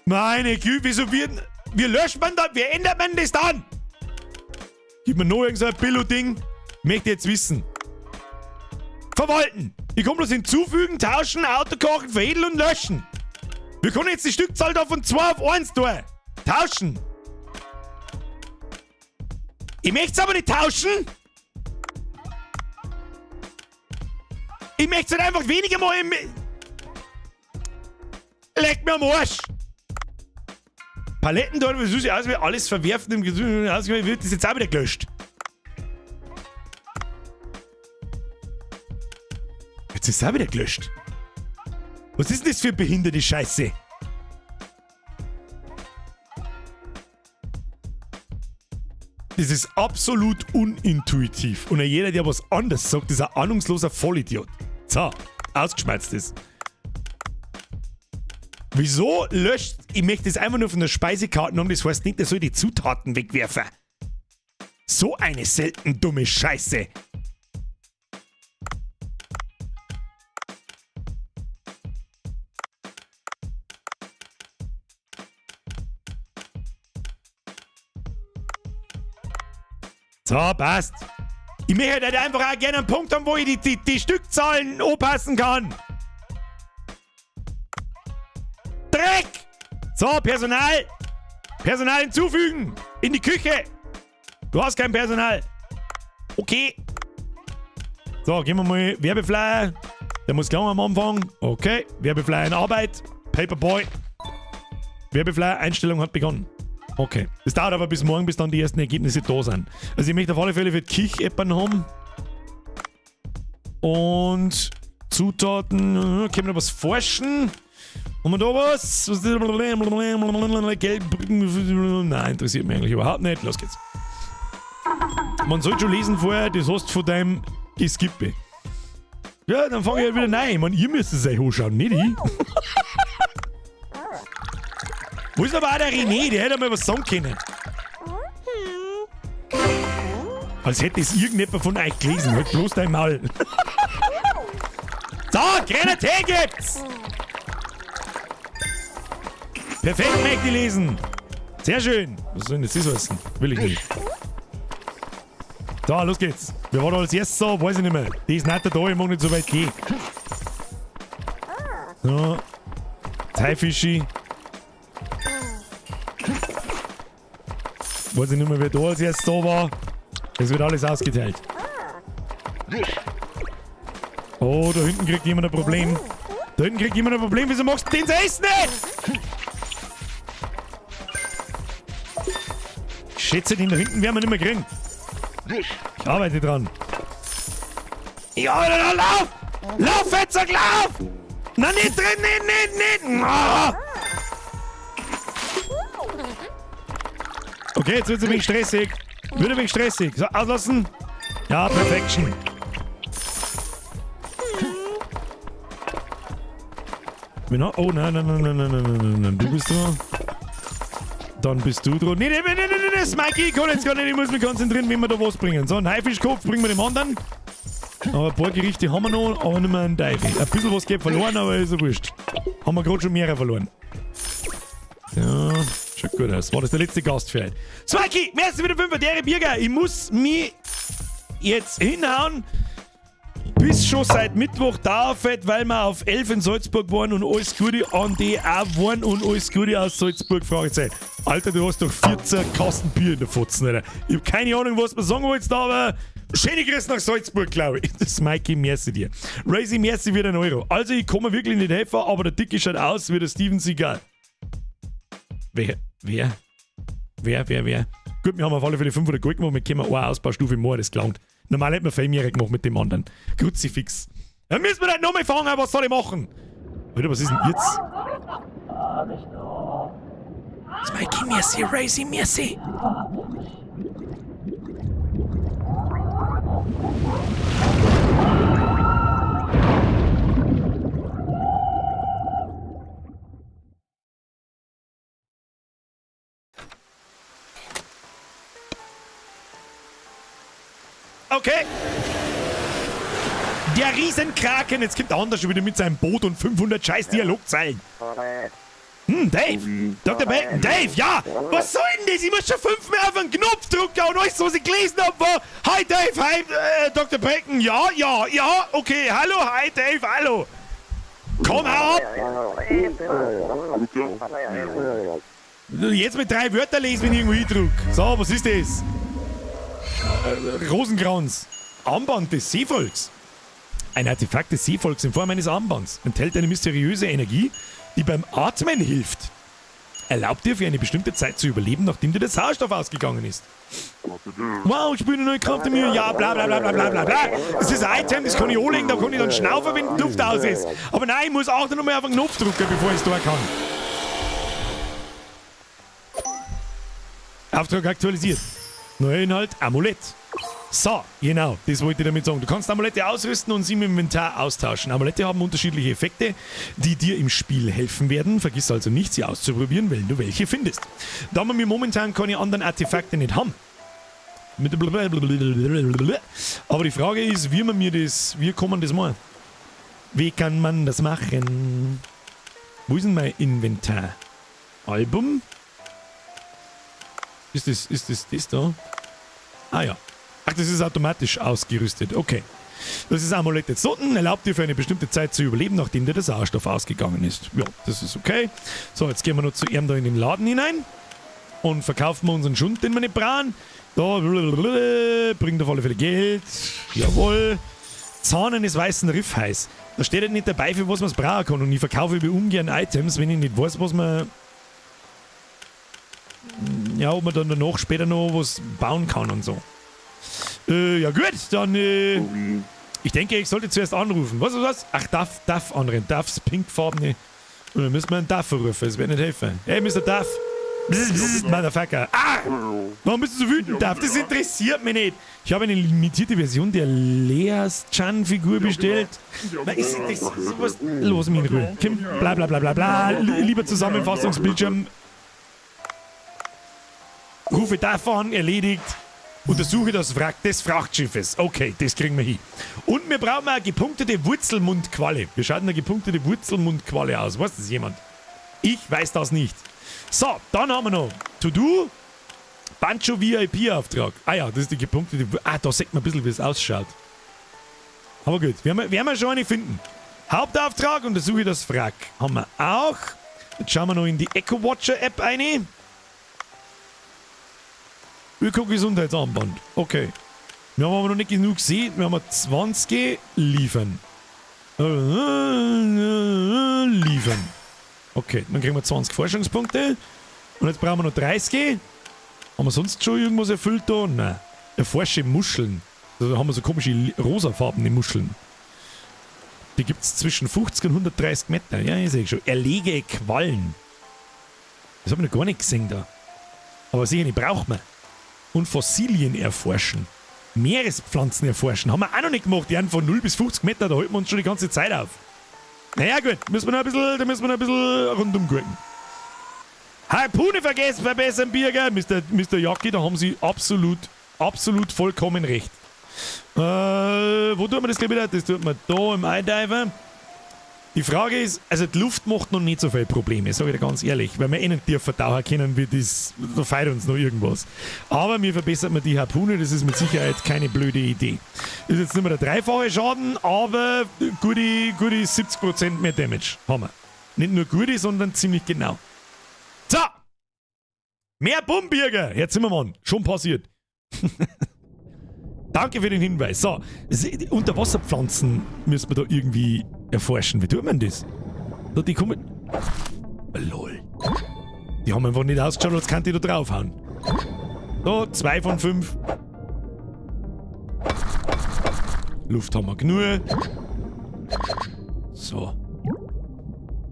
Meine Güte, wieso wird... Wie löscht man da... Wie ändert man das dann? Gib mir noch irgend so ein Billo-Ding. Möchte jetzt wissen. Verwalten. Ich kann bloß hinzufügen, tauschen, Autokochen, veredeln und löschen. Wir können jetzt die Stückzahl da von 2 auf 1 tun. Tauschen. Ich möchte es aber nicht tauschen. Ich möchte es halt einfach weniger mal im... Leck mir am Arsch! Paletten dort, wie es aus, wie alles verwerfen im Gesundheits- wird das jetzt auch wieder gelöscht. Jetzt ist es auch wieder gelöscht. Was ist denn das für behinderte Scheiße? Das ist absolut unintuitiv. Und jeder, der was anderes sagt, ist ein ahnungsloser Vollidiot. So, ausgeschmeißt ist. Wieso löscht... Ich möchte es einfach nur von der Speisekarte haben, das heißt nicht, der soll die Zutaten wegwerfen. So eine selten dumme Scheiße. So, passt. Ich möchte halt einfach auch gerne einen Punkt haben, wo ich die Stückzahlen anpassen kann. Dreck! So, Personal! Personal hinzufügen! In die Küche! Du hast kein Personal. Okay. So, gehen wir mal Werbeflyer. Der muss klar am Anfang. Okay, Werbeflyer in Arbeit. Paperboy. Werbeflyer, Einstellung hat begonnen. Okay. Es dauert aber bis morgen, bis dann die ersten Ergebnisse da sind. Also ich möchte auf alle Fälle für die Küche jemanden haben. Und Zutaten. Können wir da was forschen? Haben wir da was? Gelb. Nein, interessiert mich eigentlich überhaupt nicht. Los geht's. Man sollte schon lesen vorher, das hast du von deinem Geskippe. Ja, dann fange ich halt wieder nein. Ich meine, ihr müsst es euch anschauen, nicht ich. Wo ist aber auch der René? Der hätte mal was sagen können. Als hätte es irgendjemand von euch gelesen. Halt bloß dein Maul. So, grüner Tee gibt's! Perfekt, möchte ich lesen. Sehr schön. Was soll denn jetzt das heißen? Will ich nicht. So, los geht's. Wer war da als erstes so? Weiß ich nicht mehr. Die ist nicht da, ich mag nicht so weit gehen. So. Haifischi. Weiß ich nicht mehr, wer da als erstes da war. Es wird alles ausgeteilt. Oh, da hinten kriegt jemand ein Problem. Da hinten kriegt jemand ein Problem. Wieso machst du den Essen nicht? Ich schätze, den da hinten werden wir nicht mehr kriegen. Ich arbeite dran. Ich arbeite dran. Lauf! Lauf, Fettsack, lauf! Na, nicht drin, nicht, nicht, nicht! Ah! Okay, jetzt wird's ein wenig stressig. Wird ein wenig stressig. So, auslassen. Ja, Perfection. Oh, nein, nein, nein, nein, nein, nein, nein, nein. Du bist dran. Dann bist du dran. Nee, nee, nee, nee, nee, nee, Smikey, ich kann jetzt gar nicht. Ich muss mich konzentrieren, wenn wir da was bringen. So, einen Haifischkopf bringen wir dem anderen. Aber ein paar Gerichte haben wir noch, aber nicht mehr einen Teufel. Ein bisschen was geht verloren, aber ist ja wurscht. Haben wir gerade schon mehrere verloren. Ja, schaut gut aus. War das der letzte Gast für heute? Smikey, merci wieder 5 der Birger. Ich muss mich jetzt hinhauen. Bis schon seit Mittwoch da, weil wir auf 11 in Salzburg waren und alles Gute an die auch waren und alles Gute aus Salzburg, Fragezeichen. Alter, du hast doch 14 Kasten Bier in der Fotzen, Alter. Ich hab keine Ahnung, was du sagen wolltest, aber schöne Grüße nach Salzburg, glaube ich. Das Mikey, merci dir. Razy, merci wieder ein Euro. Also, ich kann mir wirklich nicht helfen, aber der Dicke schaut aus wie der Steven Seagal. Wer? Wer? Wer? Wer? Wer? Gut, wir haben auf alle Fälle 500 Gold gemacht, wir können eine Ausbaustufe mehr, das gelangt. Normal hätten wir viel mehr gemacht mit dem anderen. Kruzifix. Dann müssen wir das nochmal fangen, was soll ich machen? Alter, was ist denn jetzt? Mikey, merci, Razy, merci. Okay. Der Riesenkraken, jetzt kommt der andere schon wieder mit seinem Boot und 500 scheiß Dialogzeilen. Dave. Dr. Bacon, Dave, ja. Was soll denn das? Ich muss schon 5-mal auf den Knopf drücken und alles, was ich gelesen hab, war Hi Dave, hi Dr. Bacon, ja, ja, ja, okay, hallo, hi Dave, hallo. Komm, hau ab. Jetzt mit 3 Wörter lesen, wenn ich irgendwo hindrück. So, was ist das? Rosenkranz. Armband des Seevolks. Ein Artefakt des Seevolks in Form eines Armbands enthält eine mysteriöse Energie, die beim Atmen hilft. Erlaubt dir für eine bestimmte Zeit zu überleben, nachdem dir der Sauerstoff ausgegangen ist. Wow, ich spüre eine neue Kraft in mir. Ja, bla bla bla bla bla bla bla. Das ist ein Item, das kann ich anlegen, da kann ich dann schnaufen, wenn die Luft aus ist. Aber nein, ich muss auch noch mal auf den Knopf drücken, bevor ich es da kann. Auftrag aktualisiert. Neuer Inhalt, Amulett. So, genau, das wollte ich damit sagen. Du kannst Amulette ausrüsten und sie im Inventar austauschen. Amulette haben unterschiedliche Effekte, die dir im Spiel helfen werden. Vergiss also nicht, sie auszuprobieren, wenn du welche findest. Da wir momentan keine anderen Artefakte nicht haben, Mit Aber die Frage ist, wie man mir das, wie kann man das machen? Wie kann man das machen? Wo ist denn mein Inventar? Album? Ist das das da? Ah ja. Ach, das ist automatisch ausgerüstet. Okay. Das ist Amulett des Toten, erlaubt dir für eine bestimmte Zeit zu überleben, nachdem dir der Sauerstoff ausgegangen ist. Ja, das ist okay. So, jetzt gehen wir noch zu ihm da in den Laden hinein und verkaufen wir unseren Schund, den wir nicht brauchen. Da, bringt auf alle Fälle Geld. Jawohl. Zahn eines weißen Riffhais. Da steht halt nicht dabei, für was man es brauchen kann. Und ich verkaufe über ungern Items, wenn ich nicht weiß, was man. Ja, ob man dann danach später noch was bauen kann und so. Ja gut, dann. Ich denke, ich sollte zuerst anrufen. Was ist das? Ach, Duff, Duff anrennen. Duffs pinkfarbene. Und dann müssen wir einen Duff rufen, das wird nicht helfen. Hey, Mr. Duff. Bzz, bzz, Motherfucker. Ah! Warum bist du so wütend, Duff? Das interessiert mich nicht. Ich habe eine limitierte Version der Leas Chan-Figur bestellt. Na, ist das sowas? Los, mich in Ruhe. Kim, bla bla bla bla bla. Lieber Zusammenfassungsbildschirm. Rufe Duff an, erledigt. Untersuche das Wrack des Frachtschiffes. Okay, das kriegen wir hin. Und wir brauchen eine gepunktete Wurzelmundqualle. Wie schaut denn eine gepunktete Wurzelmundqualle aus? Weiß das jemand? Ich weiß das nicht. So, dann haben wir noch To-Do. Bancho VIP-Auftrag. Ah ja, das ist die gepunktete. Ah, da sieht man ein bisschen, wie es ausschaut. Aber gut, werden wir schon eine finden. Hauptauftrag, untersuche das Wrack. Haben wir auch. Jetzt schauen wir noch in die Echo Watcher App rein. Öko-Gesundheitsarmband. Okay. Wir haben aber noch nicht genug gesehen. Wir haben 20 liefern. Liefern. Okay, dann kriegen wir 20 Forschungspunkte. Und jetzt brauchen wir noch 30. Haben wir sonst schon irgendwas erfüllt da? Nein. Erforsche Muscheln. Also da haben wir so komische rosafarbene Muscheln. Die gibt es zwischen 50 und 130 Meter. Ja, ich sehe schon. Erlege Quallen. Das habe ich noch gar nicht gesehen da. Aber sicher nicht braucht man. Und Fossilien erforschen. Meerespflanzen erforschen. Haben wir auch noch nicht gemacht. Die haben von 0 bis 50 Meter, da halten wir uns schon die ganze Zeit auf. Naja gut, müssen wir noch ein bisschen, da müssen wir noch ein bisschen rundum gucken. Harpune vergessen, verbessern, Birger. Mr. Jacki, da haben Sie absolut, absolut vollkommen recht. Wo tut man das gleich wieder? Das tut man da im iDiver. Die Frage ist, also die Luft macht noch nicht so viele Probleme, sage ich dir ganz ehrlich, weil wir eh nicht tiefer tauchen können, wie das, da fehlt uns noch irgendwas. Aber mir verbessert man die Harpune, das ist mit Sicherheit keine blöde Idee. Ist jetzt nicht mehr der dreifache Schaden, aber gute, gute 70% mehr Damage haben wir. Nicht nur gute, sondern ziemlich genau. So! Mehr Bumbirger! Herr Zimmermann, schon passiert. Danke für den Hinweis. So, Unterwasserpflanzen müssen wir da irgendwie erforschen. Wie tut man das? Da, die kommen. Lol. Die haben einfach nicht ausgeschaut, als könnte ich da draufhauen. So, 2 von 5. Luft haben wir genug. So.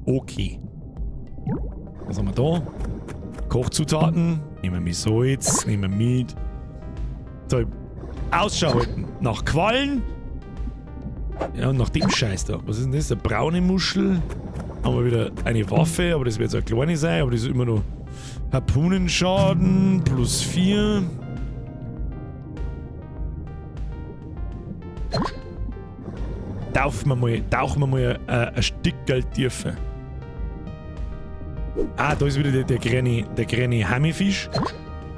Okay. Was haben wir da? Kochzutaten. Nehmen wir Salz, nehmen wir mit. So, Ausschau halten. Nach Quallen. Ja, und nach dem Scheiß da. Was ist denn das? Eine braune Muschel. Haben wir wieder eine Waffe, aber das wird so eine kleine sein, aber das ist immer noch Harpunenschaden plus 4. Tauchen wir mal ein Stück tiefer. Ah, da ist wieder der kleine Hammifisch.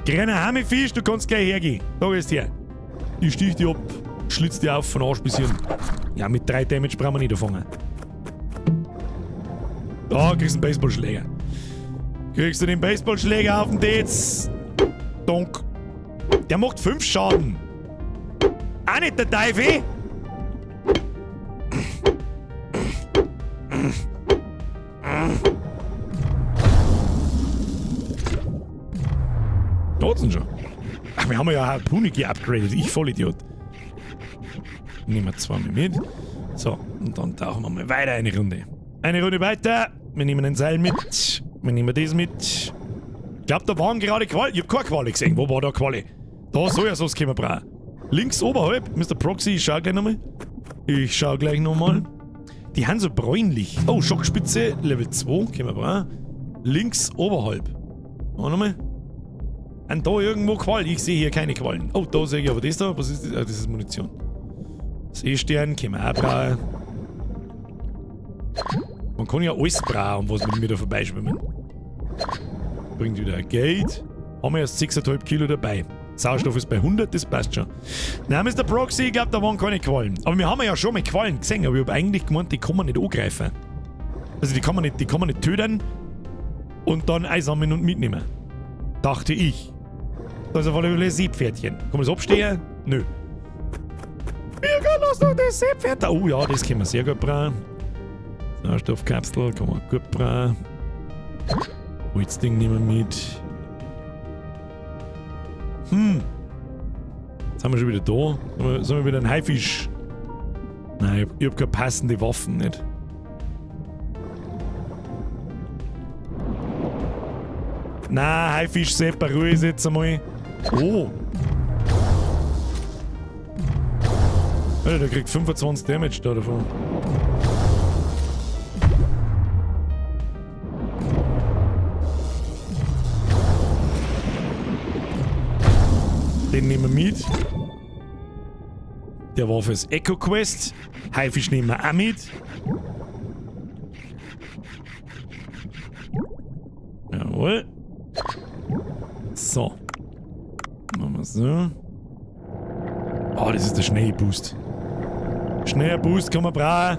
Kleiner Hammifisch, du kannst gleich hergehen. Da gehst du her. Ich stich dich ab, schlitz dich auf von Arsch bis hin. Ja, mit 3 Damage brauchen wir nicht anfangen. Da kriegst du einen Baseballschläger. Kriegst du den Baseballschläger auf den Tetz. Donk. Der macht 5 Schaden. Auch nicht der Teufel. Da hat's ihn schon. Ach, wir haben ja Harpune geupgradet. Ich Vollidiot. Nehmen wir 2 mit. So, und dann tauchen wir mal weiter eine Runde. Eine Runde weiter. Wir nehmen ein Seil mit. Wir nehmen das mit. Ich glaub, da waren gerade Qualle. Ich hab keine Qualle gesehen. Wo war da Qualle? Da Sojasauce können wir brauchen. Links oberhalb, Mr. Proxy, ich schau gleich nochmal. Ich schau gleich nochmal. Die haben so bräunlich. Oh, Schockspitze, Level 2, können wir brauchen. Links oberhalb. Auch nochmal. An da irgendwo Quallen? Ich sehe hier keine Quallen. Oh, da sehe ich aber das da. Was ist das? Ah, das ist Munition. Seestern, können wir auch brauchen. Man kann ja alles brauchen, was mit mir da vorbeischwimmen. Bringt wieder Geld. Haben wir erst 6,5 Kilo dabei. Sauerstoff ist bei 100, das passt schon. Nein, Mr. Proxy, ich glaube, da waren keine Quallen. Aber wir haben ja schon mal Quallen gesehen, aber ich habe eigentlich gemeint, die kann man nicht angreifen. Also die kann man nicht, die kann man nicht töten und dann einsammeln und mitnehmen. Dachte ich. Da ist auf alle Fälle ein Seepferdchen. Kann man das abstehen? Nö. Bürger, lass doch das Seepferd da. Oh ja, das können wir sehr gut brauchen. Sauerstoffkapsel kann man gut brauchen. Holzding nehmen wir mit. Jetzt haben wir schon wieder da. Sollen wir wieder einen Haifisch? Nein, ich hab keine passende Waffen nicht. Na, Haifisch, Sepp, Ruhe jetzt einmal. Oh. Alter, der kriegt 25 Damage da davon. Den nehmen wir mit. Der war fürs Echo Quest. Haifisch nehmen wir auch mit. Jawohl. So. Machen wir so. Oh, das ist der schnelle Boost. Schneller Boost kann man brauchen.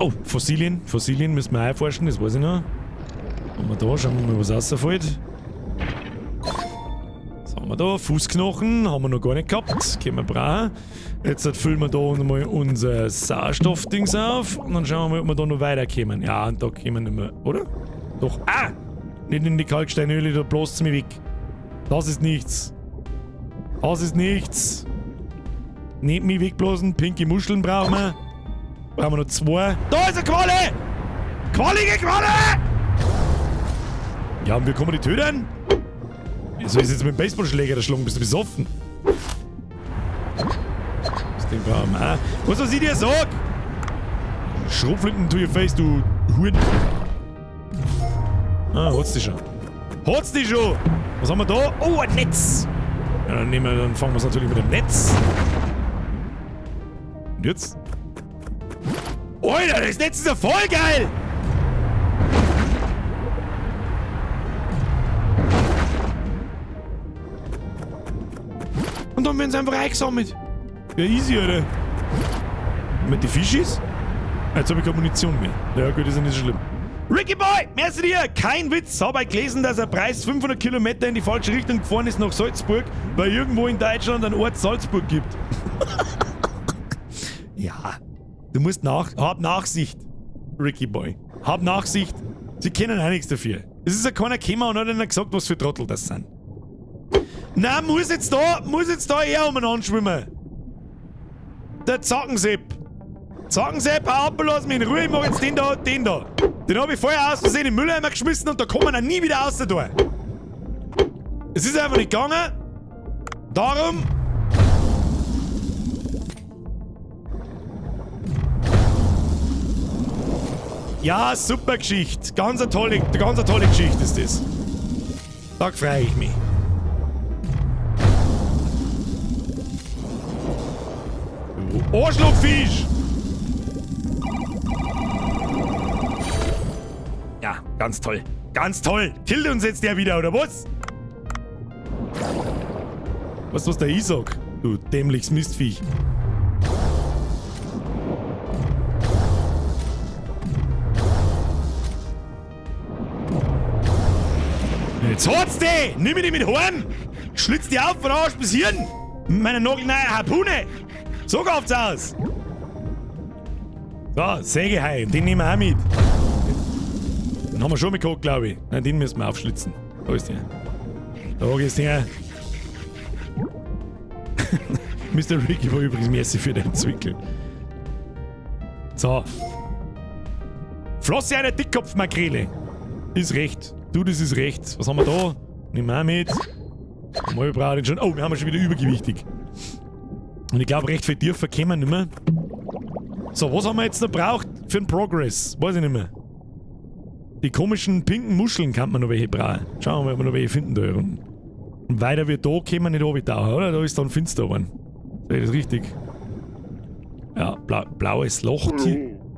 Oh, Fossilien. Fossilien müssen wir auch erforschen, das weiß ich noch. Haben wir da, schauen wir mal, was rausfällt. Was haben wir da? Fußknochen haben wir noch gar nicht gehabt. Können wir brauchen. Jetzt füllen wir da nochmal unser Sauerstoffdings auf. Und dann schauen wir mal, ob wir da noch weiterkommen. Ja, und da kommen wir nicht mehr, oder? Doch. Ah! Nicht in die Kalksteinhöhle, da bläst's mich weg. Das ist nichts. Das ist nichts. Nicht mich wegblasen. Pinke Muscheln brauchen wir. Brauchen wir noch zwei. Da ist eine Qualle! Quallige Qualle! Ja, und wie kann man die töten? Soll ich jetzt mit dem Baseballschläger erschlagen? Bist du besoffen? Das Ding brauchen wir auch. Was soll ich dir sagen? Schrotflinten to your face, du Huren. Ah, hat's die schon. Hat's die schon! Was haben wir da? Oh, ein Netz! Ja, dann fangen wir's natürlich mit dem Netz. Und jetzt? Alter, das Netz ist ja voll geil! Und dann werden sie einfach eingesammelt. Ja, easy, Alter. Mit den Fischis? Jetzt hab ich keine Munition mehr. Ja gut, ist ja nicht so schlimm. Ricky Boy, merci dir! Kein Witz, hab ich gelesen, dass er Preis 500 Kilometer in die falsche Richtung gefahren ist nach Salzburg, weil irgendwo in Deutschland einen Ort Salzburg gibt. Ja, du musst nach... Hab Nachsicht, Ricky Boy. Hab Nachsicht. Sie können auch nichts dafür. Es ist ja keiner gekommen und hat ihnen gesagt, was für Trottel das sind. Na, muss jetzt da eher umeinander schwimmen. Der Zackensepp. Zackensepp, hau ab, lass mich in Ruhe, ich mach jetzt den da, den da. Den hab ich vorher aus Versehen in den Mülleimer geschmissen und da kommen wir nie wieder raus da. Es ist einfach nicht gegangen. Darum. Ja, super Geschichte. Ganz eine tolle Geschichte ist das. Da freue ich mich. Du Arschlochfisch! Ja, ganz toll. Ganz toll. Killt uns jetzt der wieder, oder was? Weißt du, was der ich sag? Du dämliches Mistviech. Jetzt hat's die! Nimm mich mit heim! Schlitz die auf von Arsch bis Hirn! Mit meiner nagelneuen Harpune! So geht's aus! So, Sägehai, den nehmen wir auch mit. Den haben wir schon mal gehabt, glaub ich. Nein, den müssen wir aufschlitzen. Da ist der. Da ist der. Mr. Ricky war übrigens merci für den Zwickel. So. Flosse einer Dickkopfmakrele. Ist recht. Du, das ist recht. Was haben wir da? Nehmen wir auch mit. Mal brauche ich den schon. Oh, wir haben schon wieder übergewichtig. Und ich glaube, recht viel tiefer kommen wir nicht mehr. So, was haben wir jetzt noch braucht für den Progress? Weiß ich nicht mehr. Die komischen pinken Muscheln kann man noch welche brauchen. Schauen wir mal, ob wir noch welche finden da hier unten. Und weiter wir da kommen wir nicht runter, oder? Da ist dann finster geworden. Sehe ich das richtig? Ja, blaues Loch.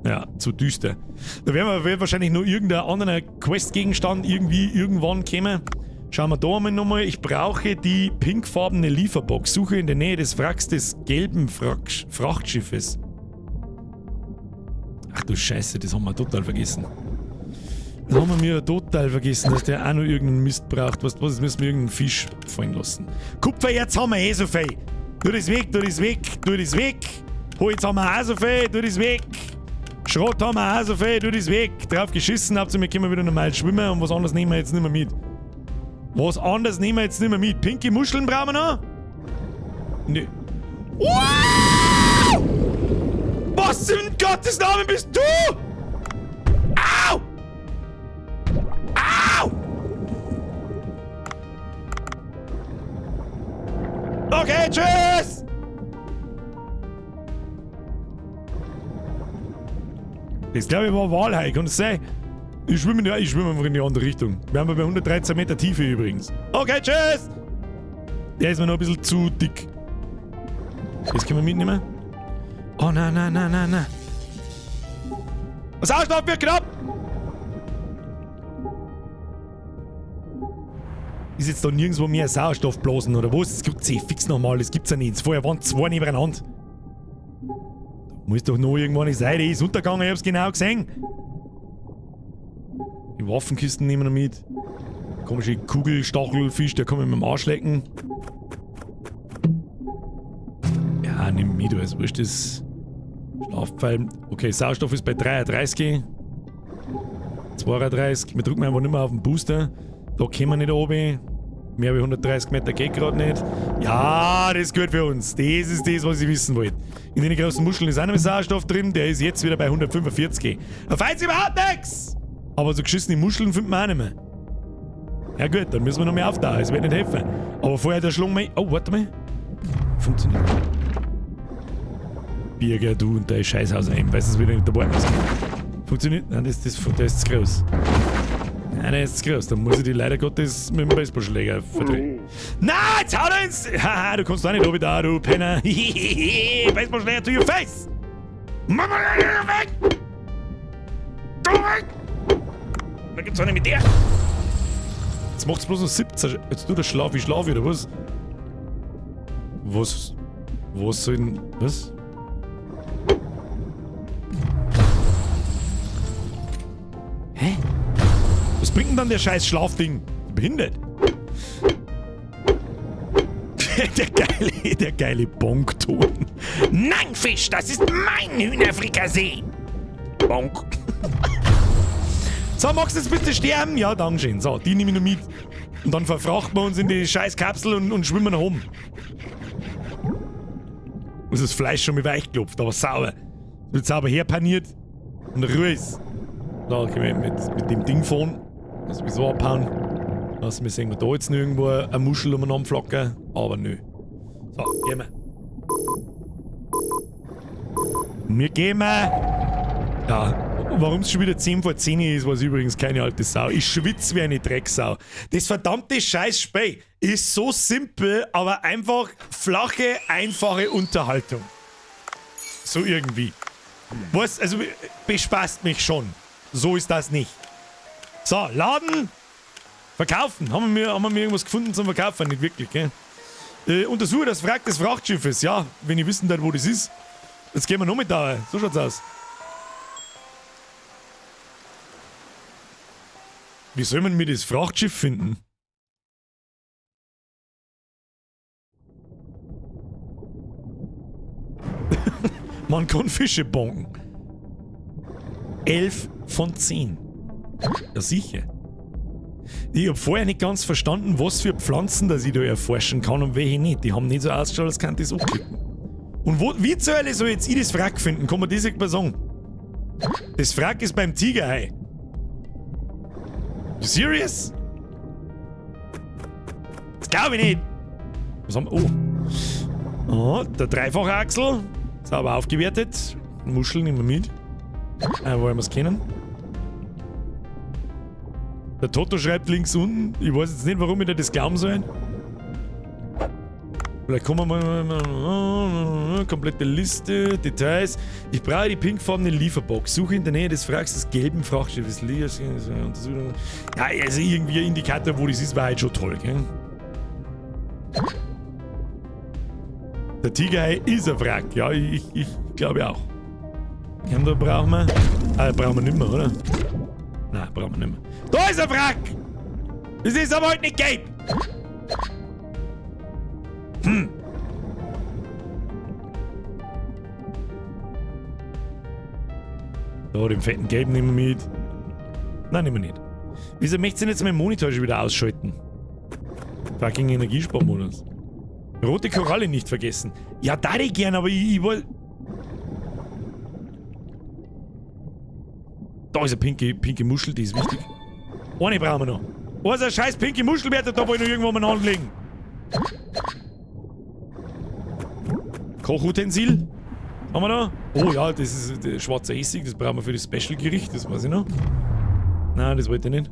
Ja, zu düster. Da werden wir wahrscheinlich noch irgendein anderer Quest-Gegenstand irgendwie irgendwann kommen. Schauen wir da einmal nochmal. Ich brauche die pinkfarbene Lieferbox. Suche in der Nähe des Wracks des gelben Frachtschiffes. Ach du Scheiße, das haben wir total vergessen. Das haben wir total vergessen, dass der auch noch irgendeinen Mist braucht. Weißt du was, jetzt müssen wir irgendeinen Fisch fallen lassen. Kupfererz haben wir eh so viel. Tu das weg, tu das weg, tu das weg. Holz haben wir auch so viel, tu das weg. Schrott haben wir auch so viel, tu das weg. Drauf geschissen, Hauptsache wir können wieder normal schwimmen und was anderes nehmen wir jetzt nicht mehr mit. Was anderes nehmen wir jetzt nicht mehr mit. Pinke Muscheln brauchen wir noch? Nö. Wow! Was in Gottes Namen bist du? Au! Au! Okay, tschüss! Das glaube ich war Walhai, kann das sein? Ich schwimme, ja, ich schwimme einfach in die andere Richtung. Wir haben bei 113 Meter Tiefe übrigens. Okay, tschüss! Der ist mir noch ein bisschen zu dick. Das können wir mitnehmen. Oh nein, nein, nein, nein, nein. Sauerstoff wird knapp! Ist jetzt da nirgendwo mehr Sauerstoffblasen oder was? Das gibt's eh fix nochmal, das gibt's ja nicht. Vorher waren zwei nebeneinander. Muss doch noch irgendwo eine Seite, ist untergegangen, ich hab's genau gesehen. Die Waffenkisten nehmen wir noch mit. Komische Kugelstachelfisch, der kann man mit dem Arsch lecken. Ja, nimm mit, du, wurscht ist. Schlafpfeil. Okay, Sauerstoff ist bei 33. 32. Wir drücken einfach nicht mehr auf den Booster. Da kommen wir nicht runter. Mehr wie 130 Meter geht gerade nicht. Ja, das ist gut für uns. Das ist das, was ich wissen wollte. In den großen Muscheln ist auch noch Sauerstoff drin. Der ist jetzt wieder bei 145. Da fällt überhaupt nichts! Aber so geschissene Muscheln finden wir auch nicht mehr. Ja gut, dann müssen wir noch mehr auftauchen. Das wird nicht helfen. Aber vorher der Schlung mal. Oh, warte mal. Funktioniert. Birger, du und dein Scheißhaus ein. Weißt du, wieder nicht dabei ist. Funktioniert? Nein, das ist zu groß. Nein, der ist zu groß. Da muss ich die leider Gottes mit dem Baseballschläger verdrehen. Na, jetzt haut er ins... Haha, du kommst auch nicht oben da, du Penner. Baseballschläger to your face! Mama, weg! Du weg! Da gibt's eine mit der. Jetzt macht's bloß noch 17. Jetzt tut er Schlaf, ich schlaf oder was? Was? Was soll denn. Was? Hä? Was bringt denn dann der scheiß Schlafding? Behindert. Der geile Bonk-Ton. Nein, Fisch, das ist mein Hühnerfrikassee. Bonk. So, magst du jetzt bitte sterben? Ja, dankeschön. So, die nehme ich noch mit. Und dann verfrachten wir uns in die scheiß Kapsel und schwimmen nach oben. Ist das Fleisch schon mit weich geklopft, aber sauber. Es wird sauber herpaniert und Ruhe ist. Da können wir mit dem Ding fahren. Das sowieso abhauen. Also, wir sehen da jetzt nirgendwo eine Muschel umeinander flackern, aber nö. So, gehen wir. Wir gehen wir. Ja, warum es schon wieder 10 vor 10 ist, weiß übrigens keine alte Sau. Ich schwitze wie eine Drecksau. Das verdammte Scheiß-Spiel ist so simpel, aber einfach flache, einfache Unterhaltung. So irgendwie. Was? Also, bespaßt mich schon. So ist das nicht. So, laden. Verkaufen. Haben wir irgendwas gefunden zum Verkaufen? Nicht wirklich, gell? Untersuche das Wrack des Frachtschiffes. Ja, wenn ihr wissen wollt, wo das ist. Jetzt gehen wir noch mit da. So schaut's aus. Wie soll man mir das Frachtschiff finden? Man kann Fische bonken. 11 von 10. Ja, sicher. Ich hab vorher nicht ganz verstanden, was für Pflanzen das ich da erforschen kann und welche nicht. Die haben nicht so ausgeschaut, als könnte ich das anklicken. Und wie zur Hölle soll jetzt ich das Wrack finden? Kann man das mal sagen? Das Wrack ist beim Tigerhai. You serious? Das glaub ich nicht. Was haben wir? Oh. Oh, der Dreifachachsel. Sauber aufgewertet. Muscheln nehmen wir mit. Wollen wir's kennen? Der Toto schreibt links unten. Ich weiß jetzt nicht, warum ich dir das glauben soll. Vielleicht kommen wir mal. Komplette Liste, Details. Ich brauche die pinkfarbene Lieferbox. Suche in der Nähe des Wracks des gelben Frachtschiffes. Ja, also irgendwie ein Indikator, wo das ist, war halt schon toll, gell? Der Tigerhai ist ein Wrack, ja, ich glaube auch. Ja, da brauchen wir. Ah, brauchen wir nicht mehr, oder? Nein, brauchen wir nicht mehr. Da ist ein Wrack! Das ist aber halt nicht gelb! Hm. Da, den fetten Gelben nehmen wir mit. Nein, nehmen wir nicht. Wieso möchtest du denn jetzt meinen Monitor schon wieder ausschalten? Fucking Energiesparmodus. Rote Koralle nicht vergessen. Ja, da ich gern, aber ich wollte... Da ist eine pinke Muschel, die ist wichtig. Eine brauchen wir noch. Oh, ist ein scheiß pinke Muschel, wird da wohl noch irgendwo mal anlegen. Kochutensil. Haben wir da? Oh ja, das ist der schwarze Essig, das brauchen wir für das Special-Gericht, das weiß ich noch. Nein, das wollte ich nicht.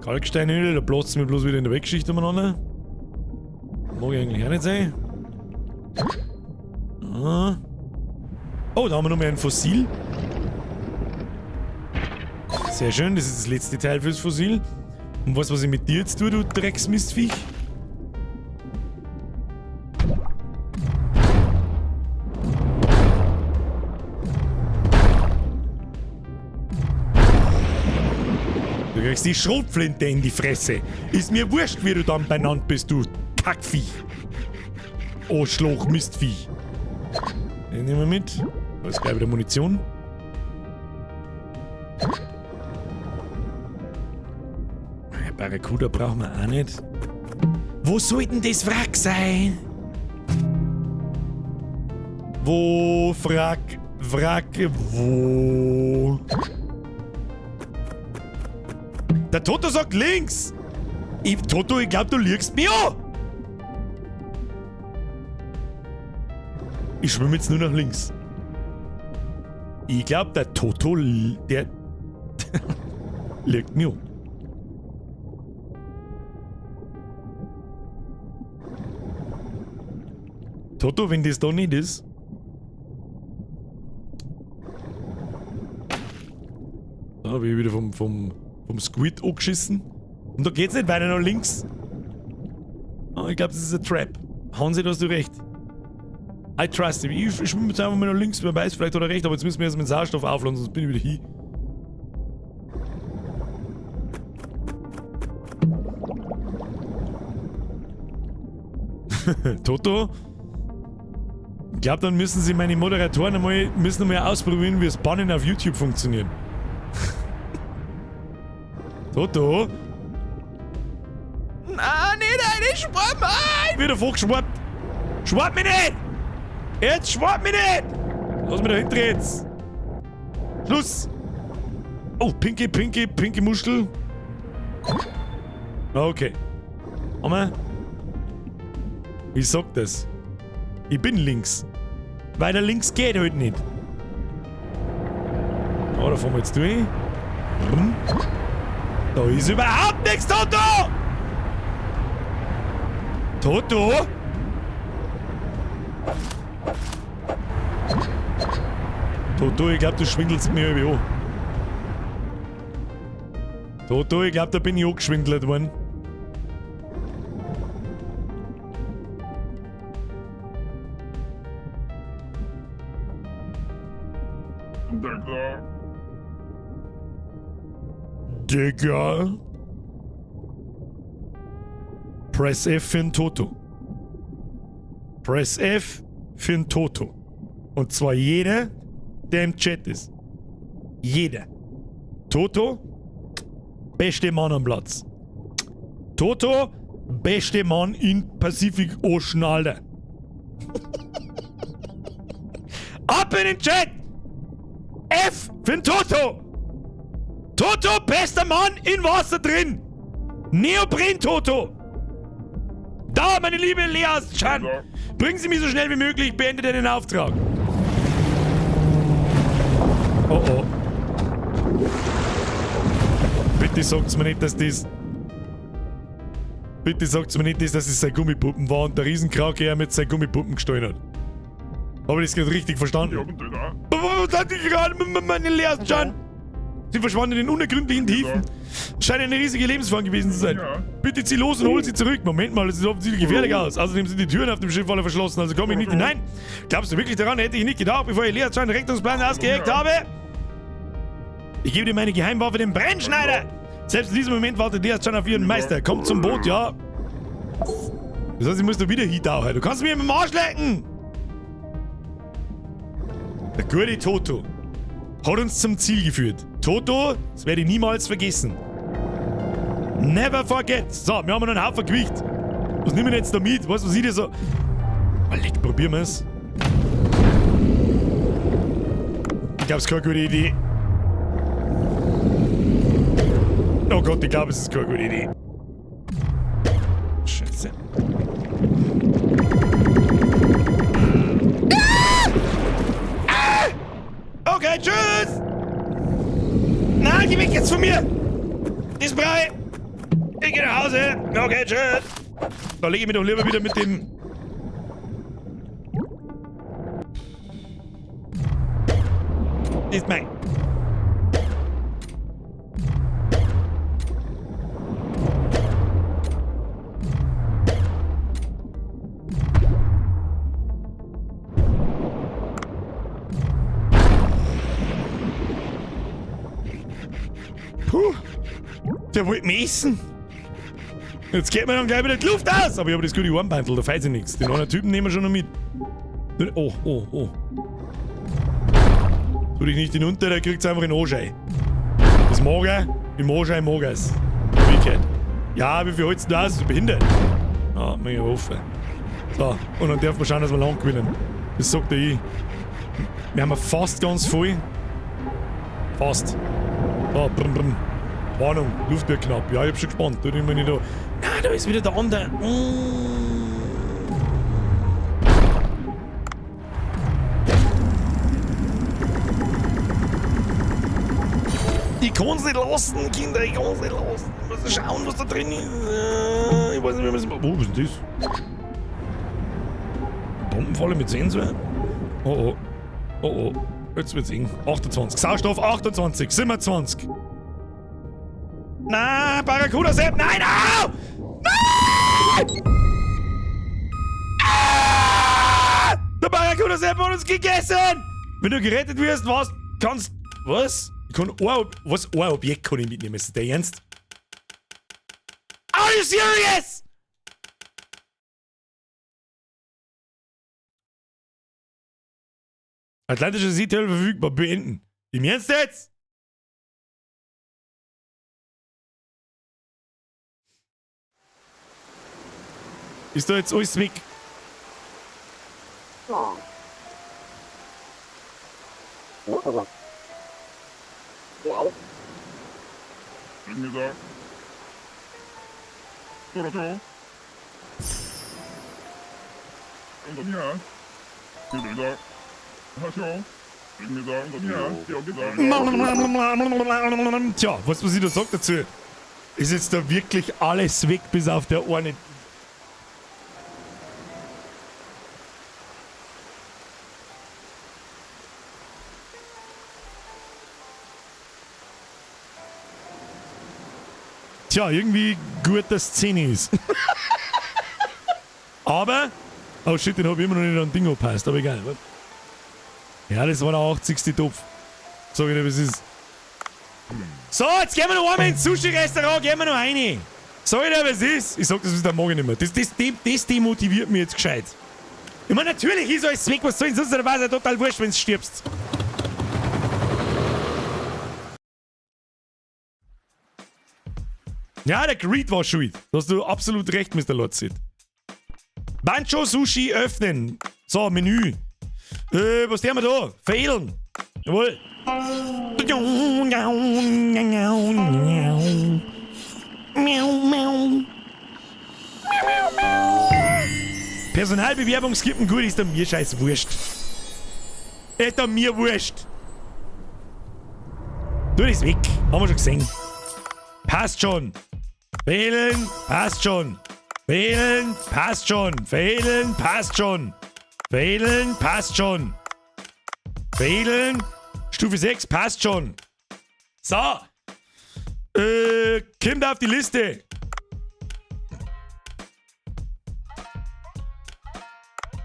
Kalksteinhöhle, da platzen wir bloß wieder in der Weggeschichte umeinander. Mag ich eigentlich auch nicht sein. Ah. Oh, da haben wir noch mehr ein Fossil. Sehr schön, das ist das letzte Teil fürs Fossil. Und weißt du, was ich mit dir jetzt tue, du Drecksmistviech? Du kriegst die Schrotflinte in die Fresse. Ist mir wurscht, wie du dann benannt bist, du Kackviech. Oh, Schloch, Mistviech. Den nehmen wir mit. Da ist gleich wieder Munition. Barracuda brauchen wir auch nicht. Wo soll denn das Wrack sein? Wo, Wrack, Wrack, wo? Der Toto sagt links! Toto, ich glaub, du liegst mir an! Ich schwimme jetzt nur nach links. Ich glaub, der Toto, der liegt mir an. Toto, wenn das da nicht ist. Da hab ich wieder vom Squid angeschissen. Und da geht's nicht weiter nach links. Oh, ich glaub, das ist ein Trap. Hansi, da hast du recht. I trust him. Ich schwimme jetzt einfach mal nach links, wer weiß, vielleicht hat er recht, aber jetzt müssen wir erst mit Sauerstoff aufladen, sonst bin ich wieder hin. Toto? Ich glaub, dann müssen sie meine Moderatoren einmal ausprobieren, wie das Bannen auf YouTube funktioniert. Toto? Nein, nicht eine Schwamm! Ah, ich bin davor geschwappt! Schwapp mich nicht! Jetzt schwapp mich nicht! Lass mich da hinten jetzt! Schluss! Oh, pinke, pinke, pinke Muschel. Okay. Hammer. Ich sag das. Ich bin links. Weiter links geht halt nicht. Oh, da fahren wir jetzt durch. Rum. Da ist überhaupt nichts, Toto! Toto? Toto, ich glaub, du schwindelst mir irgendwie an. Toto, ich glaub, da bin ich angeschwindelt worden. Digga. Digga. Press F für den Toto. Press F für den Toto. Und zwar jeder, der im Chat ist. Jeder. Toto, beste Mann am Platz. Toto, beste Mann in Pacific Ocean, Alter. Ab in den Chat! F für den Toto! Toto, bester Mann in Wasser drin! Neopren Toto! Da, meine liebe Lea Chan! Bringen Sie mich so schnell wie möglich, beende deinen Auftrag. Oh oh. Bitte sagt's mir nicht, dass das... Bitte sagt's mir nicht, dass das sein Gummipuppen war und der Riesenkrake er mit seinen Gummipuppen gestohlen hat. Habe ich das gerade richtig verstanden? Was hat die gerade meine Lehrstern? Sie verschwand in den unergründlichen Tiefen. Scheint eine riesige Lebensform gewesen zu sein. Bitte zieh los und hol sie zurück. Moment mal, das sieht offensichtlich gefährlich aus. Außerdem sind die Türen auf dem Schiff alle verschlossen, also komme ich nicht hinein. Glaubst du wirklich daran? Hätte ich nicht gedacht, bevor ich Lehrstern Rettungsplan ausgeheckt habe? Ich gebe dir meine Geheimwaffe, den Brennschneider. Selbst in diesem Moment wartet Lehrstern auf ihren Meister. Kommt zum Boot, ja. Das heißt, ich muss da wieder hintauchen. Du kannst mir im Arsch lecken. Der gute Toto hat uns zum Ziel geführt. Toto, das werde ich niemals vergessen. Never forget. So, wir haben noch einen Haufen Gewicht. Was nehmen wir jetzt da mit? Weißt du, was ich dir so... Oh, leck, probieren wir's. Ich glaube, es ist keine gute Idee. Oh Gott, ich glaube, es ist keine gute Idee. Scheiße. Ah! Ah! Okay, tschüss! Nein, geh weg jetzt von mir! Das Brei! Ich geh nach Hause! Okay, tschüss! Da lege ich mich doch lieber wieder mit dem... Ist mein... Puh, der wollte mich essen. Jetzt geht mir dann gleich wieder die Luft aus. Aber ich habe das gute Armbandel, da fällt sich nichts. Den anderen Typen nehmen wir schon noch mit. Oh, oh, oh. Tu dich nicht hinunter, der kriegt's einfach in Anschein. Das mag er, im Anschein mag er's. Umgekehrt. Ja, wie viel holst du da aus? Du behindert. Ja, mega offen. So, und dann dürfen wir schauen, dass wir lang gewinnen. Das sagt der ich. Wir haben fast ganz voll. Fast. So, brumm, brumm. Warnung, Luft wird knapp. Ja, ich hab schon gespannt. Da bin ich nicht da. Nein, da ist wieder der andere. Ich kann's nicht lassen, Kinder, ich kann's nicht lassen. Ich muss schauen, was da drin ist. Ich weiß nicht, wie man das macht. Oh, was ist denn das? Bombenfalle mit Sensor? Oh oh. Oh oh. Jetzt wird's eng. 28. Sauerstoff 28. 27. Na, Barracuda Sepp. Nein, au! Nein! Ah! Der Barracuda Sepp hat uns gegessen! Wenn du gerettet wirst, was kannst. Was? Ich kann ein, was? Ein Objekt kann ich mitnehmen. Ist das der Ernst? Are you serious? Atlantische Seeteil verfügbar. Beenden. Im Ernst jetzt? Ist da jetzt alles weg? Tja, was ich da sagt dazu? Ist jetzt da wirklich alles weg, bis auf der eine. Tja, irgendwie gut, dass Szene ist. Aber, oh shit, den hab ich immer noch nicht an Ding angepasst, aber egal. Ja, das war der 80. Topf. Sag ich dir, was ist. So, jetzt gehen wir noch einmal ins Sushi-Restaurant, gehen wir noch rein. Sag ich dir, was ist? Ich sag das, das mag ich nicht mehr. Das demotiviert mich jetzt gescheit. Ich meine, natürlich ist alles weg, was soll denn sonst? Da war es ja total wurscht, wenn du stirbst. Ja, der Greed war schuld. Da hast du absolut recht, Mr. Lotzit. Bancho Sushi öffnen. So, Menü. Was tun wir da? Veredeln. Jawohl. Personalbewerbung skippen, gut, ist da mir scheiß wurscht. Ist da mir wurscht. Tu das weg. Haben wir schon gesehen. Passt schon. Wählen, passt schon. Wählen, passt schon. Wählen, passt schon. Wählen, passt schon. Wählen, Stufe 6, passt schon. So. Kommt auf die Liste.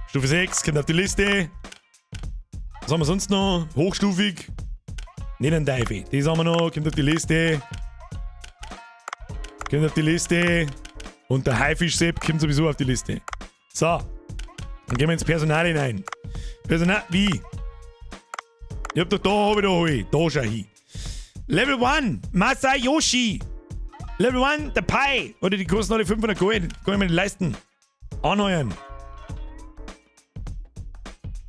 Stufe 6, kommt auf die Liste. Was haben wir sonst noch? Hochstufig. Nicht ein Teufel. Das haben wir noch. Kommt auf die Liste. Kommt auf die Liste. Und der Haifisch-Sepp kommt sowieso auf die Liste. So. Dann gehen wir ins Personal hinein. Personal, wie? Ich hab doch da, hab ich da, hab ich. Da schau hin. Level 1, Masayoshi. Level 1, der Pi. Oder die kosten alle 500 Gold. Kann ich mir nicht leisten. Anheuern.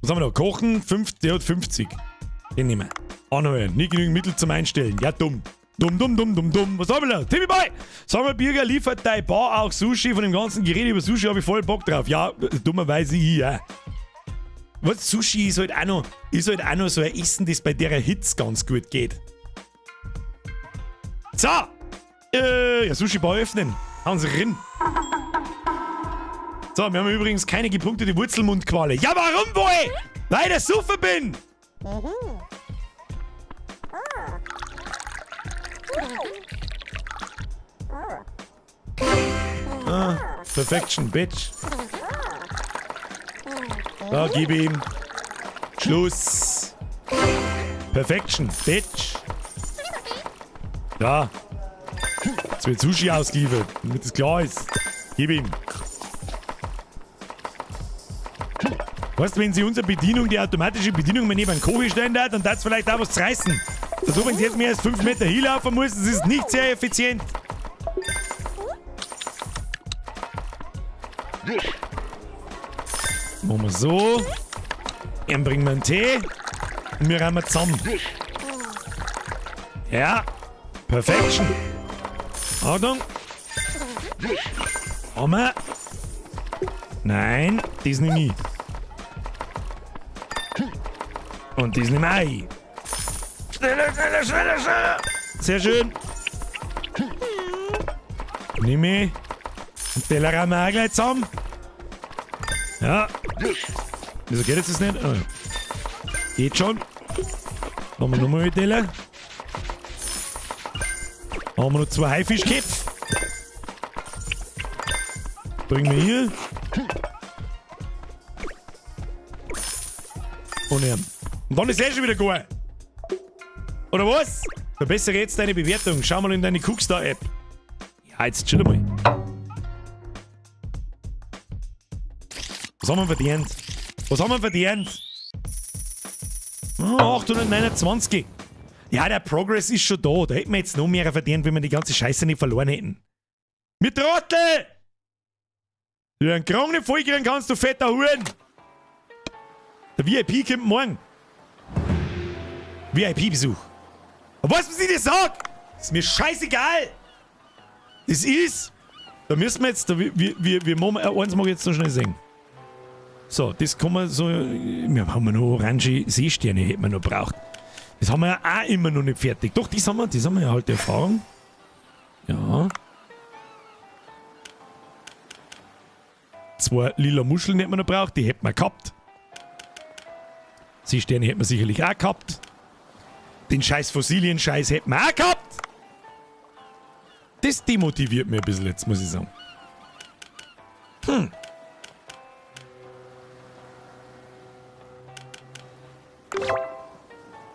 Was haben wir noch? Kochen, 5, der hat 50. Den nehmen wir. Anheuern. Nicht genügend Mittel zum Einstellen. Ja, dumm. Dumm, dumm, dumm, dumm, dumm. Was haben wir da? Timmy Boy! Sag mal, Birger, liefert dein Bar auch Sushi? Von dem ganzen Gerede über Sushi hab ich voll Bock drauf. Ja, dummerweise ich, ja. Was? Sushi ist halt auch noch, ist halt auch noch so ein Essen, das bei der Hitze ganz gut geht. So! Ja, Sushi-Bar öffnen. Hauen Sie rein. So, wir haben übrigens keine gepunktete Wurzelmundqualle. Ja, warum wohl? Weil ich der Suffer bin! Ah, Perfection, Bitch. So, gib ihm. Schluss. Perfection, Bitch. Ja. Jetzt wird Sushi ausgeliefert, damit es klar ist. Gib ihm. Weißt du, wenn sie unsere Bedienung, die automatische Bedienung mal neben den Koch stellen hat, dann darf's vielleicht auch was zerreißen. Also wenn sie jetzt mehr als 5 Meter hinlaufen muss, das ist nicht sehr effizient. Machen wir so. Dann bringen wir einen Tee. Und wir räumen zusammen. Ja. Perfection. Achtung. Haben wir. Nein, das nehme ich. Und das nehme ich. Schneller, schneller, schneller, schneller. Sehr schön. Nehme ich. Und Teller räumen wir auch gleich zusammen. Ja. Wieso geht jetzt das nicht? Oh. Geht schon. Machen wir nochmal einen Teller. Haben wir noch 2 Haifischköpfe. Bringen wir hier. Und er. Und dann ist eh schon wieder gut. Oder was? Verbessere jetzt deine Bewertung. Schau mal in deine Cookstar-App. Ja, jetzt chill mal. Was haben wir verdient? Was haben wir verdient? Oh, 829. Ja, der Progress ist schon da. Da hätten wir jetzt noch mehr verdient, wenn wir die ganze Scheiße nicht verloren hätten. Mit Trottel! Du einen Kragen nicht vollkriegen kannst, du fetter Huren! Der VIP kommt morgen. V I P-Besuch. Aber weißt du, was ich dir sag? Ist mir scheißegal! Das ist... Da müssen wir jetzt... Da, wir, wir, wir machen, eins mag ich jetzt noch schnell sehen. So, das kann man so... Wir haben noch orange Seesterne, hätten wir noch braucht. Das haben wir ja auch immer noch nicht fertig. Doch, das haben wir ja halt die Erfahrung. Ja. 2 lila Muscheln hätten wir noch braucht, die hätten wir gehabt. Seesterne hätten wir sicherlich auch gehabt. Den scheiß Fossilien-Scheiß hätten wir auch gehabt. Das demotiviert mich ein bisschen jetzt, muss ich sagen.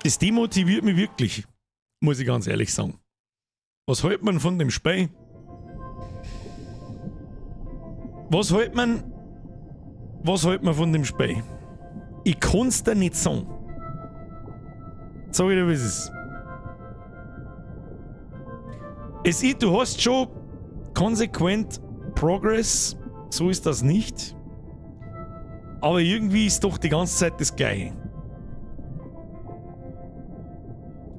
Das demotiviert mich wirklich, muss ich ganz ehrlich sagen. Was hält man von dem Spiel? Was hält man? Was hält man von dem Spiel? Ich kann's dir nicht sagen. Sag ich dir, wie es ist. Es ist, du hast schon konsequent Progress, so ist das nicht. Aber irgendwie ist doch die ganze Zeit das Gleiche.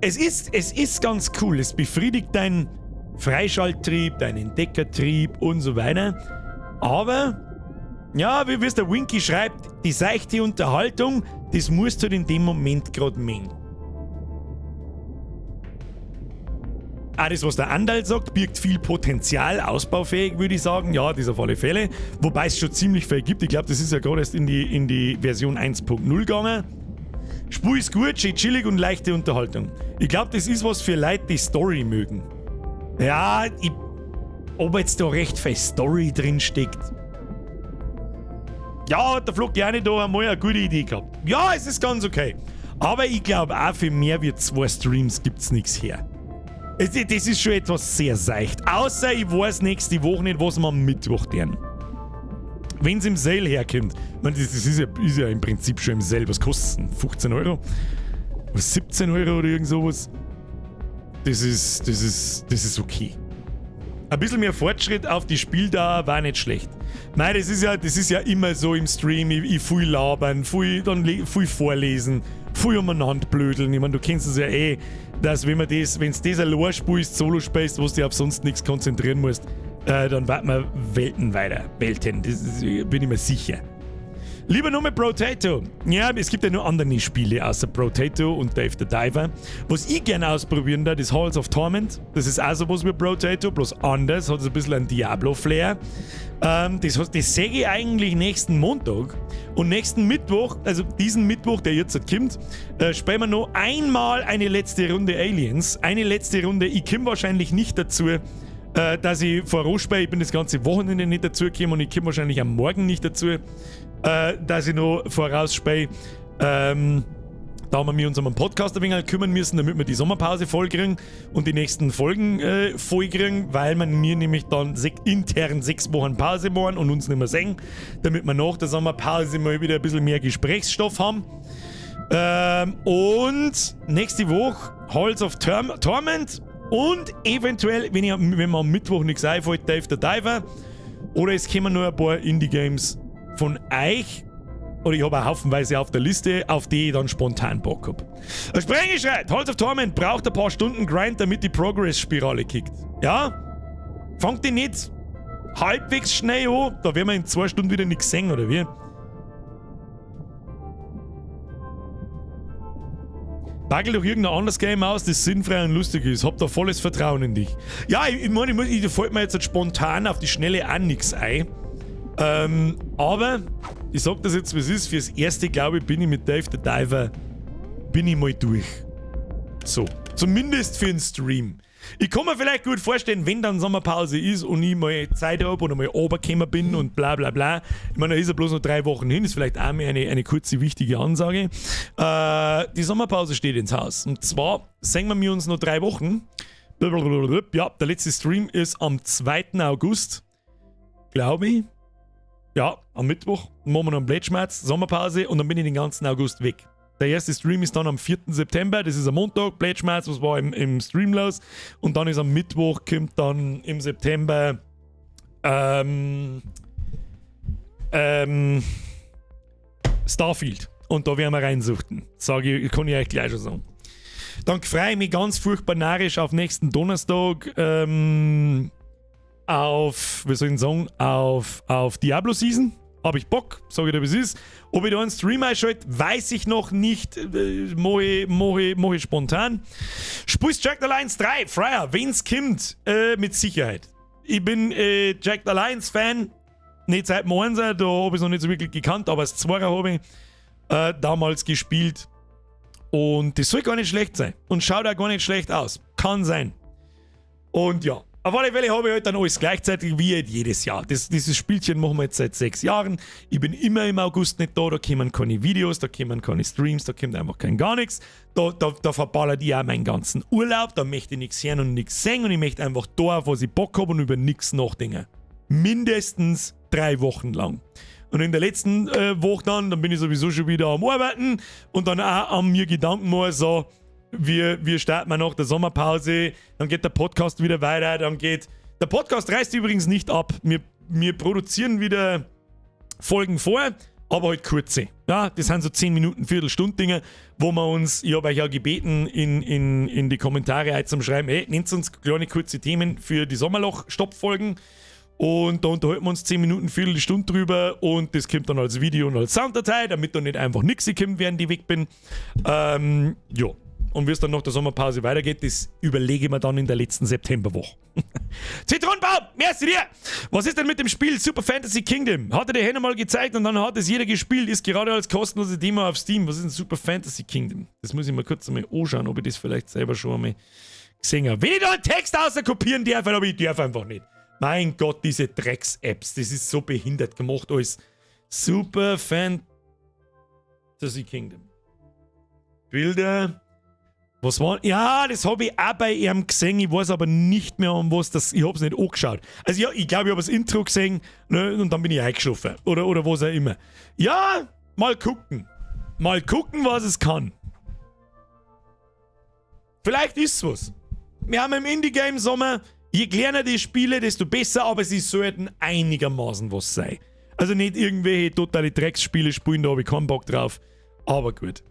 Es ist ganz cool, es befriedigt deinen Freischalttrieb, deinen Entdeckertrieb und so weiter. Aber, ja, wie es der Winky schreibt, die seichte Unterhaltung, das musst du halt in dem Moment grad mengen. Auch das, was der Andal sagt, birgt viel Potenzial, ausbaufähig, würde ich sagen. Ja, das auf alle Fälle. Wobei es schon ziemlich viel gibt. Ich glaube, das ist ja gerade erst in die Version 1.0 gegangen. Spiel ist gut, schön chillig und leichte Unterhaltung. Ich glaube, das ist was für Leute, die Story mögen. Ja, ob jetzt da recht viel Story drin steckt. Ja, hat der Flo gerne da einmal eine gute Idee gehabt. Ja, es ist ganz okay. Aber ich glaube auch, für mehr wie zwei Streams gibt es nichts her. Das ist schon etwas sehr seicht. Außer ich weiß nächste Woche nicht, was wir am Mittwoch tun. Wenn es im Sale herkommt. Ich meine, das ist ja im Prinzip schon im Sale. Was kostet es denn? 15 Euro? Oder 17 Euro oder irgend sowas? Das ist okay. Ein bisschen mehr Fortschritt auf die Spieldauer war nicht schlecht. Nein, das ist ja immer so im Stream. Ich viel labern, viel, dann viel vorlesen, viel umeinander blödeln. Ich meine, du kennst es ja eh, dass wenn das allein spielst, Solo spielst, wo du dich auf sonst nichts konzentrieren musst, dann wird man Welten weiter. Welten, das ist, bin ich mir sicher. Lieber nur mit Brotato. Ja, es gibt ja nur andere Spiele außer Brotato und Dave the Diver. Was ich gerne ausprobieren da, ist Halls of Torment. Das ist auch sowas wie Brotato, bloß anders, hat so ein bisschen ein Diablo-Flair. Das sehe ich eigentlich nächsten Montag. Und nächsten Mittwoch, also diesen Mittwoch, der jetzt kommt, spielen wir noch einmal eine letzte Runde Aliens. Eine letzte Runde. Ich komme wahrscheinlich nicht dazu, dass ich vorausspiele. Ich bin das ganze Wochenende nicht dazu gekommen und ich komme wahrscheinlich am Morgen nicht dazu, dass ich noch vorausspiele. Da haben wir uns um einen Podcast ein wenig kümmern müssen, damit wir die Sommerpause vollkriegen und die nächsten Folgen vollkriegen, weil man mir nämlich dann intern 6 Wochen Pause machen und uns nicht mehr sehen, damit wir nach der Sommerpause mal wieder ein bisschen mehr Gesprächsstoff haben. Und nächste Woche Halls of Torment und eventuell, wenn mir am Mittwoch nichts einfällt, Dave the Diver. Oder es kommen nur ein paar Indie-Games von euch. Oder ich habe auch haufenweise auf der Liste, auf die ich dann spontan Bock hab. Sprengi schreit, Halls of Torment braucht ein paar Stunden Grind, damit die Progress-Spirale kickt. Ja? Fangt die nicht halbwegs schnell an? Da werden wir in 2 Stunden wieder nichts sehen, oder wie? Bagel doch irgendein anderes Game aus, das sinnfrei und lustig ist. Hab da volles Vertrauen in dich. Ja, ich meine, da fällt mir jetzt halt spontan auf die Schnelle auch nichts ein. Aber ich sag das jetzt, wie es ist. Fürs Erste, glaube ich, bin ich mit Dave the Diver bin ich mal durch. So. Zumindest für den Stream. Ich kann mir vielleicht gut vorstellen, wenn dann Sommerpause ist und ich mal Zeit habe oder mal runtergekommen bin und bla bla bla. Ich meine, da ist ja bloß noch 3 Wochen hin, ist vielleicht auch mal eine kurze, wichtige Ansage. Die Sommerpause steht ins Haus. Und zwar sehen wir uns noch 3 Wochen. Ja, der letzte Stream ist am 2. August, glaube ich. Ja, am Mittwoch machen wir noch einen Blätschmerz, Sommerpause, und dann bin ich den ganzen August weg. Der erste Stream ist dann am 4. September, das ist am Montag, Blätschmerz, was war im Stream los? Und dann ist am Mittwoch, kommt dann im September Starfield. Und da werden wir reinsuchten. Sage ich, kann ich euch gleich schon sagen. Dann freue ich mich ganz furchtbar narrisch auf nächsten Donnerstag auf, wie soll ich sagen, auf Diablo Season. Habe ich Bock, sage ich dir, wie es ist. Ob ich da einen Stream einschalte, weiß ich noch nicht. Mach ich, mach ich, mach ich spontan. Spielst Jagged Alliance 3, Freier, wenn's kommt, mit Sicherheit. Ich bin Jagged Alliance Fan. Nicht seit dem Einser, da habe ich es noch nicht so wirklich gekannt, aber das Zweier habe ich damals gespielt. Und das soll gar nicht schlecht sein. Und schaut auch gar nicht schlecht aus. Kann sein. Und ja, auf alle Fälle habe ich halt dann alles gleichzeitig wie halt jedes Jahr. Dieses Spielchen machen wir jetzt seit 6 Jahren. Ich bin immer im August nicht da, da kommen keine Videos, da kommen keine Streams, da kommt einfach kein gar nichts. Da verballert ich auch meinen ganzen Urlaub, da möchte ich nichts hören und nichts sehen und ich möchte einfach da, auf was ich Bock habe, und über nichts nachdenken. Mindestens 3 Wochen lang. Und in der letzten Woche dann bin ich sowieso schon wieder am Arbeiten und dann auch am mir Gedanken machen, so, wir starten mal nach der Sommerpause, dann geht der Podcast wieder weiter, dann geht. Der Podcast reißt übrigens nicht ab. Wir produzieren wieder Folgen vor, aber halt kurze. Ja, das sind so 10 Minuten, Viertelstunde Dinge, wo wir uns, ich habe euch ja gebeten, in die Kommentare halt zum Schreiben, hey, nehmt uns kleine kurze Themen für die Sommerloch-Stopp-Folgen. Und da unterhalten wir uns 10 Minuten, Viertelstunde drüber und das kommt dann als Video und als Sounddatei, damit da nicht einfach nichts kommt, während ich weg bin. Ja. Und wie es dann nach der Sommerpause weitergeht, das überlege ich mir dann in der letzten Septemberwoche. Zitronenbaum, merci dir! Was ist denn mit dem Spiel Super Fantasy Kingdom? Hatte der Henner mal gezeigt und dann hat es jeder gespielt, ist gerade als kostenlose Demo auf Steam. Was ist denn Super Fantasy Kingdom? Das muss ich mal kurz einmal anschauen, ob ich das vielleicht selber schon einmal gesehen habe. Wenn ich da einen Text außer kopieren darf, aber ich darf einfach nicht. Mein Gott, diese Drecks-Apps, das ist so behindert gemacht alles. Super Fantasy Kingdom. Bilder. Was war? Ja, das habe ich auch bei ihm gesehen. Ich weiß aber nicht mehr, um was das. Ich habe es nicht angeschaut. Also, ja, ich glaube, ich habe das Intro gesehen, ne, und dann bin ich eingeschlafen. Oder was auch immer. Ja, mal gucken. Mal gucken, was es kann. Vielleicht ist es was. Wir haben im Indie-Game-Sommer, je kleiner die Spiele, desto besser, aber sie sollten einigermaßen was sein. Also nicht irgendwelche totale Drecksspiele spielen, da habe ich keinen Bock drauf. Aber gut.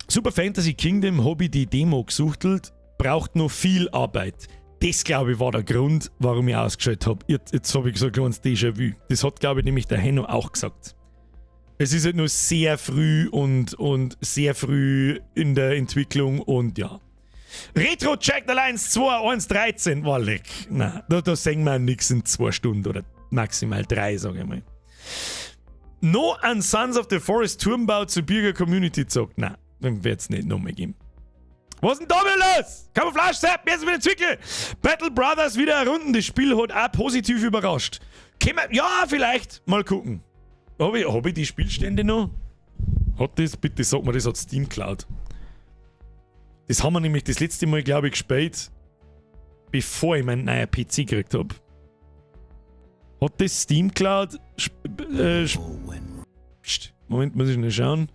Super Fantasy Kingdom habe ich die Demo gesuchtelt, braucht noch viel Arbeit. Das, glaube ich, war der Grund, warum ich ausgeschaltet habe. Jetzt habe ich so ein kleines Déjà-vu. Das hat, glaube ich, nämlich der Henno auch gesagt. Es ist halt nur sehr früh und sehr früh in der Entwicklung und ja. Retro Jack Alliance 2 1.13 war leck. Nein, da sehen wir nichts in 2 Stunden oder maximal 3, sage ich mal. No an Sons of the Forest Turmbau zu Birger Community zockt. Nein, dann wird's nicht nochmal geben. Was ist denn da wieder los? Camouflage Sepp, jetzt wieder Zwickel. Battle Brothers wieder errunden. Das Spiel hat auch positiv überrascht. Können wir, ja, vielleicht. Mal gucken. Hab ich die Spielstände noch? Hat das? Bitte sag mir, das hat Steam Cloud. Das haben wir nämlich das letzte Mal, glaube ich, gespielt, bevor ich meinen neuen PC gekriegt habe. Hat das Steam Cloud? Psst, Moment, muss ich schnell schauen.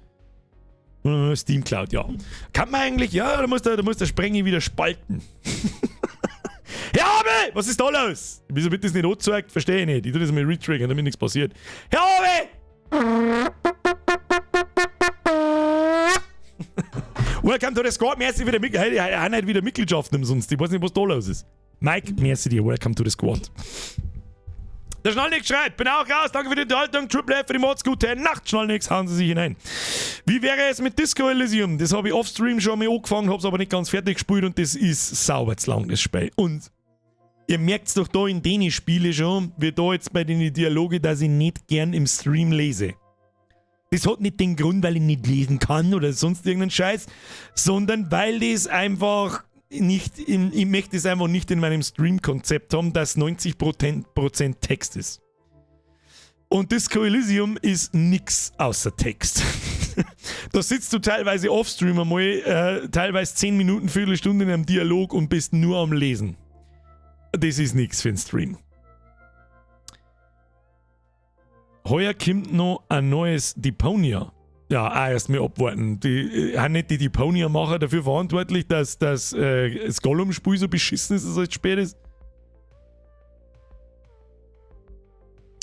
Steam Cloud, ja. Kann man eigentlich, ja, da muss der Sprengi wieder spalten. Herr Abel, was ist da los? Wieso wird das nicht angezeigt? Verstehe ich nicht. Ich tue das mal retriggern, damit nichts passiert. Herr Abel! Welcome to the squad. Merci wieder mit. Hey, einer hat wieder Mitgliedschaft umsonst. Ich weiß nicht, was da los ist. Mike, merci dir. Welcome to the squad. Der Schnallnix schreit, bin auch raus, danke für die Unterhaltung, Triple F für die Mods, gute Nacht, Schnallnix, hauen Sie sich hinein. Wie wäre es mit Disco Elysium? Das habe ich offstream schon mal angefangen, hab's aber nicht ganz fertig gespielt und das ist sauber zu lang, das Spiel. Und ihr merkt's doch da in den Spielen schon, wie da jetzt bei den Dialogen, dass ich nicht gern im Stream lese. Das hat nicht den Grund, weil ich nicht lesen kann oder sonst irgendeinen Scheiß, sondern weil das einfach nicht in, ich möchte es einfach nicht in meinem Stream-Konzept haben, dass 90% Text ist. Und Disco Elysium ist nix außer Text. Da sitzt du teilweise offstream einmal, teilweise 10 Minuten, Viertelstunde in einem Dialog und bist nur am Lesen. Das ist nix für einen Stream. Heuer kommt noch ein neues Deponia. Ja, auch erst mal abwarten. Die haben nicht die Deponia-Macher dafür verantwortlich, dass das Gollum-Spiel so beschissen ist, dass es jetzt spät ist?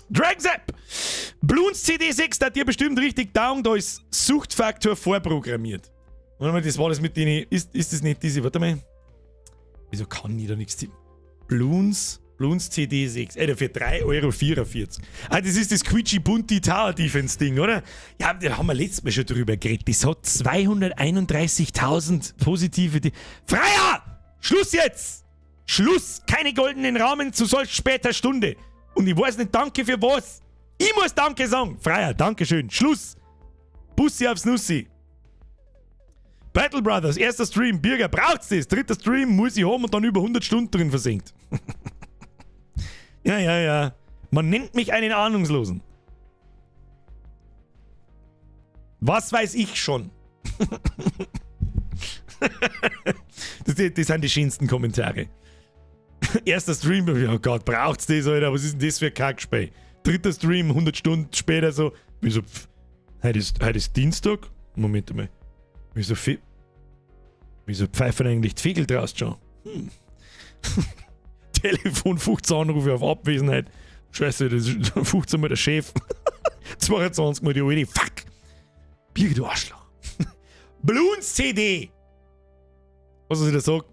Dragzap! Bloons CD6, da hat dir bestimmt richtig down, da ist Suchtfaktor vorprogrammiert. Warte mal, das war das mit denen. Ist das nicht diese. Warte mal. Wieso kann ich da nichts tippen? Bloons CD6. Ey, für 3,44 €. Ah, das ist das Quietschi Bunti Tower Defense Ding, oder? Ja, da haben wir letztes Mal schon drüber geredet. Das hat 231.000 positive. Freier! Schluss jetzt! Schluss! Keine goldenen Rahmen zu solch später Stunde. Und ich weiß nicht, danke für was. Ich muss Danke sagen. Freier, Dankeschön. Schluss. Bussi aufs Nussi. Battle Brothers, erster Stream. Birger, braucht's das? Dritter Stream muss ich haben und dann über 100 Stunden drin versinkt. Ja, ja, ja. Man nennt mich einen Ahnungslosen. Was weiß ich schon? Das sind die schönsten Kommentare. Erster Stream, oh Gott, braucht's das, Alter? Was ist denn das für ein Kackspiel? Dritter Stream, 100 Stunden später so. Wieso? Pff, heute ist Dienstag? Moment mal. Wieso, wieso pfeifen eigentlich die Vögel draußen schon? Telefon, 15 Anrufe auf Abwesenheit. Scheiße, das ist 15 Mal der Chef. 22 Mal die Alte. Fuck! Birgit, du Arschloch. Bloons CD! Was soll ich da sagen?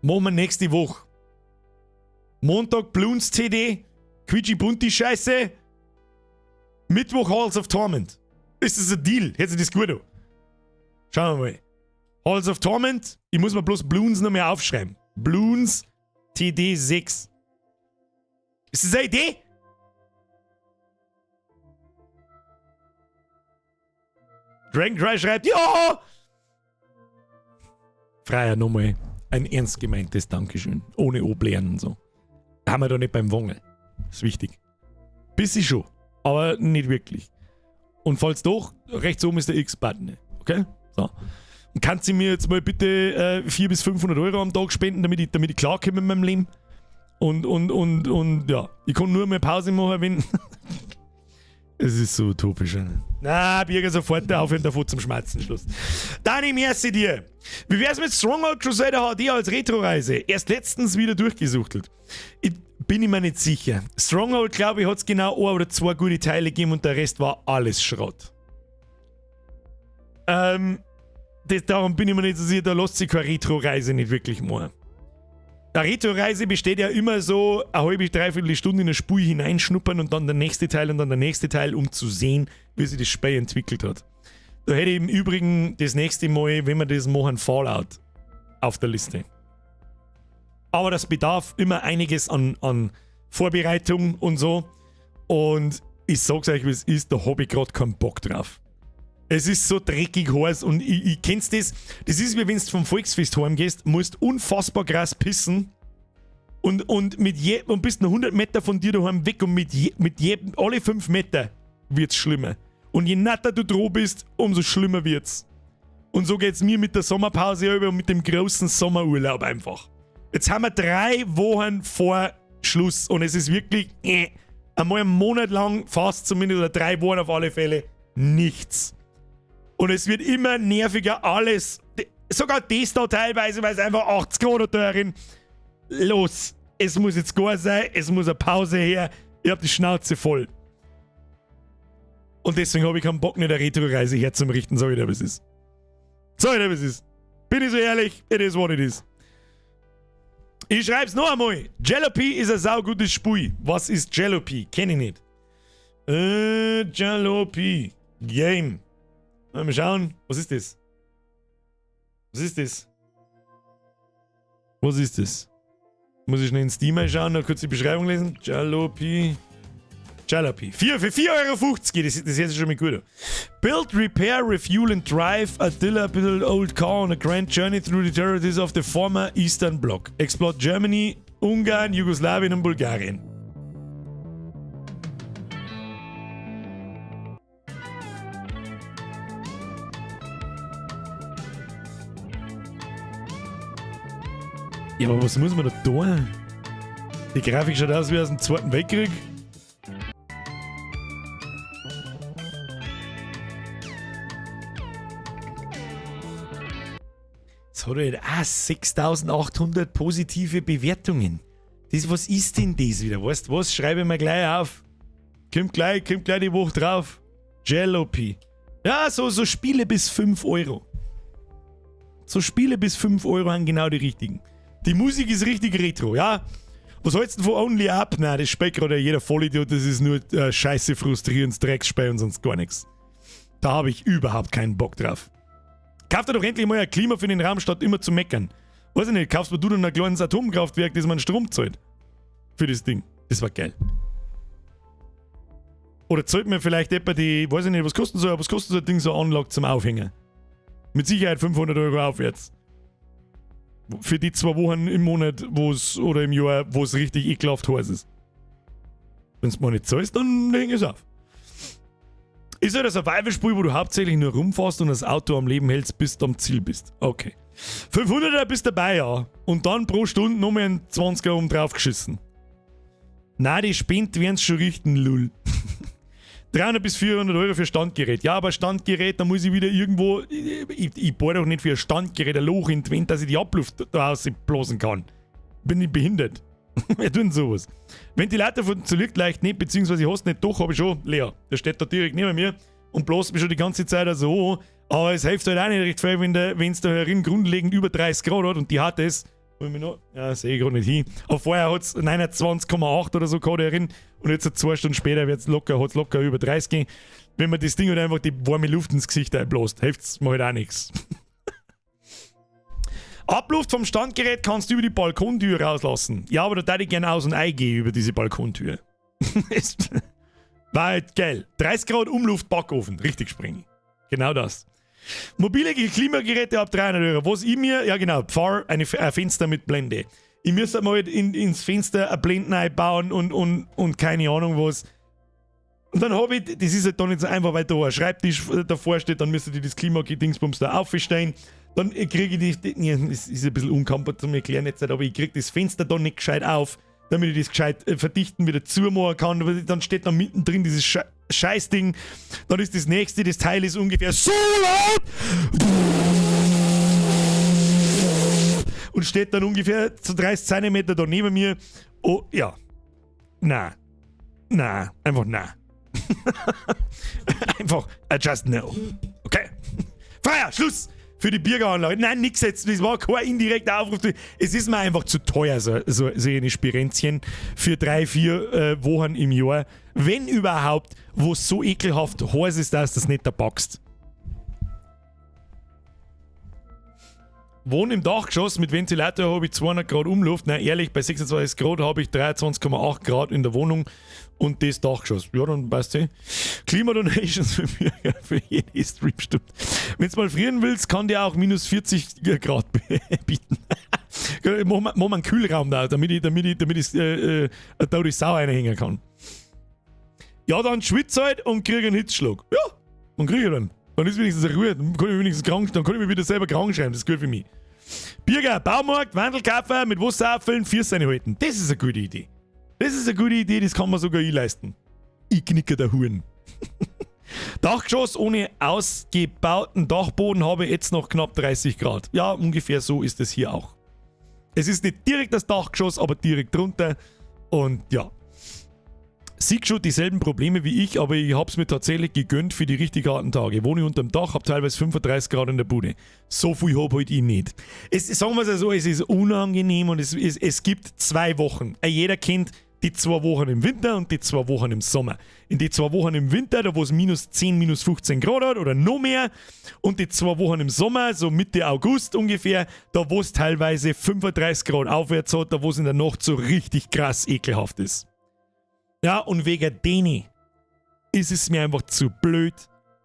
Machen wir nächste Woche. Montag Bloons CD. Quietschi Bunti Scheiße. Mittwoch Halls of Torment. Ist das ein Deal? Hört sich das gut an? Schauen wir mal. Halls of Torment. Ich muss mir bloß Bloons noch mehr aufschreiben. Bloons TD6. Ist das eine Idee? Dragon Cry schreibt, ja! Freier nochmal ein ernst gemeintes Dankeschön. Ohne Oblären und so. Haben wir da nicht beim Wongel. Ist wichtig. Bisschen schon, aber nicht wirklich. Und falls doch, rechts oben ist der X-Button. Okay? So. Und kannst du mir jetzt mal bitte 400 bis 500 Euro am Tag spenden, damit ich klarkomme mit meinem Leben? Und ja, ich kann nur mal Pause machen, wenn. Es ist so utopisch. Ne? Na, Birger, sofort aufhören davor zum Schmerzen. Schluss. Dani, merci dir. Wie wär's mit Stronghold Crusader HD als Retro-Reise? Erst letztens wieder durchgesuchtelt. Ich bin ich mir nicht sicher. Stronghold, glaube ich, hat es genau ein oder zwei gute Teile gegeben und der Rest war alles Schrott. Darum bin ich mir nicht so sicher, da lässt sich keine Retro-Reise nicht wirklich machen. Eine Retro-Reise besteht ja immer so eine halbe, dreiviertel Stunde in eine Spur hineinschnuppern und dann der nächste Teil und dann der nächste Teil, um zu sehen, wie sich das Spiel entwickelt hat. Da hätte ich im Übrigen das nächste Mal, wenn wir das machen, Fallout auf der Liste. Aber das bedarf immer einiges an Vorbereitung und so. Und ich sag's euch, wie es ist, da hab ich grad keinen Bock drauf. Es ist so dreckig heiß und ich kenn's das. Das ist wie wenn du vom Volksfest heimgehst, musst unfassbar krass pissen und bist noch 100 Meter von dir daheim weg und mit jedem, alle 5 Meter wird's schlimmer. Und je netter du dran bist, umso schlimmer wird's. Und so geht's mir mit der Sommerpause über und mit dem großen Sommerurlaub einfach. Jetzt haben wir 3 Wochen vor Schluss und es ist wirklich einmal einen Monat lang, fast zumindest, oder 3 Wochen auf alle Fälle, nichts. Und es wird immer nerviger, alles. Sogar das da teilweise, weil es einfach 80 Grad darin. Los, es muss jetzt gar sein, es muss eine Pause her. Ich hab die Schnauze voll. Und deswegen hab ich keinen Bock, nicht eine Retro-Reise herzurichten, sag ich dir, was es ist. Sag ich dir, was es ist. Bin ich so ehrlich, it is what it is. Ich schreib's noch einmal. Jalopy ist ein saugutes Spiel. Was ist Jalopy? Kenn ich nicht. Jalopy. Game. Mal schauen. Was ist das? Was ist das? Was ist das? Muss ich schnell in Steam mal schauen, noch kurz die Beschreibung lesen. Jalopy. Jalopy. Für 4,50 Euro. Das hört sich schon mal gut an. Build, repair, refuel and drive a dilapidated old car on a grand journey through the territories of the former Eastern Bloc. Explore Germany, Ungarn, Jugoslawien und Bulgarien. Ja, aber was muss man da tun? Die Grafik schaut aus wie aus dem Zweiten Weltkrieg. Das hat halt auch 6800 positive Bewertungen. Was ist denn das wieder? Weißt du was? Schreibe ich mir gleich auf. Kommt gleich die Woche drauf. Jalopy. Ja, so Spiele bis 5 Euro. So Spiele bis 5 Euro haben genau die richtigen. Die Musik ist richtig retro, ja. Was hältst du denn von Only Up? Nein, das spielt gerade jeder Vollidiot, das ist nur scheiße frustrierendes Drecksspiel und sonst gar nichts. Da habe ich überhaupt keinen Bock drauf. Kauf dir doch endlich mal ein Klima für den Raum, statt immer zu meckern. Weiß ich nicht, kaufst du dann ein kleines Atomkraftwerk, das man Strom zahlt? Für das Ding. Das war geil. Oder zahlt mir vielleicht etwa die, weiß ich nicht, was kostet so, was kostet so ein Ding, so eine Anlage zum Aufhängen? Mit Sicherheit 500 Euro aufwärts. Für die 2 Wochen im Monat, wo's, oder im Jahr, wo's richtig ekelhaft heiß ist. Wenn's mal nicht zahlst, dann häng ich's auf. Ist halt ein Survival-Spiel, wo du hauptsächlich nur rumfährst und das Auto am Leben hältst, bis du am Ziel bist. Okay. 500er bist dabei, ja. Und dann pro Stunde nochmal einen 20er oben drauf geschissen. Na, die Spint werden's schon richten, lull. 300 bis 400 Euro für Standgerät. Ja, aber Standgerät, da muss ich wieder irgendwo... Ich bohre doch nicht für ein Standgerät ein Loch in die Wand, dass ich die Abluft da rausblasen kann. Bin ich behindert? Wer tut denn sowas? Ventilator funktioniert leicht nicht, beziehungsweise ich hast nicht, doch, hab ich schon leer. Der steht da direkt neben mir und bläst mich schon die ganze Zeit so an. Aber es hilft halt auch nicht recht viel, wenn's da herin grundlegend über 30 Grad hat und die hat es, Ja, sehe ich gerade nicht hin. Aber vorher hat es 29,8 oder so gehabt herin. Und jetzt 2 Stunden später hat es locker über 30 gehen. Wenn man das Ding halt einfach die warme Luft ins Gesicht einbläst, hilft es mir halt auch nichts. Abluft vom Standgerät kannst du über die Balkontür rauslassen. Ja, aber da tät ich gerne aus und eingehen über diese Balkontür. War halt geil. 30 Grad Umluft-Backofen. Richtig springen. Genau das. Mobile Klimageräte ab 300 Euro. Was ich mir, ja genau, fahr ein Fenster mit Blende. Ich müsste mal halt ins Fenster eine Blenden einbauen und keine Ahnung was. Und dann habe ich, das ist halt dann nicht so einfach, weil da ein Schreibtisch davor steht, dann müsste ich das Klimadingsbums da aufstellen. Dann kriege ich die, ja, es ist ein bisschen unkomfortabel zum Erklären jetzt, aber ich kriege das Fenster dann nicht gescheit auf, damit ich das gescheit verdichten wieder zumachen kann. Dann steht da mittendrin dieses Scheißding. Dann ist das nächste, das Teil ist ungefähr so laut und steht dann ungefähr zu 30 cm da neben mir. Oh, ja. Na. Na. Einfach na. Einfach, I just no. Okay. Feuer, Schluss! Für die Bürgeranlage. Nein, nix jetzt. Das war kein indirekter Aufruf. Es ist mir einfach zu teuer, so eine Spirenzchen für 3, 4 Wochen im Jahr. Wenn überhaupt, wo es so ekelhaft heiß ist, dass du das nicht da packst. Wohne im Dachgeschoss, mit Ventilator habe ich 200 Grad Umluft. Nein, ehrlich, bei 26 Grad habe ich 23,8 Grad in der Wohnung und das Dachgeschoss. Ja, dann passt eh. Klimadonations für mich, für jede Streamstunde. Wenn du mal frieren willst, kann der auch minus 40 Grad bieten. Mach mal einen Kühlraum da, damit ich da die Sau reinhängen kann. Ja, dann schwitz halt und krieg einen Hitzschlag. Ja, dann krieg ich dann. Dann ist wenigstens Ruhe, dann kann ich mich wenigstens krank, dann kann ich mich wieder selber krank schreiben, das ist gut für mich. Birger, Baumarkt, Wandelkaffer mit Wasser auffüllen, Füße halten. Das ist eine gute Idee. Das ist eine gute Idee, das kann man sogar ich leisten. Ich knicke der Huren. Dachgeschoss ohne ausgebauten Dachboden habe ich jetzt noch knapp 30 Grad. Ja, ungefähr so ist es hier auch. Es ist nicht direkt das Dachgeschoss, aber direkt drunter. Und ja. Sieht schon dieselben Probleme wie ich, aber ich hab's mir tatsächlich gegönnt für die richtig harten Tage. Wohne unterm Dach, hab teilweise 35 Grad in der Bude. So viel hab halt ich nicht. Es, sagen wir es so, es ist unangenehm und es gibt 2 Wochen. Jeder kennt die 2 Wochen im Winter und die 2 Wochen im Sommer. In die 2 Wochen im Winter, da wo es minus 10, minus 15 Grad hat oder noch mehr, und die 2 Wochen im Sommer, so Mitte August ungefähr, da wo es teilweise 35 Grad aufwärts hat, da wo es in der Nacht so richtig krass ekelhaft ist. Ja, und wegen denen ist es mir einfach zu blöd,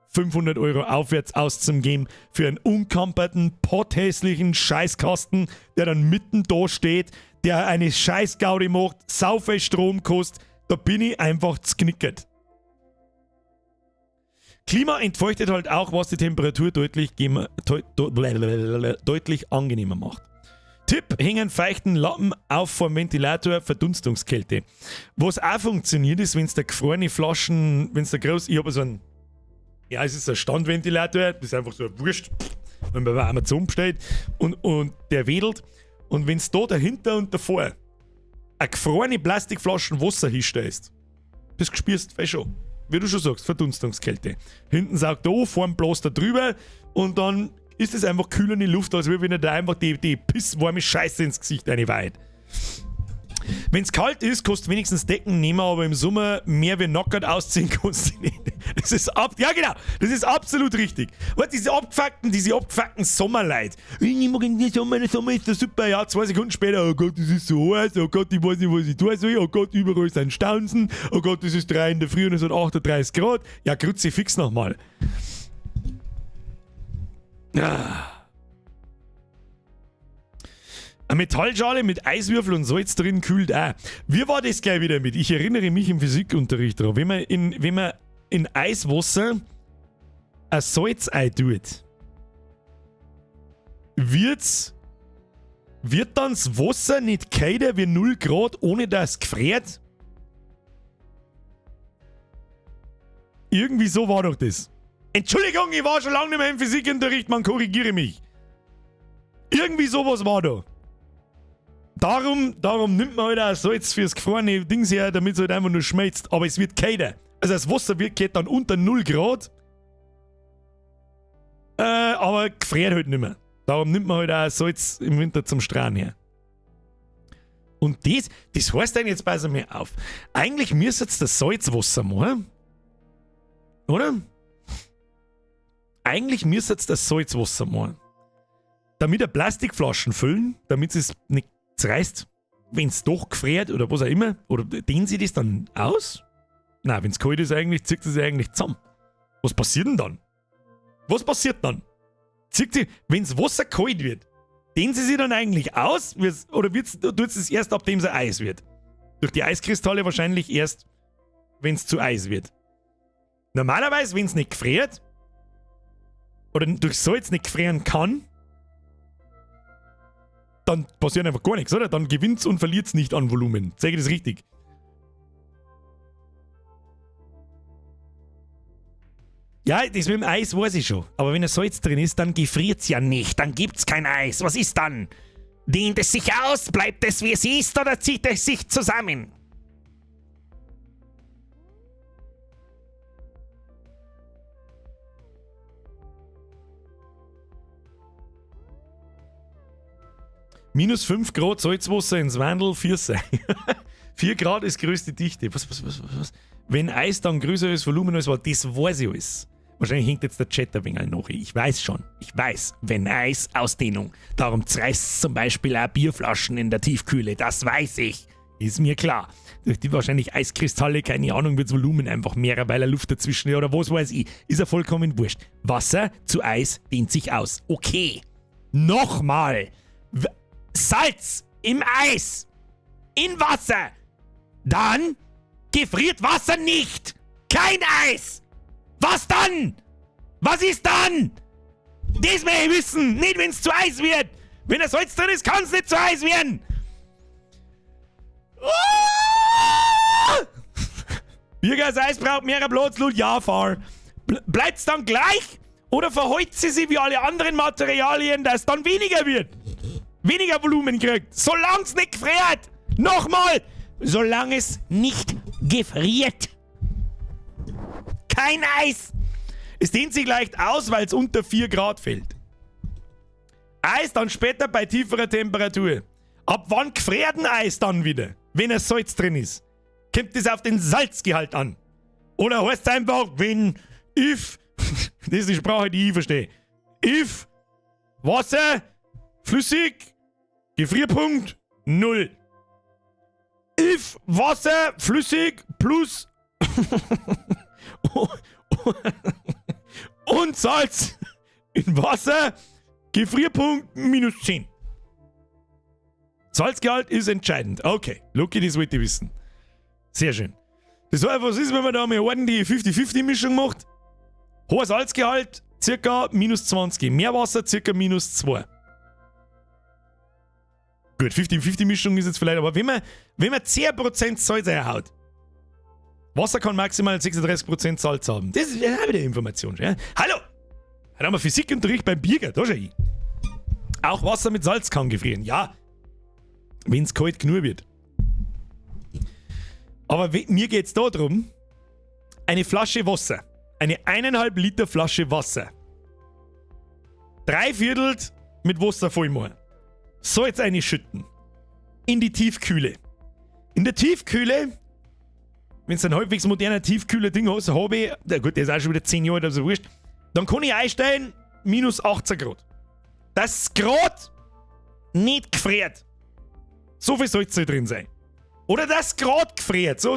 500 € aufwärts auszugeben für einen unkamperten, potthässlichen Scheißkasten, der dann mitten da steht, der eine Scheißgaudi macht, sau viel Strom kostet. Da bin ich einfach z'knickert. Klima entfeuchtet halt auch, was die Temperatur deutlich angenehmer macht. Tipp: Hängen feuchten Lappen auf vor dem Ventilator, Verdunstungskälte. Was auch funktioniert, ist, wenn es da gefrorene Flaschen, wenn es da groß, ich habe so einen, ja, es ist ein Standventilator, das ist einfach so ein Wurst, wenn man bei Amazon bestellt und der wedelt. Und wenn es da dahinter und davor eine gefrorene Plastikflaschen Wasser hinstellst, das spürst du schon. Wie du schon sagst, Verdunstungskälte. Hinten saugt er an, vorn bläst er drüber und dann ist es einfach kühlende Luft, als wenn er da einfach die pisswarme Scheiße ins Gesicht reinweht. Wenn es kalt ist, kannst du wenigstens Decken nehmen, aber im Sommer mehr wie nackert ausziehen kannst du nicht. Das ist ab, ja genau, das ist absolut richtig. Weißt, diese abgefuckten Sommerleute. Ich mag den Sommer, der Sommer ist so super. Ja, 2 Sekunden später, oh Gott, das ist so heiß, oh Gott, ich weiß nicht, was ich tun soll, oh Gott, überall sind Staunsen, oh Gott, es ist 3 in der Früh und es hat 38 Grad. Ja, Kruzifix nochmal. Ah. Eine Metallschale mit Eiswürfel und Salz drin kühlt auch. Wie war das gleich wieder mit? Ich erinnere mich im Physikunterricht daran. Wenn man in Eiswasser ein Salz tut, wird dann das Wasser nicht kälter wie 0 Grad, ohne dass es gefriert? Irgendwie so war doch das. Entschuldigung, ich war schon lange nicht mehr im Physikunterricht, man korrigiere mich. Irgendwie sowas war da. Darum nimmt man halt auch Salz fürs gefrorene Dings her, damit es halt einfach nur schmelzt. Aber es wird kälter. Also das Wasser wird geht dann unter 0 Grad. Aber gefriert halt nicht mehr. Darum nimmt man halt auch Salz im Winter zum Strahlen her. Und das heißt eigentlich, jetzt pass mir auf. Eigentlich müsste jetzt das Salzwasser machen. Oder? Eigentlich müsste jetzt das Salzwasser machen. Damit er Plastikflaschen füllen, damit es nicht zerreißt, wenn es doch gefriert oder was auch immer. Oder dehnen sie das dann aus? Na, wenn es kalt ist eigentlich, zieht es sich eigentlich zusammen. Was passiert denn dann? Was passiert dann? Zieht sie, wenn das Wasser kalt wird, dehnen sie sich dann eigentlich aus? Oder tut es erst, ab dem es Eis wird? Durch die Eiskristalle wahrscheinlich erst, wenn es zu Eis wird. Normalerweise, wenn es nicht gefriert, oder durch Salz nicht gefrieren kann, dann passiert einfach gar nichts, oder? Dann gewinnt es und verliert es nicht an Volumen. Sag ich das richtig? Ja, das mit dem Eis weiß ich schon. Aber wenn ein Salz drin ist, dann gefriert's ja nicht. Dann gibt's kein Eis. Was ist dann? Dehnt es sich aus? Bleibt es wie es ist oder zieht es sich zusammen? Minus 5 Grad Salzwasser ins Wandel, 4 sein. 4 Grad ist größte Dichte. Was, was, was, was, was? Wenn Eis dann größer ist, Volumen als war, das weiß ich alles. Wahrscheinlich hinkt jetzt der Chat ein wenig nach. Ich weiß schon. Ich weiß. Wenn Eis, Ausdehnung. Darum zerreißt zum Beispiel auch Bierflaschen in der Tiefkühle. Das weiß ich. Ist mir klar. Durch die wahrscheinlich Eiskristalle, keine Ahnung, wird das Volumen einfach mehr, weil er Luft dazwischen ist oder was weiß ich. Ist ja vollkommen wurscht. Wasser zu Eis dehnt sich aus. Okay. Nochmal. Salz im Eis. In Wasser. Dann gefriert Wasser nicht. Kein Eis. Was dann? Was ist dann? Das möchte ich wissen. Nicht, wenn es zu heiß wird. Wenn das Salz drin ist, kann es nicht zu heiß werden. Oh! Biergas Eis braucht mehr Platz, Lut. Ja, fahr. Bleibt's dann gleich? Oder verhält sie sich wie alle anderen Materialien, dass dann weniger wird? Weniger Volumen kriegt. Solange es nicht gefriert. Nochmal. Solange es nicht gefriert. Kein Eis. Es dehnt sich leicht aus, weil es unter 4 Grad fällt. Eis dann später bei tieferer Temperatur. Ab wann gefriert ein Eis dann wieder, wenn es Salz drin ist? Kommt es auf den Salzgehalt an? Oder heißt es einfach, wenn, if, das ist die Sprache, die ich verstehe, if Wasser flüssig, Gefrierpunkt 0. If Wasser flüssig plus und Salz in Wasser, Gefrierpunkt minus 10. Salzgehalt ist entscheidend. Okay, Lucky, das wollte ich wissen. Sehr schön. Das heißt, was ist, wenn man da mal ordentliche 50-50-Mischung macht? Hoher Salzgehalt, circa minus 20. Meerwasser, circa minus 2. Gut, 50-50-Mischung ist jetzt vielleicht, aber wenn man 10% Salz einhaut, Wasser kann maximal 36% Salz haben. Das ist auch wieder Information. Ja? Hallo! Heute haben wir Physikunterricht beim Birger, da schau ich. Auch Wasser mit Salz kann gefrieren. Ja, wenn es kalt genug wird. Aber mir geht es da drum, eine Flasche Wasser, eine 1,5 Liter Flasche Wasser, 3/4 mit Wasser voll machen, Salz einschütten, in die Tiefkühle. In der Tiefkühle, wenn es ein halbwegs moderner Tiefkühler-Ding hast, habe ich, na gut, der ist auch schon wieder 10 Jahre alt, also wurscht, dann kann ich einstellen, minus 18 Grad. Das Grad nicht gefriert. So viel Salz soll drin sein. Oder das Grad gefriert. So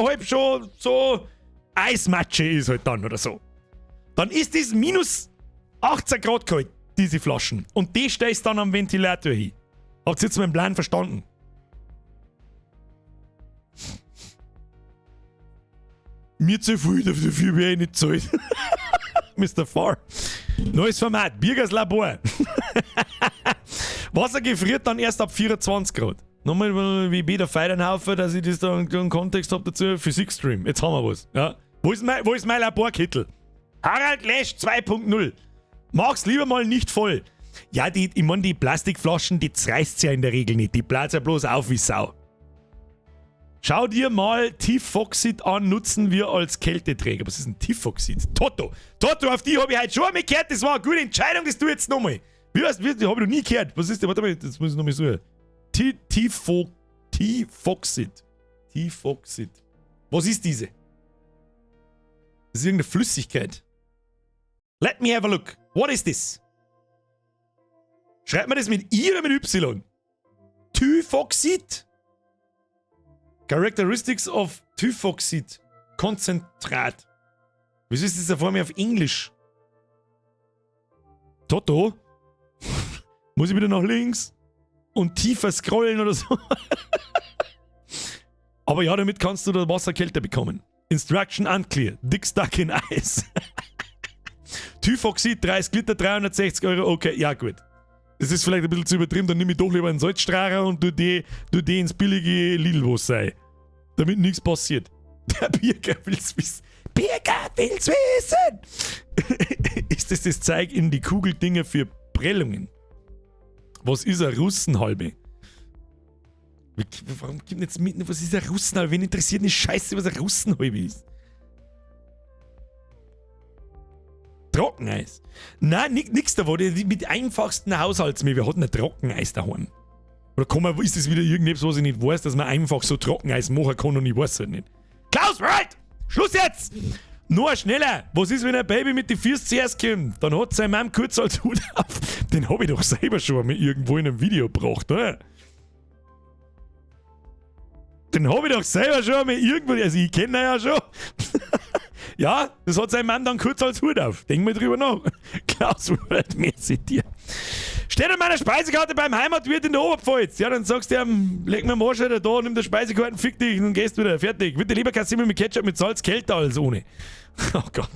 halb schon so Eismatsche ist halt dann oder so. Dann ist das minus 18 Grad kalt, diese Flaschen. Und die stellst dann am Ventilator hin. Habt ihr jetzt meinen Plan verstanden? Mir zu viel, dafür wäre ich nicht zahlt. Mr. Farr. Neues Format, Birgers Labor. Wasser gefriert dann erst ab 24 Grad. Nochmal wie Peter Feidenhaufer, dass ich das da einen Kontext habe dazu. Physikstream, jetzt haben wir was. Ja. Wo ist mein Laborkittel? Harald Lesch 2.0. Mach's lieber mal nicht voll. Ja, ich meine, die Plastikflaschen, die zerreißt's ja in der Regel nicht. Die bläst ja bloß auf wie Sau. Schau dir mal Tifoxid an, nutzen wir als Kälteträger. Was ist ein Tifoxid? Toto! Toto, auf die habe ich heute schon einmal gehört. Das war eine gute Entscheidung, das tu ich jetzt nochmal. Wie heißt, das habe ich noch nie gehört. Was ist denn? Warte mal, das muss ich nochmal suchen. T-Foxit. T-Foxit. Was ist diese? Das ist irgendeine Flüssigkeit. Let me have a look. What is this? Schreibt man das mit I oder mit Y? Typhoxid? Characteristics of Typhoxid. Konzentrat. Wieso ist das da vor mir auf Englisch? Toto? Muss ich wieder nach links? Und tiefer scrollen oder so? Aber ja, damit kannst du das Wasser kälter bekommen. Instruction unclear. Dick stuck in ice. Typhoxid, 30 Liter, 360 Euro. Okay, ja gut. Das ist vielleicht ein bisschen zu übertrieben, dann nehme ich doch lieber einen Salzstrahler und tu die ins billige Lidl-Wasser rein. Damit nichts passiert. Der Birger will's wissen. Birger will's wissen! Ist das das Zeug in die Kugeldinger für Prellungen? Was ist eine Russenhalbe? Warum kommt jetzt mitten, was ist eine Russenhalbe? Wen interessiert eine Scheiße, was eine Russenhalbe ist? Trockeneis. Nein, nix davon. Mit einfachsten Haushaltsmitteln. Wir hatten ein Trockeneis daheim. Oder kann man, ist das wieder irgendetwas, was ich nicht weiß, dass man einfach so Trockeneis machen kann und ich weiß halt nicht. Klaus, right! Schluss jetzt! Nur schneller! Was ist, wenn ein Baby mit den Füßen zuerst kommt? Dann hat seine Mom kurz als Hut auf. Den hab ich doch selber schon mal irgendwo in einem Video gebracht, oder? Den hab ich doch selber schon mal irgendwo. Also ich kenne ihn ja schon. Ja, das hat sein Mann dann kurz als Hut auf. Denk mal drüber nach. Klaus World, merci dir. Steht in meiner Speisekarte beim Heimatwirt in der Oberpfalz. Ja, dann sagst du ihm, leg mir am Arsch da, nimm die Speisekarte, fick dich und gehst wieder. Fertig. Wird die Leberkassemmel mit Ketchup mit Salz kälter als ohne. Oh Gott.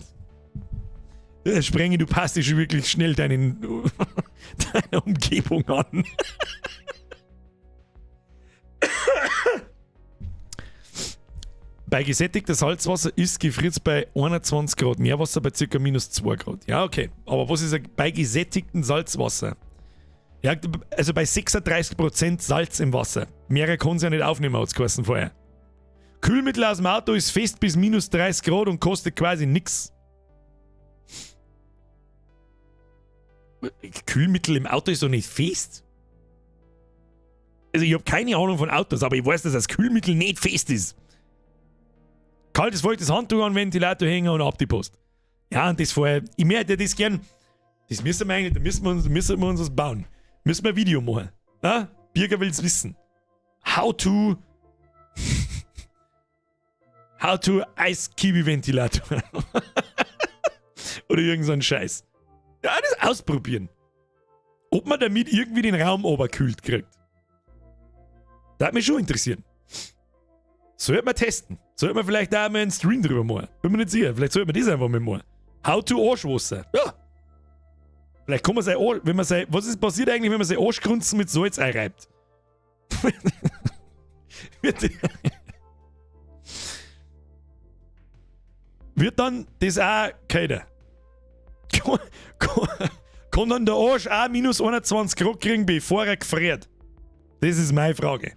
Sprenge, du passt dich schon wirklich schnell deiner Umgebung an. Bei gesättigter Salzwasser ist gefriert bei 21 Grad, Meerwasser bei ca. minus 2 Grad. Ja, okay. Aber was ist bei gesättigtem Salzwasser? Ja, also bei 36% Salz im Wasser. Mehrere kann es ja nicht aufnehmen, hat es geheißen vorher. Kühlmittel aus dem Auto ist fest bis minus 30 Grad und kostet quasi nix. Kühlmittel im Auto ist doch nicht fest. Also ich hab keine Ahnung von Autos, aber ich weiß, dass das Kühlmittel nicht fest ist. Kaltes, feuchtes Handtuch an den Ventilator hängen und ab die Post. Ja, und das vorher, ich möchte das gern, das müssen wir eigentlich, da müssen wir uns was bauen. Müssen wir ein Video machen. Na? Birger will's wissen. How to How to Ice Kiwi Ventilator. Oder irgend so ein Scheiß. Ja, das ausprobieren. Ob man damit irgendwie den Raum oberkühlt kriegt. Das hat mich schon interessieren. Sollte man testen. Sollte man vielleicht auch mal einen Stream drüber machen. Bin mir nicht sicher. Vielleicht sollte man das einfach mal machen. How to Arschwasser. Ja. Vielleicht kann man sein Arsch, wenn man sein, was ist passiert eigentlich, wenn man sein Arschgrunzen mit Salz einreibt? Wird, wird dann das auch kälter? Kann, kann, kann dann der Arsch auch minus 21 Grad kriegen, bevor er gefriert? Das ist meine Frage.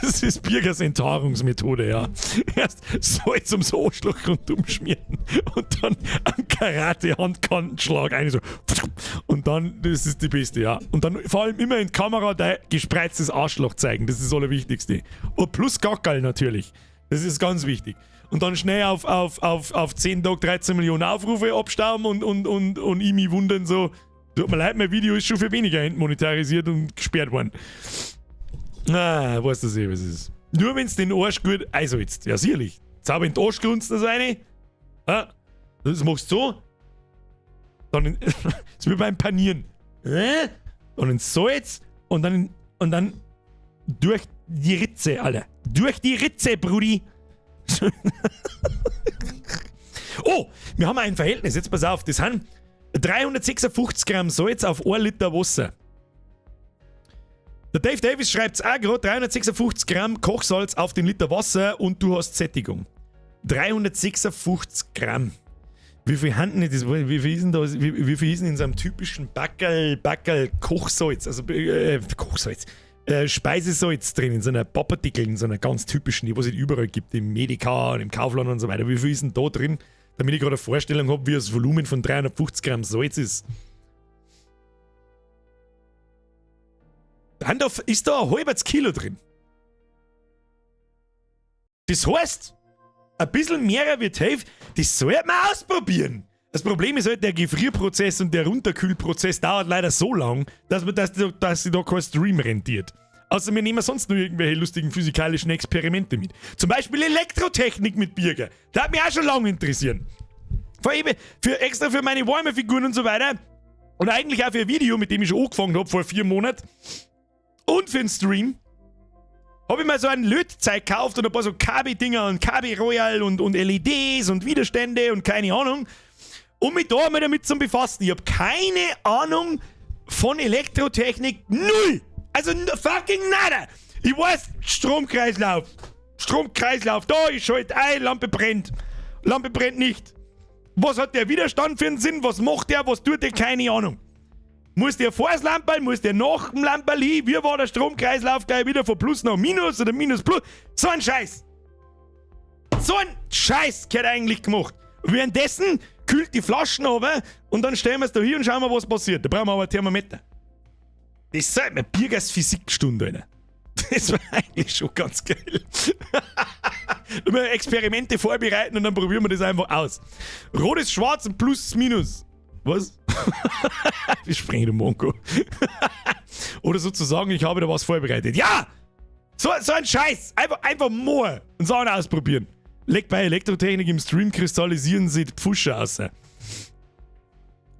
Das ist Birgers Enthaarungsmethode, ja. Erst Salz ums Arschloch rundum schmieren und dann einen Karate-Handkantenschlag rein, so. Und dann, das ist die beste, ja. Und dann vor allem immer in die Kamera dein gespreiztes Arschloch zeigen, das ist das Allerwichtigste. Und plus Gackerl natürlich. Das ist ganz wichtig. Und dann schnell auf 10 Tage 13 Millionen Aufrufe abstauben und ich mich wundern so, tut mir leid, mein Video ist schon für weniger entmonetarisiert und gesperrt worden. Ah, weißt du eh, was es ist. Nur wenn's den Arsch gut einsalzt. Ja, sicherlich. Zauber in den Arsch grunzen das eine. Ja, das machst du so. Dann in, das ist wie beim Panieren. Dann ins Salz und dann durch die Ritze, Alter. Durch die Ritze, Brudi. Oh, wir haben ein Verhältnis. Jetzt pass auf, das sind 356 Gramm Salz auf 1 Liter Wasser. Der Dave Davis schreibt's auch grad, 356 Gramm Kochsalz auf den Liter Wasser und du hast Sättigung. 356 Gramm. Wie viel haben denn das, wie viel ist denn da, wie, wie viel ist denn in so einem typischen Backerl Kochsalz, also Kochsalz, Speisesalz drin, in so einer Pappardickel, in so einer ganz typischen, die was es überall gibt, im Edeka und im Kaufland und so weiter. Wie viel ist denn da drin, damit ich gerade eine Vorstellung hab, wie das Volumen von 350 Gramm Salz ist? Da ist da ein halbes Kilo drin. Das heißt, ein bisschen mehr wird helfen, das sollte man ausprobieren. Das Problem ist halt, der Gefrierprozess und der Runterkühlprozess dauert leider so lang, dass sich da kein Stream rentiert. Außer wir nehmen sonst nur irgendwelche lustigen physikalischen Experimente mit. Zum Beispiel Elektrotechnik mit Birger. Das hat mich auch schon lange interessieren. Vor allem extra für meine Warhammer-Figuren und so weiter. Und eigentlich auch für ein Video, mit dem ich schon angefangen habe vor 4 Monaten. Und für den Stream. Habe ich mir so ein Lötzeug gekauft und ein paar so Kabeldinger und Kabelroyal und LEDs und Widerstände und keine Ahnung. Um mich da mal damit zu befassen. Ich habe keine Ahnung von Elektrotechnik. Null! Also fucking nada! Ich weiß, Stromkreislauf. Stromkreislauf. Da, ich schalte ein, Lampe brennt. Lampe brennt nicht. Was hat der Widerstand für einen Sinn? Was macht der? Was tut der? Keine Ahnung. Muss der vor das Lamperl? Muss der nach dem Lamperl hin? Wie war der Stromkreislauf gleich wieder von Plus nach Minus oder Minus Plus? So ein Scheiß! So ein Scheiß gehört eigentlich gemacht. Währenddessen kühlt die Flaschen runter und dann stellen wir es da hier und schauen wir, was passiert. Da brauchen wir aber ein Thermometer. Das ist halt Birgers Physikstunde, Alter. Das war eigentlich schon ganz geil. Wir Experimente vorbereiten und dann probieren wir das einfach aus. Rot ist schwarz und Plus ist Minus. Was? Wir springen den Mongo. Oder sozusagen, ich habe da was vorbereitet. Ja! So ein Scheiß! Einfach more und Sachen ausprobieren. Legt bei Elektrotechnik im Stream kristallisieren sie die Pfusche aus.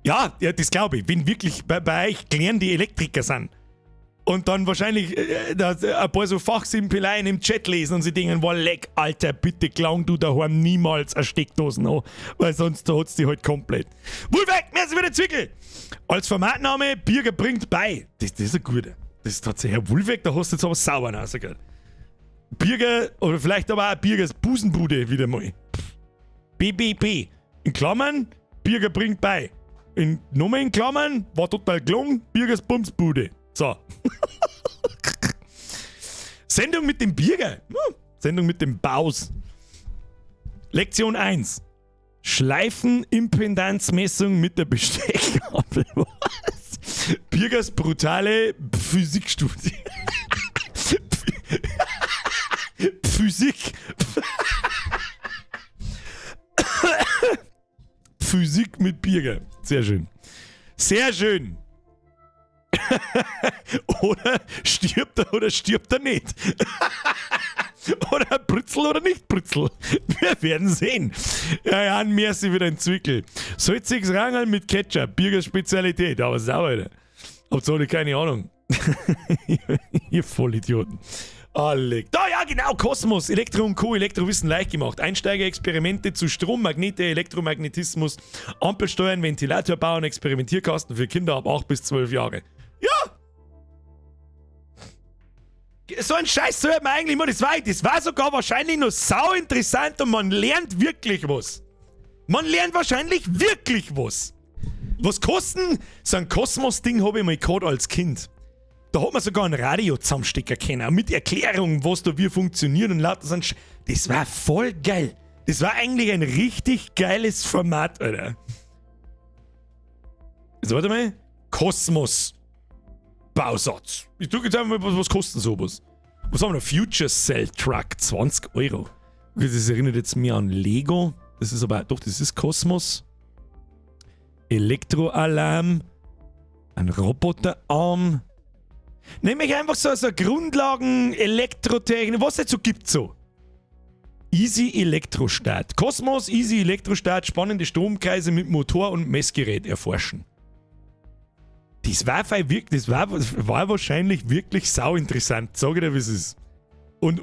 Ja, das glaube ich. Wenn wirklich bei euch gelernte Elektriker sind und dann wahrscheinlich da ein paar so Fachsimpeleien im Chat lesen und sie denken, boah, leck, Alter, bitte klang du daheim niemals eine Steckdosen an, weil sonst hat's die halt komplett. Wulfek, merci für den Zwickel! Als Formatname, Birger bringt bei. Das ist ein guter. Das ist tatsächlich, Herr Wulfek, da hast du jetzt aber sauber rausgehört. Birger, oder vielleicht aber auch Birgers Busenbude wieder mal. BBB. In Klammern, Birger bringt bei. In Nummer in Klammern, war total gelungen, Birgers Bumsbude. So. Sendung mit dem Birger. Sendung mit dem Baus. Lektion 1. Schleifenimpedanzmessung mit der Besteckgabel. Was? Birgers brutale Physikstudie. Physik. Physik mit Birger. Sehr schön. Sehr schön. Oder stirbt er oder stirbt er nicht. Oder Britzel oder nicht Britzel. Wir werden sehen. Ja, merci für dein Zwickel. Salziges Rangerl mit Ketchup, Birgers Spezialität. Aber sauber, Alter. Habt ihr alle keine Ahnung. Ihr Vollidioten. Alle. Da, ja, genau, Kosmos, Elektro und Co., Elektrowissen leicht gemacht. Einsteigerexperimente zu Strom, Magnete, Elektromagnetismus, Ampelsteuern, Ventilator bauen, Experimentierkasten für Kinder ab 8 bis 12 Jahre. Ja! So ein Scheiß hört man eigentlich immer. Das war sogar wahrscheinlich noch sau interessant und man lernt wirklich was. Man lernt wahrscheinlich wirklich was. Was kosten? So ein Kosmos-Ding habe ich mal gehabt als Kind. Da hat man sogar ein Radio zusammenstecken können, mit Erklärung, was da wie funktioniert und lauter so ein Sch. Das war voll geil. Das war eigentlich ein richtig geiles Format, Alter. Jetzt warte mal. Kosmos. Bausatz. Ich drücke jetzt einfach mal, was kostet sowas? Was haben wir da? Future Cell Truck, 20 Euro. Okay, das erinnert jetzt mehr an Lego. Das ist aber, doch, das ist Kosmos. Elektroalarm. Ein Roboterarm. Nämlich einfach so Grundlagen, Elektrotechnik, was es jetzt so gibt so. Easy Elektrostart. Kosmos Easy Elektrostart, spannende Stromkreise mit Motor und Messgerät erforschen. Das war wahrscheinlich wirklich sau interessant, sag ich dir, wie es ist. Und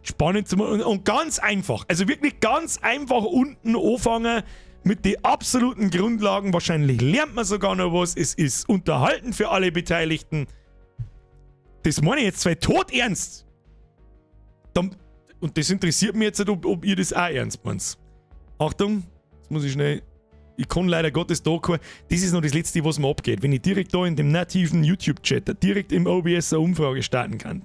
spannend zu machen und ganz einfach. Also wirklich ganz einfach unten anfangen mit den absoluten Grundlagen. Wahrscheinlich lernt man sogar noch was. Es ist unterhalten für alle Beteiligten. Das meine ich jetzt zwar tot ernst. Dann, und das interessiert mich jetzt nicht, ob ihr das auch ernst meint. Achtung, jetzt muss ich schnell. Ich kann leider Gottes da kein. Das ist noch das Letzte, was mir abgeht. Wenn ich direkt da in dem nativen YouTube-Chat, direkt im OBS eine Umfrage starten kann,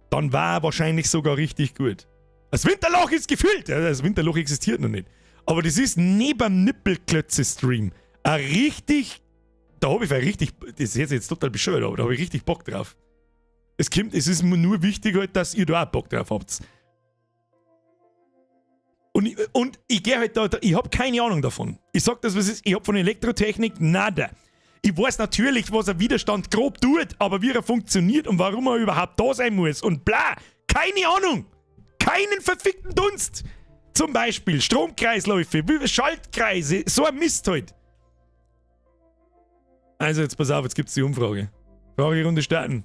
dann war er wahrscheinlich sogar richtig gut. Das Winterloch ist gefüllt. Ja, das Winterloch existiert noch nicht. Aber das ist neben dem Nippelklötze-Stream ein richtig. Da habe ich richtig, das ist jetzt total bescheuert, aber da habe ich richtig Bock drauf. Es kommt, es ist mir nur wichtig halt, dass ihr da auch Bock drauf habt. Und ich gehe halt da, ich habe keine Ahnung davon. Ich sag das, was ist, ich habe von Elektrotechnik nada. Ich weiß natürlich, was ein Widerstand grob tut, aber wie er funktioniert und warum er überhaupt da sein muss und bla. Keine Ahnung. Keinen verfickten Dunst. Zum Beispiel Stromkreisläufe, Schaltkreise, so ein Mist halt. Also jetzt pass auf, jetzt gibt's die Umfrage. Fragerunde starten.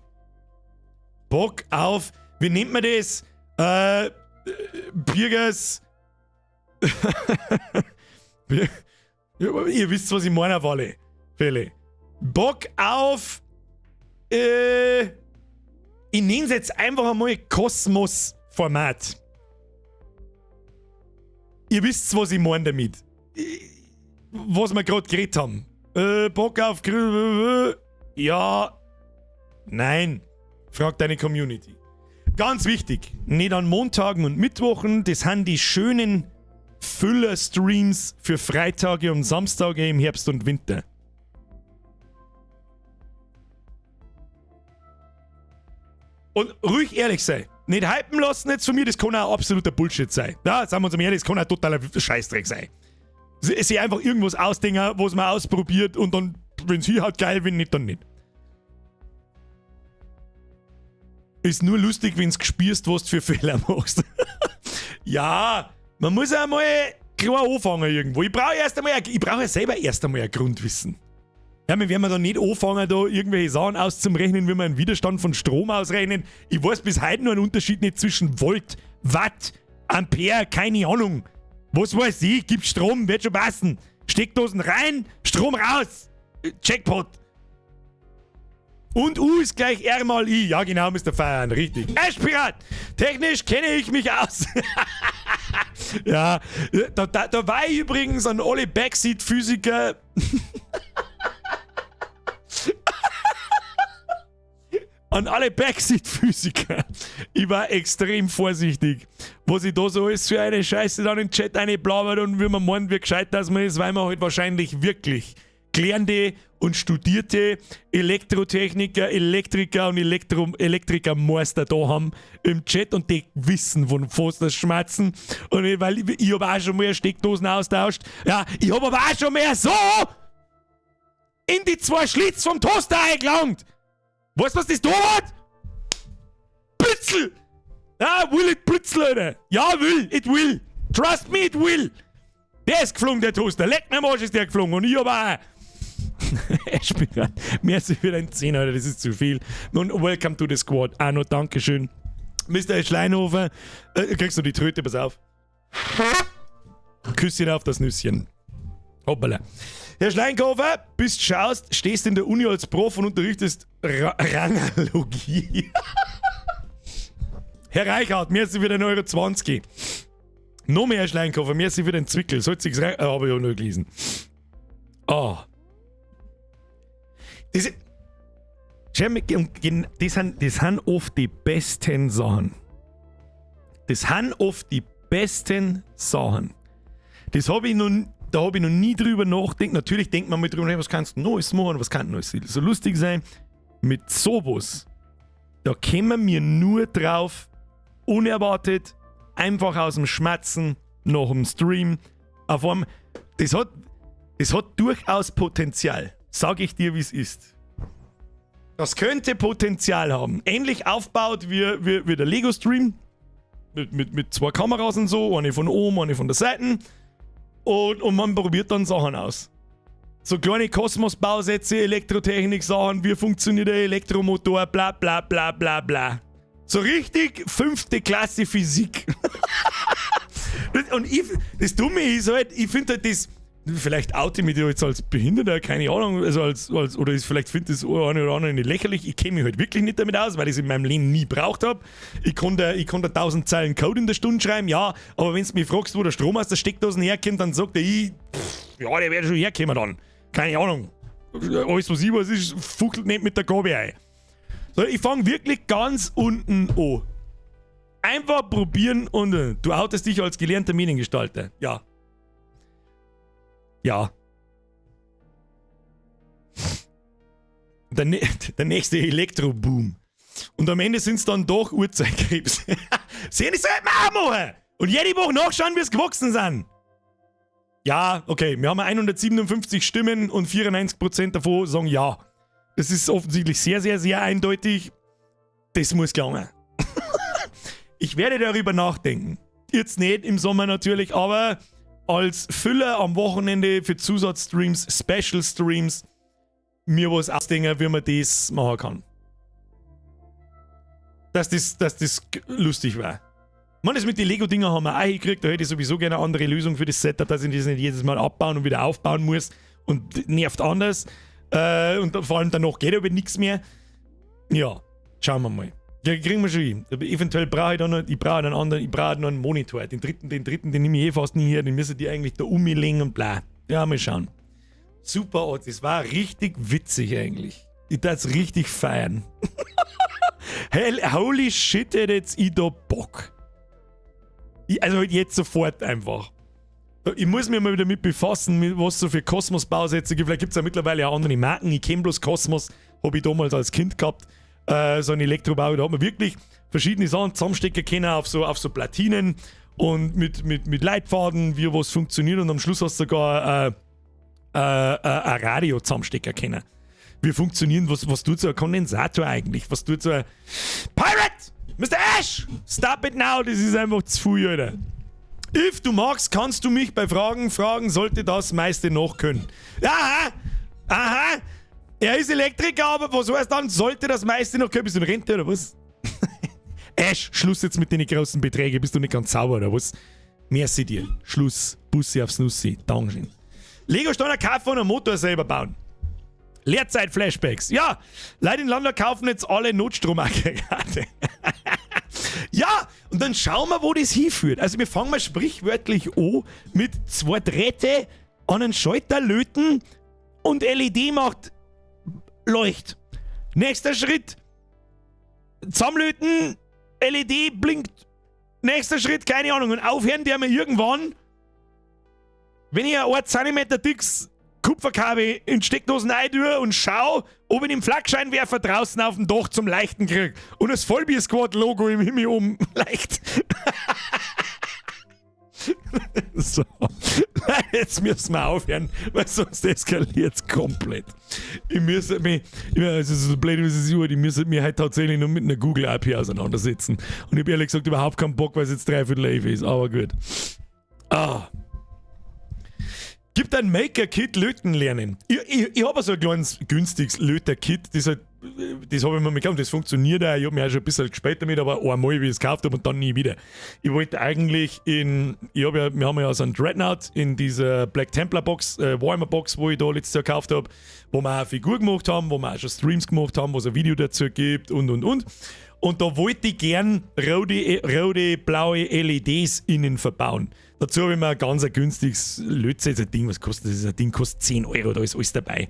Bock auf, wie nennt man das? Birgers. Ihr wisst, was ich meine, auf alle Fälle. Bock auf. Ich nenne es jetzt einfach einmal Kosmos-Format. Ihr wisst, was ich meine damit. Was wir gerade geredet haben. Bock auf. Ja. Nein. Frag deine Community. Ganz wichtig, nicht an Montagen und Mittwochen, das sind die schönen Füller-Streams für Freitage und Samstage im Herbst und Winter. Und ruhig ehrlich sein. Nicht hypen lassen jetzt von mir, das kann auch absoluter Bullshit sein. Ja, sagen wir uns mal ehrlich, das kann auch totaler Scheißdreck sein. Sich einfach irgendwas ausdenken, was man ausprobiert und dann, wenn's hier halt geil, wenn nicht, dann nicht. Ist nur lustig, wenn's gespürst, was du für Fehler machst. Ja, man muss ja mal klar anfangen irgendwo. Ich brauche erst einmal, ich brauche ja selber erst einmal ein Grundwissen. Ja, wir werden da nicht anfangen, da irgendwelche Sachen auszurechnen, wie wir einen Widerstand von Strom ausrechnen. Ich weiß bis heute noch einen Unterschied nicht zwischen Volt, Watt, Ampere, keine Ahnung. Was weiß ich, gibt Strom, wird schon passen. Steckdosen rein, Strom raus. Jackpot. Und U ist gleich R mal I. Ja, genau, Mr. Feiern, richtig. Aschpirat! Technisch kenne ich mich aus. Ja, da war ich übrigens an alle Backseat-Physiker. An alle Backseat-Physiker. Ich war extrem vorsichtig, was ich da so alles für eine Scheiße dann in den Chat reinblabert und wie man meint, wie gescheit das man ist, weil man halt wahrscheinlich wirklich gelernte und studierte Elektrotechniker, Elektriker und Elektrikermeister da haben im Chat und die wissen, von was das schmerzen. Und ich, weil ich hab auch schon mal Steckdosen austauscht. Ja, ich hab aber auch schon mehr so in die zwei Schlitz vom Toaster eingelangt. Weißt du, was das da hat? Blitzel! Ah, will it blitzel, Alter? Ja, will, it will. Trust me, it will. Der ist geflogen, der Toaster. Leck mir am Arsch ist der geflogen. Und ich hab auch. Ich bin grad mehr als wieder ein 10, Alter, das ist zu viel. Und welcome to the squad. Auch noch Dankeschön. Mister Schleinhofer, kriegst du die Tröte, pass auf. Küsschen auf das Nüsschen. Hoppala. Herr Schleinkofer, bist schaust, stehst in der Uni als Prof und unterrichtest Rangalogie. Herr Reichhardt, merci für den Euro 20. Noch mehr Herr Schleinkofer, merci für den Zwickel. Sollt sich's hab ich auch noch gelesen. Ah. Das, das sind, das sind oft die besten Sachen. Das sind oft die besten Sachen. Das hab ich noch, da hab ich noch nie drüber nachgedacht. Natürlich denkt man mal drüber nach, was kannst du Neues machen, was kann Neues so lustig sein. Mit sowas, da kommen wir nur drauf, unerwartet, einfach aus dem Schmerzen, nach dem Stream. Auf einmal, das hat durchaus Potenzial. Sag ich dir, wie's ist. Das könnte Potenzial haben. Ähnlich aufgebaut wie der Lego-Stream. Mit zwei Kameras und so, eine von oben, eine von der Seite. Und man probiert dann Sachen aus. So kleine Kosmos-Bausätze, Elektrotechnik-Sachen, wie funktioniert der Elektromotor, bla bla bla bla bla. So richtig 5. Klasse Physik. Und ich, das Dumme ist halt, ich find halt das, vielleicht oute ich mich jetzt als Behinderter, keine Ahnung, also als, als, oder ist, vielleicht finde das eine oder andere nicht lächerlich, ich kenne mich halt wirklich nicht damit aus, weil ich es in meinem Leben nie braucht hab. Ich kann da 1000 Zeilen Code in der Stunde schreiben, ja, aber wenn du mich fragst, wo der Strom aus der Steckdose herkommt, dann sagt er, ich, pff, ja, der wird schon herkommen dann. Keine Ahnung. Alles, was ich weiß, ist, fuchtelt nicht mit der Gabe ein. So, ich fang wirklich ganz unten an. Einfach probieren und du outest dich als gelernter Mediengestalter. Ja. Ja. Der nächste Elektroboom. Und am Ende sind es dann doch Urzeitkrebs. Sehen, ich soll mal machen! Und jede Woche nachschauen, wie es gewachsen sind. Ja, okay, wir haben 157 Stimmen und 94% davon sagen ja. Das ist offensichtlich sehr, sehr, sehr eindeutig. Das muss gelangen. Ich werde darüber nachdenken. Jetzt nicht im Sommer natürlich, aber als Füller am Wochenende für Zusatzstreams, Special Streams, mir was ausdenken, wie man das machen kann. Dass das lustig war. Man, das mit den Lego-Dinger haben wir auch hingekriegt. Da hätte ich sowieso gerne eine andere Lösung für das Setup, dass ich das nicht jedes Mal abbauen und wieder aufbauen muss. Und nervt anders. Und vor allem danach geht aber nichts mehr. Ja, schauen wir mal. Ja, kriegen wir schon hin. Eventuell brauche ich dann noch, ich brauche einen anderen, ich brauche noch einen Monitor. Den dritten, den nehme ich eh fast nie her, den müssen die eigentlich da umlegen und bla. Ja, mal schauen. Super, das war richtig witzig eigentlich. Ich darf es richtig feiern. Hey, holy shit, hätte jetzt ich da Bock. Also halt jetzt sofort einfach. Ich muss mich mal wieder damit befassen, mit was so für Kosmos-Bausätze gibt. Vielleicht gibt es ja mittlerweile auch andere Marken. Ich kenne bloß Kosmos, habe ich damals als Kind gehabt. So ein Elektrobau, da hat man wirklich verschiedene Sachen zusammenstecken können auf so Platinen und mit Leitfaden, wie was funktioniert. Und am Schluss hast du sogar ein Radio zusammenstecken können. Wie funktionieren, was tut so ein Kondensator eigentlich? Was tut so ein Pirate! Mr. Ash! Stop it now! Das ist einfach zu viel, Alter. If du magst, kannst du mich bei Fragen fragen, sollte das meiste noch können. Aha! Er ist Elektriker, aber was heißt dann, sollte das meiste noch können? Bist du in Rente oder was? Ash, Schluss jetzt mit den großen Beträgen, bist du nicht ganz sauber oder was? Merci dir. Schluss. Bussi aufs Nussi. Dankeschön. Lego Steiner kaufen und einen Motor selber bauen. Leerzeit-Flashbacks. Ja, Leute in London kaufen jetzt alle Notstromaggregate. Ja, und dann schauen wir, wo das hinführt. Also wir fangen mal sprichwörtlich an mit zwei Drähte an einen Schalter löten und LED macht Leucht. Nächster Schritt. Zusammenlöten, LED blinkt. Nächster Schritt, keine Ahnung. Und aufhören der mir irgendwann, wenn ich ein Zentimeter dickes Kupferkabel in Steckdosen eintue und schau, ob ich den Flakscheinwerfer draußen auf dem Dach zum Leichten krieg und das Vollbier Squad Logo im Himmel oben leicht. So, jetzt müssen wir aufhören, weil sonst eskaliert es komplett. Ich müsste mich, ich meine, es ist so blöd, wie es ist, ich müsste mich halt tatsächlich nur mit einer Google API auseinandersetzen. Und ich habe ehrlich gesagt überhaupt keinen Bock, weil es jetzt 10:45 ist, aber gut. Ah. Gibt ein Maker-Kit Löten lernen. Ich habe so ein kleines günstiges Löter-Kit, das halt, das habe ich mir mal gekauft, das funktioniert auch. Ich habe mir auch schon ein bisschen gespielt damit, aber einmal, wie ich es gekauft habe und dann nie wieder. Ich wollte eigentlich in, ich habe ja, wir haben ja so einen Dreadnought in dieser Black Templar Box, Warhammer Box, wo ich da letztes Jahr gekauft habe, wo wir auch eine Figur gemacht haben, wo wir auch schon Streams gemacht haben, wo es ein Video dazu gibt und und. Und da wollte ich gern rote, rote blaue LEDs innen verbauen. Dazu habe ich mir ein ganz ein günstiges Lötzett, Ding, was kostet das? Das Ding kostet 10 Euro, da ist alles dabei.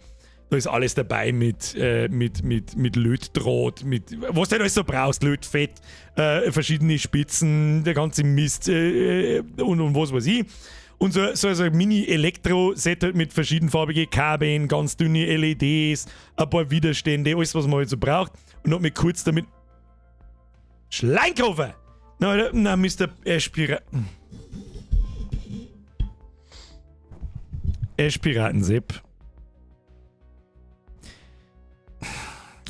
Da ist alles dabei mit Lötdraht, mit was du halt alles so brauchst, Lötfett, verschiedene Spitzen, der ganze Mist und was weiß ich. Und so ein Mini-Elektro-Set halt mit verschiedenfarbigen Kabeln, ganz dünne LEDs, ein paar Widerstände, alles, was man halt so braucht. Und hab mich kurz damit. Schleinkofer! Na, na, Mr. Ash Piraten. Ash Piratensepp.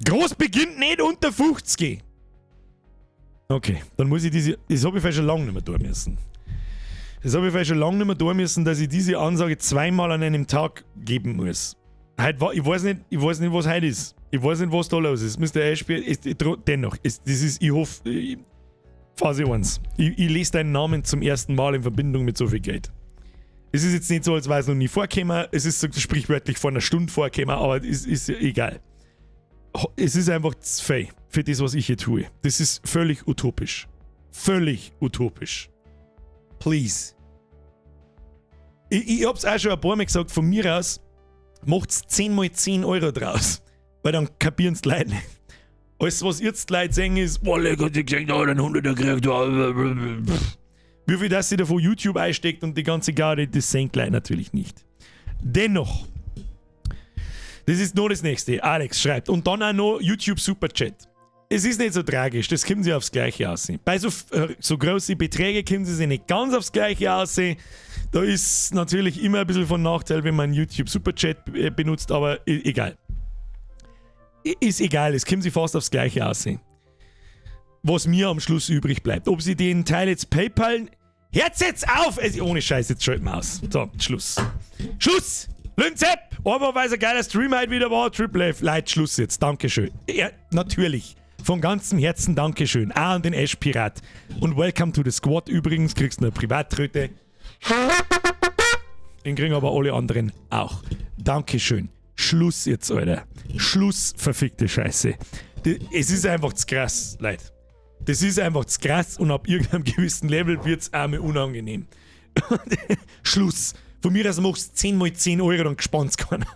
Groß beginnt nicht unter 50. Okay, dann muss ich diese. Das habe ich vielleicht schon lange nicht mehr tun müssen. Das habe ich vielleicht schon lange nicht mehr tun müssen, dass ich diese Ansage zweimal an einem Tag geben muss. Heute war, ich weiß nicht, was heute ist. Ich weiß nicht, was da los ist. Mr. Ashby, ist, dennoch, ist, das ist, ich hoffe, Phase 1. Ich lese deinen Namen zum ersten Mal in Verbindung mit so viel Geld. Es ist jetzt nicht so, als wäre es noch nie vorgekommen. Es ist so sprichwörtlich vor einer Stunde vorgekommen, aber es ist egal. Es ist einfach zu viel für das, was ich hier tue. Das ist völlig utopisch. Völlig utopisch. Please. Ich hab's auch schon ein paar Mal gesagt, von mir aus macht's 10 mal 10 Euro draus. Weil dann kapieren's die Leute nicht. Alles, was jetzt die Leute sehen, ist, boah, leck, hat die gesehen, da hat einen 100er gekriegt. Wie viel das sie da von YouTube einsteckt und die ganze Garde, das sehen die Leute natürlich nicht. Dennoch, Das ist nur das Nächste. Alex schreibt. Und dann auch noch YouTube Superchat. Es ist nicht so tragisch, das kommt sich aufs Gleiche aussehen. Bei so großen Beträgen kommen sie sich nicht ganz aufs Gleiche aussehen. Da ist natürlich immer ein bisschen von Nachteil, wenn man YouTube Superchat benutzt, aber egal. Ist egal, es kommt sich fast aufs Gleiche aussehen. Was mir am Schluss übrig bleibt. Ob sie den Teil jetzt PayPal. Hört jetzt auf! Also, ohne Scheiß, jetzt schalten wir aus. So, Schluss. Schluss! Lünzepp! Aber weil es ein geiler Stream heute wieder war, Triple F. Leute, Schluss jetzt. Dankeschön. Ja, natürlich. Von ganzem Herzen Dankeschön. Auch an den Ash Pirat. Und welcome to the Squad übrigens. Kriegst du eine Privattröte. Den kriegen aber alle anderen auch. Dankeschön. Schluss jetzt, Alter. Schluss, verfickte Scheiße. Es ist einfach zu krass, Leute. Das ist einfach zu krass und ab irgendeinem gewissen Level wird es auch mal unangenehm. Schluss. Von mir aus machst du 10 mal 10 Euro, dann gespannt keiner.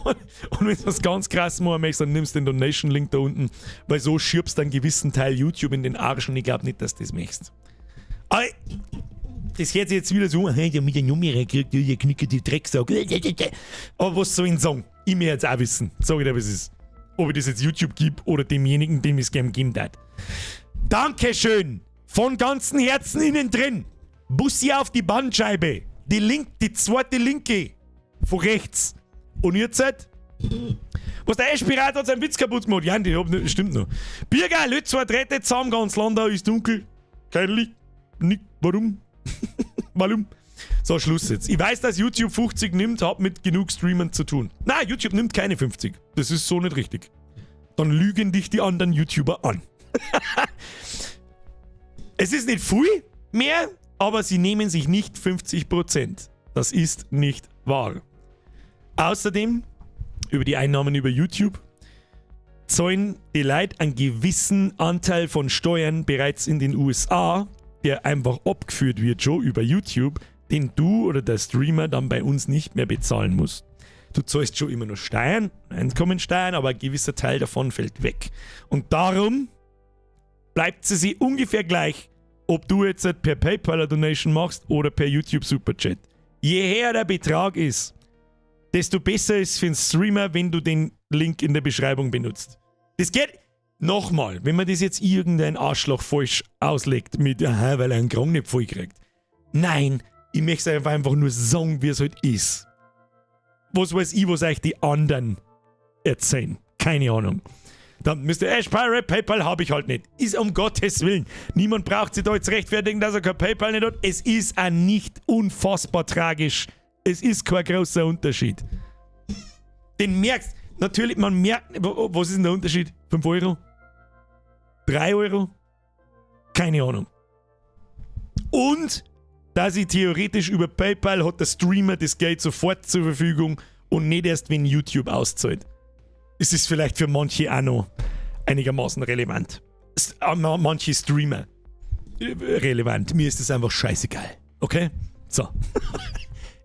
Und wenn du was ganz krass machen möchtest, dann nimmst du den Donation-Link da unten, weil so schiebst du einen gewissen Teil YouTube in den Arsch und ich glaube nicht, dass du das möchtest. Aber das hört sich jetzt wieder so, hey, der mit der Nummer gekriegt, der knickt die Drecksack. Aber was soll ich denn sagen? Ich möchte jetzt auch wissen. Sag ich dir, was es ist. Ob ich das jetzt YouTube gebe oder demjenigen, dem ich es gerne geben darf. Dankeschön! Von ganzem Herzen innen drin. Bussi auf die Bandscheibe. Die zweite linke. Von rechts. Und ihr seid? Was, der Eschpirat hat seinen Witz kaputt gemacht. Ja, die hab nicht, stimmt noch. Birger, Leute, zwei Drähte zusammen, ganz Landau ist dunkel. Kein Licht. Nicht. Warum? Warum? So, Schluss jetzt. Ich weiß, dass YouTube 50 nimmt, hat mit genug Streamern zu tun. Na, YouTube nimmt keine 50. Das ist so nicht richtig. Dann lügen dich die anderen YouTuber an. Es ist nicht viel mehr, aber sie nehmen sich nicht 50%. Das ist nicht wahr. Außerdem, über die Einnahmen über YouTube, zahlen die Leute einen gewissen Anteil von Steuern bereits in den USA, der einfach abgeführt wird schon über YouTube, den du oder der Streamer dann bei uns nicht mehr bezahlen musst. Du zahlst schon immer noch Steuern, Einkommensteuern, aber ein gewisser Teil davon fällt weg. Und darum bleibt sie sich ungefähr gleich, ob du jetzt per PayPal eine Donation machst oder per YouTube Superchat. Je höher der Betrag ist, desto besser ist für den Streamer, wenn du den Link in der Beschreibung benutzt. Das geht nochmal, wenn man das jetzt irgendein Arschloch falsch auslegt mit, aha, weil er einen Krong nicht voll kriegt. Nein, ich möchte einfach nur sagen, wie es halt ist. Was weiß ich, was euch die anderen erzählen? Keine Ahnung. Dann Mr. Ash Pirate, PayPal habe ich halt nicht. Ist um Gottes Willen. Niemand braucht sich da jetzt rechtfertigen, dass er kein PayPal nicht hat. Es ist auch nicht unfassbar tragisch. Es ist kein großer Unterschied. Den merkst, natürlich, man merkt, was ist denn der Unterschied? 5 Euro? 3 Euro? Keine Ahnung. Und, dass ich theoretisch über PayPal hat der Streamer das Geld sofort zur Verfügung und nicht erst, wenn YouTube auszahlt. Es ist vielleicht für manche auch noch einigermaßen relevant. Manche Streamer relevant. Mir ist es einfach scheißegal. Okay? So.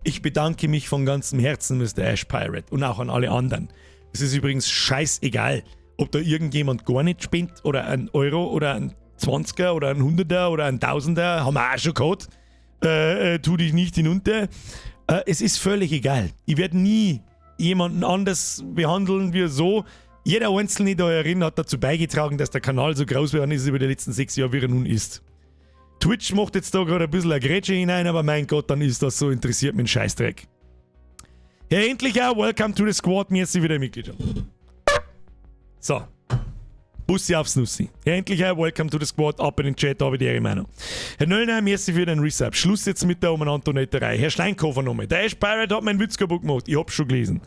Ich bedanke mich von ganzem Herzen, Mr. Ash Pirate, und auch an alle anderen. Es ist übrigens scheißegal, ob da irgendjemand gar nicht spendet oder ein Euro oder ein 20er oder ein 100er oder ein Tausender, haben wir auch schon gehabt. Tu dich nicht hinunter. Es ist völlig egal. Ich werde nie jemanden anders behandeln wie so. Jeder Einzelne da herin hat dazu beigetragen, dass der Kanal so groß geworden ist über die letzten 6 Jahre, wie er nun ist. Twitch macht jetzt da gerade ein bisschen eine Grätsche hinein, aber mein Gott, dann ist das so, interessiert mich ein Scheißdreck. Herr Endlicher, welcome to the squad, merci wieder Mitgliedschaft. So. Bussi aufs Nussi. Herr Endlicher, welcome to the squad, ab in den Chat, habe ich die Meinung. Herr Nöllner, merci für den Resub. Schluss jetzt mit der Umeinander-Netterei. Herr Steinkofer nochmal. Der Ash Pirate hat meinen Witz kaputt gemacht. Ich hab's schon gelesen.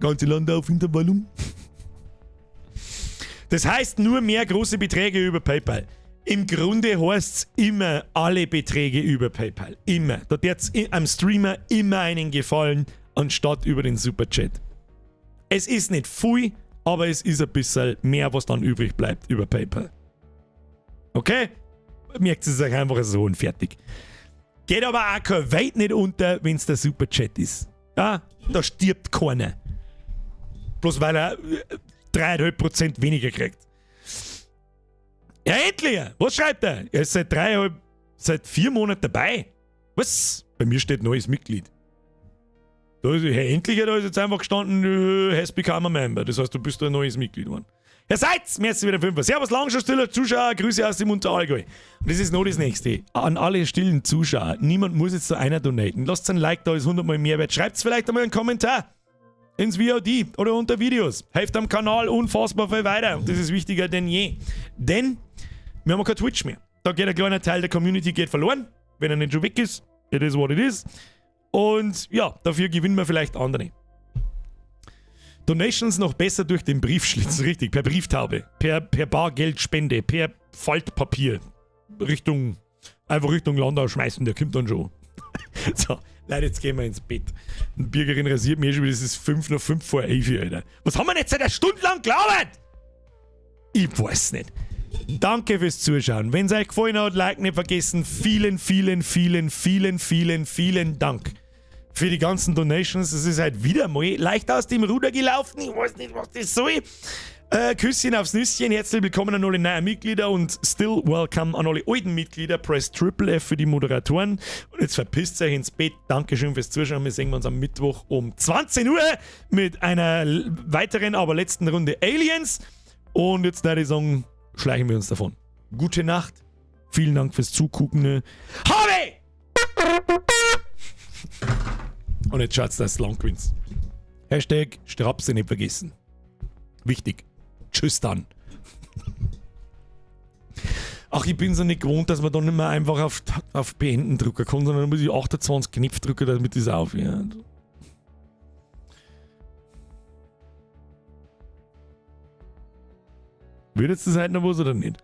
Ganze Land auf Intervallum. Das heißt nur mehr große Beträge über PayPal. Im Grunde heißt es immer alle Beträge über PayPal. Immer. Da wird am Streamer immer einen Gefallen, anstatt über den Superchat. Es ist nicht viel, aber es ist ein bisschen mehr, was dann übrig bleibt über PayPal. Okay? Merkt es euch einfach so und fertig. Geht aber auch keine Welt nicht unter, wenn es der Superchat ist. Ja, da stirbt keiner. Bloß weil er 3,5% weniger kriegt. Ja, endlich! Was schreibt er? Er ist seit 3,5, seit 4 Monaten dabei. Was? Bei mir steht neues Mitglied. Da ist, hey, endlich, da ist jetzt einfach gestanden, has become a member. Das heißt, du bist ein neues Mitglied geworden. Ja, seid's! Merci wieder Fünfer. Servus, lang schon stiller Zuschauer, Grüße aus dem Unterallgäu. Und das ist noch das Nächste. An alle stillen Zuschauer, niemand muss jetzt da einer donaten. Lasst ein Like da, ist hundertmal Mehrwert. Schreibt vielleicht einmal einen Kommentar ins VOD oder unter Videos. Helft am Kanal unfassbar viel weiter. Und das ist wichtiger denn je. Denn wir haben kein Twitch mehr. Da geht ein kleiner Teil der Community geht verloren, wenn er nicht schon weg ist. It is what it is. Und ja, dafür gewinnen wir vielleicht andere. Donations noch besser durch den Briefschlitz, richtig, per Brieftaube, per Bargeldspende, per Faltpapier. Einfach Richtung Landau schmeißen, der kommt dann schon. So, Leute, jetzt gehen wir ins Bett. Und Birgerin rasiert mir schon wieder, es ist 5 nach 5 vor 11, Alter. Was haben wir denn jetzt seit einer Stunde lang gelabert? Ich weiß nicht. Danke fürs Zuschauen. Wenn es euch gefallen hat, Like nicht vergessen. Vielen, vielen, vielen, vielen, vielen, vielen Dank für die ganzen Donations. Es ist halt wieder mal leicht aus dem Ruder gelaufen. Ich weiß nicht, was das soll. Küsschen aufs Nüsschen, herzlich willkommen an alle neuen Mitglieder und still welcome an alle alten Mitglieder. Press Triple F für die Moderatoren. Und jetzt verpisst euch ins Bett. Dankeschön fürs Zuschauen. Wir sehen uns am Mittwoch um 20 Uhr mit einer weiteren, aber letzten Runde Aliens. Und jetzt würde ich sagen, schleichen wir uns davon. Gute Nacht. Vielen Dank fürs Zugucken. Habe! Und jetzt schaut's, dass lang gewinnt. Hashtag Strapse nicht vergessen. Wichtig. Tschüss dann. Ach, ich bin so nicht gewohnt, dass man da nicht mehr einfach auf Beenden drücken kann, sondern dann muss ich 28 Knöpfe drücken, damit das aufhört. Wird jetzt das heute noch was oder nicht?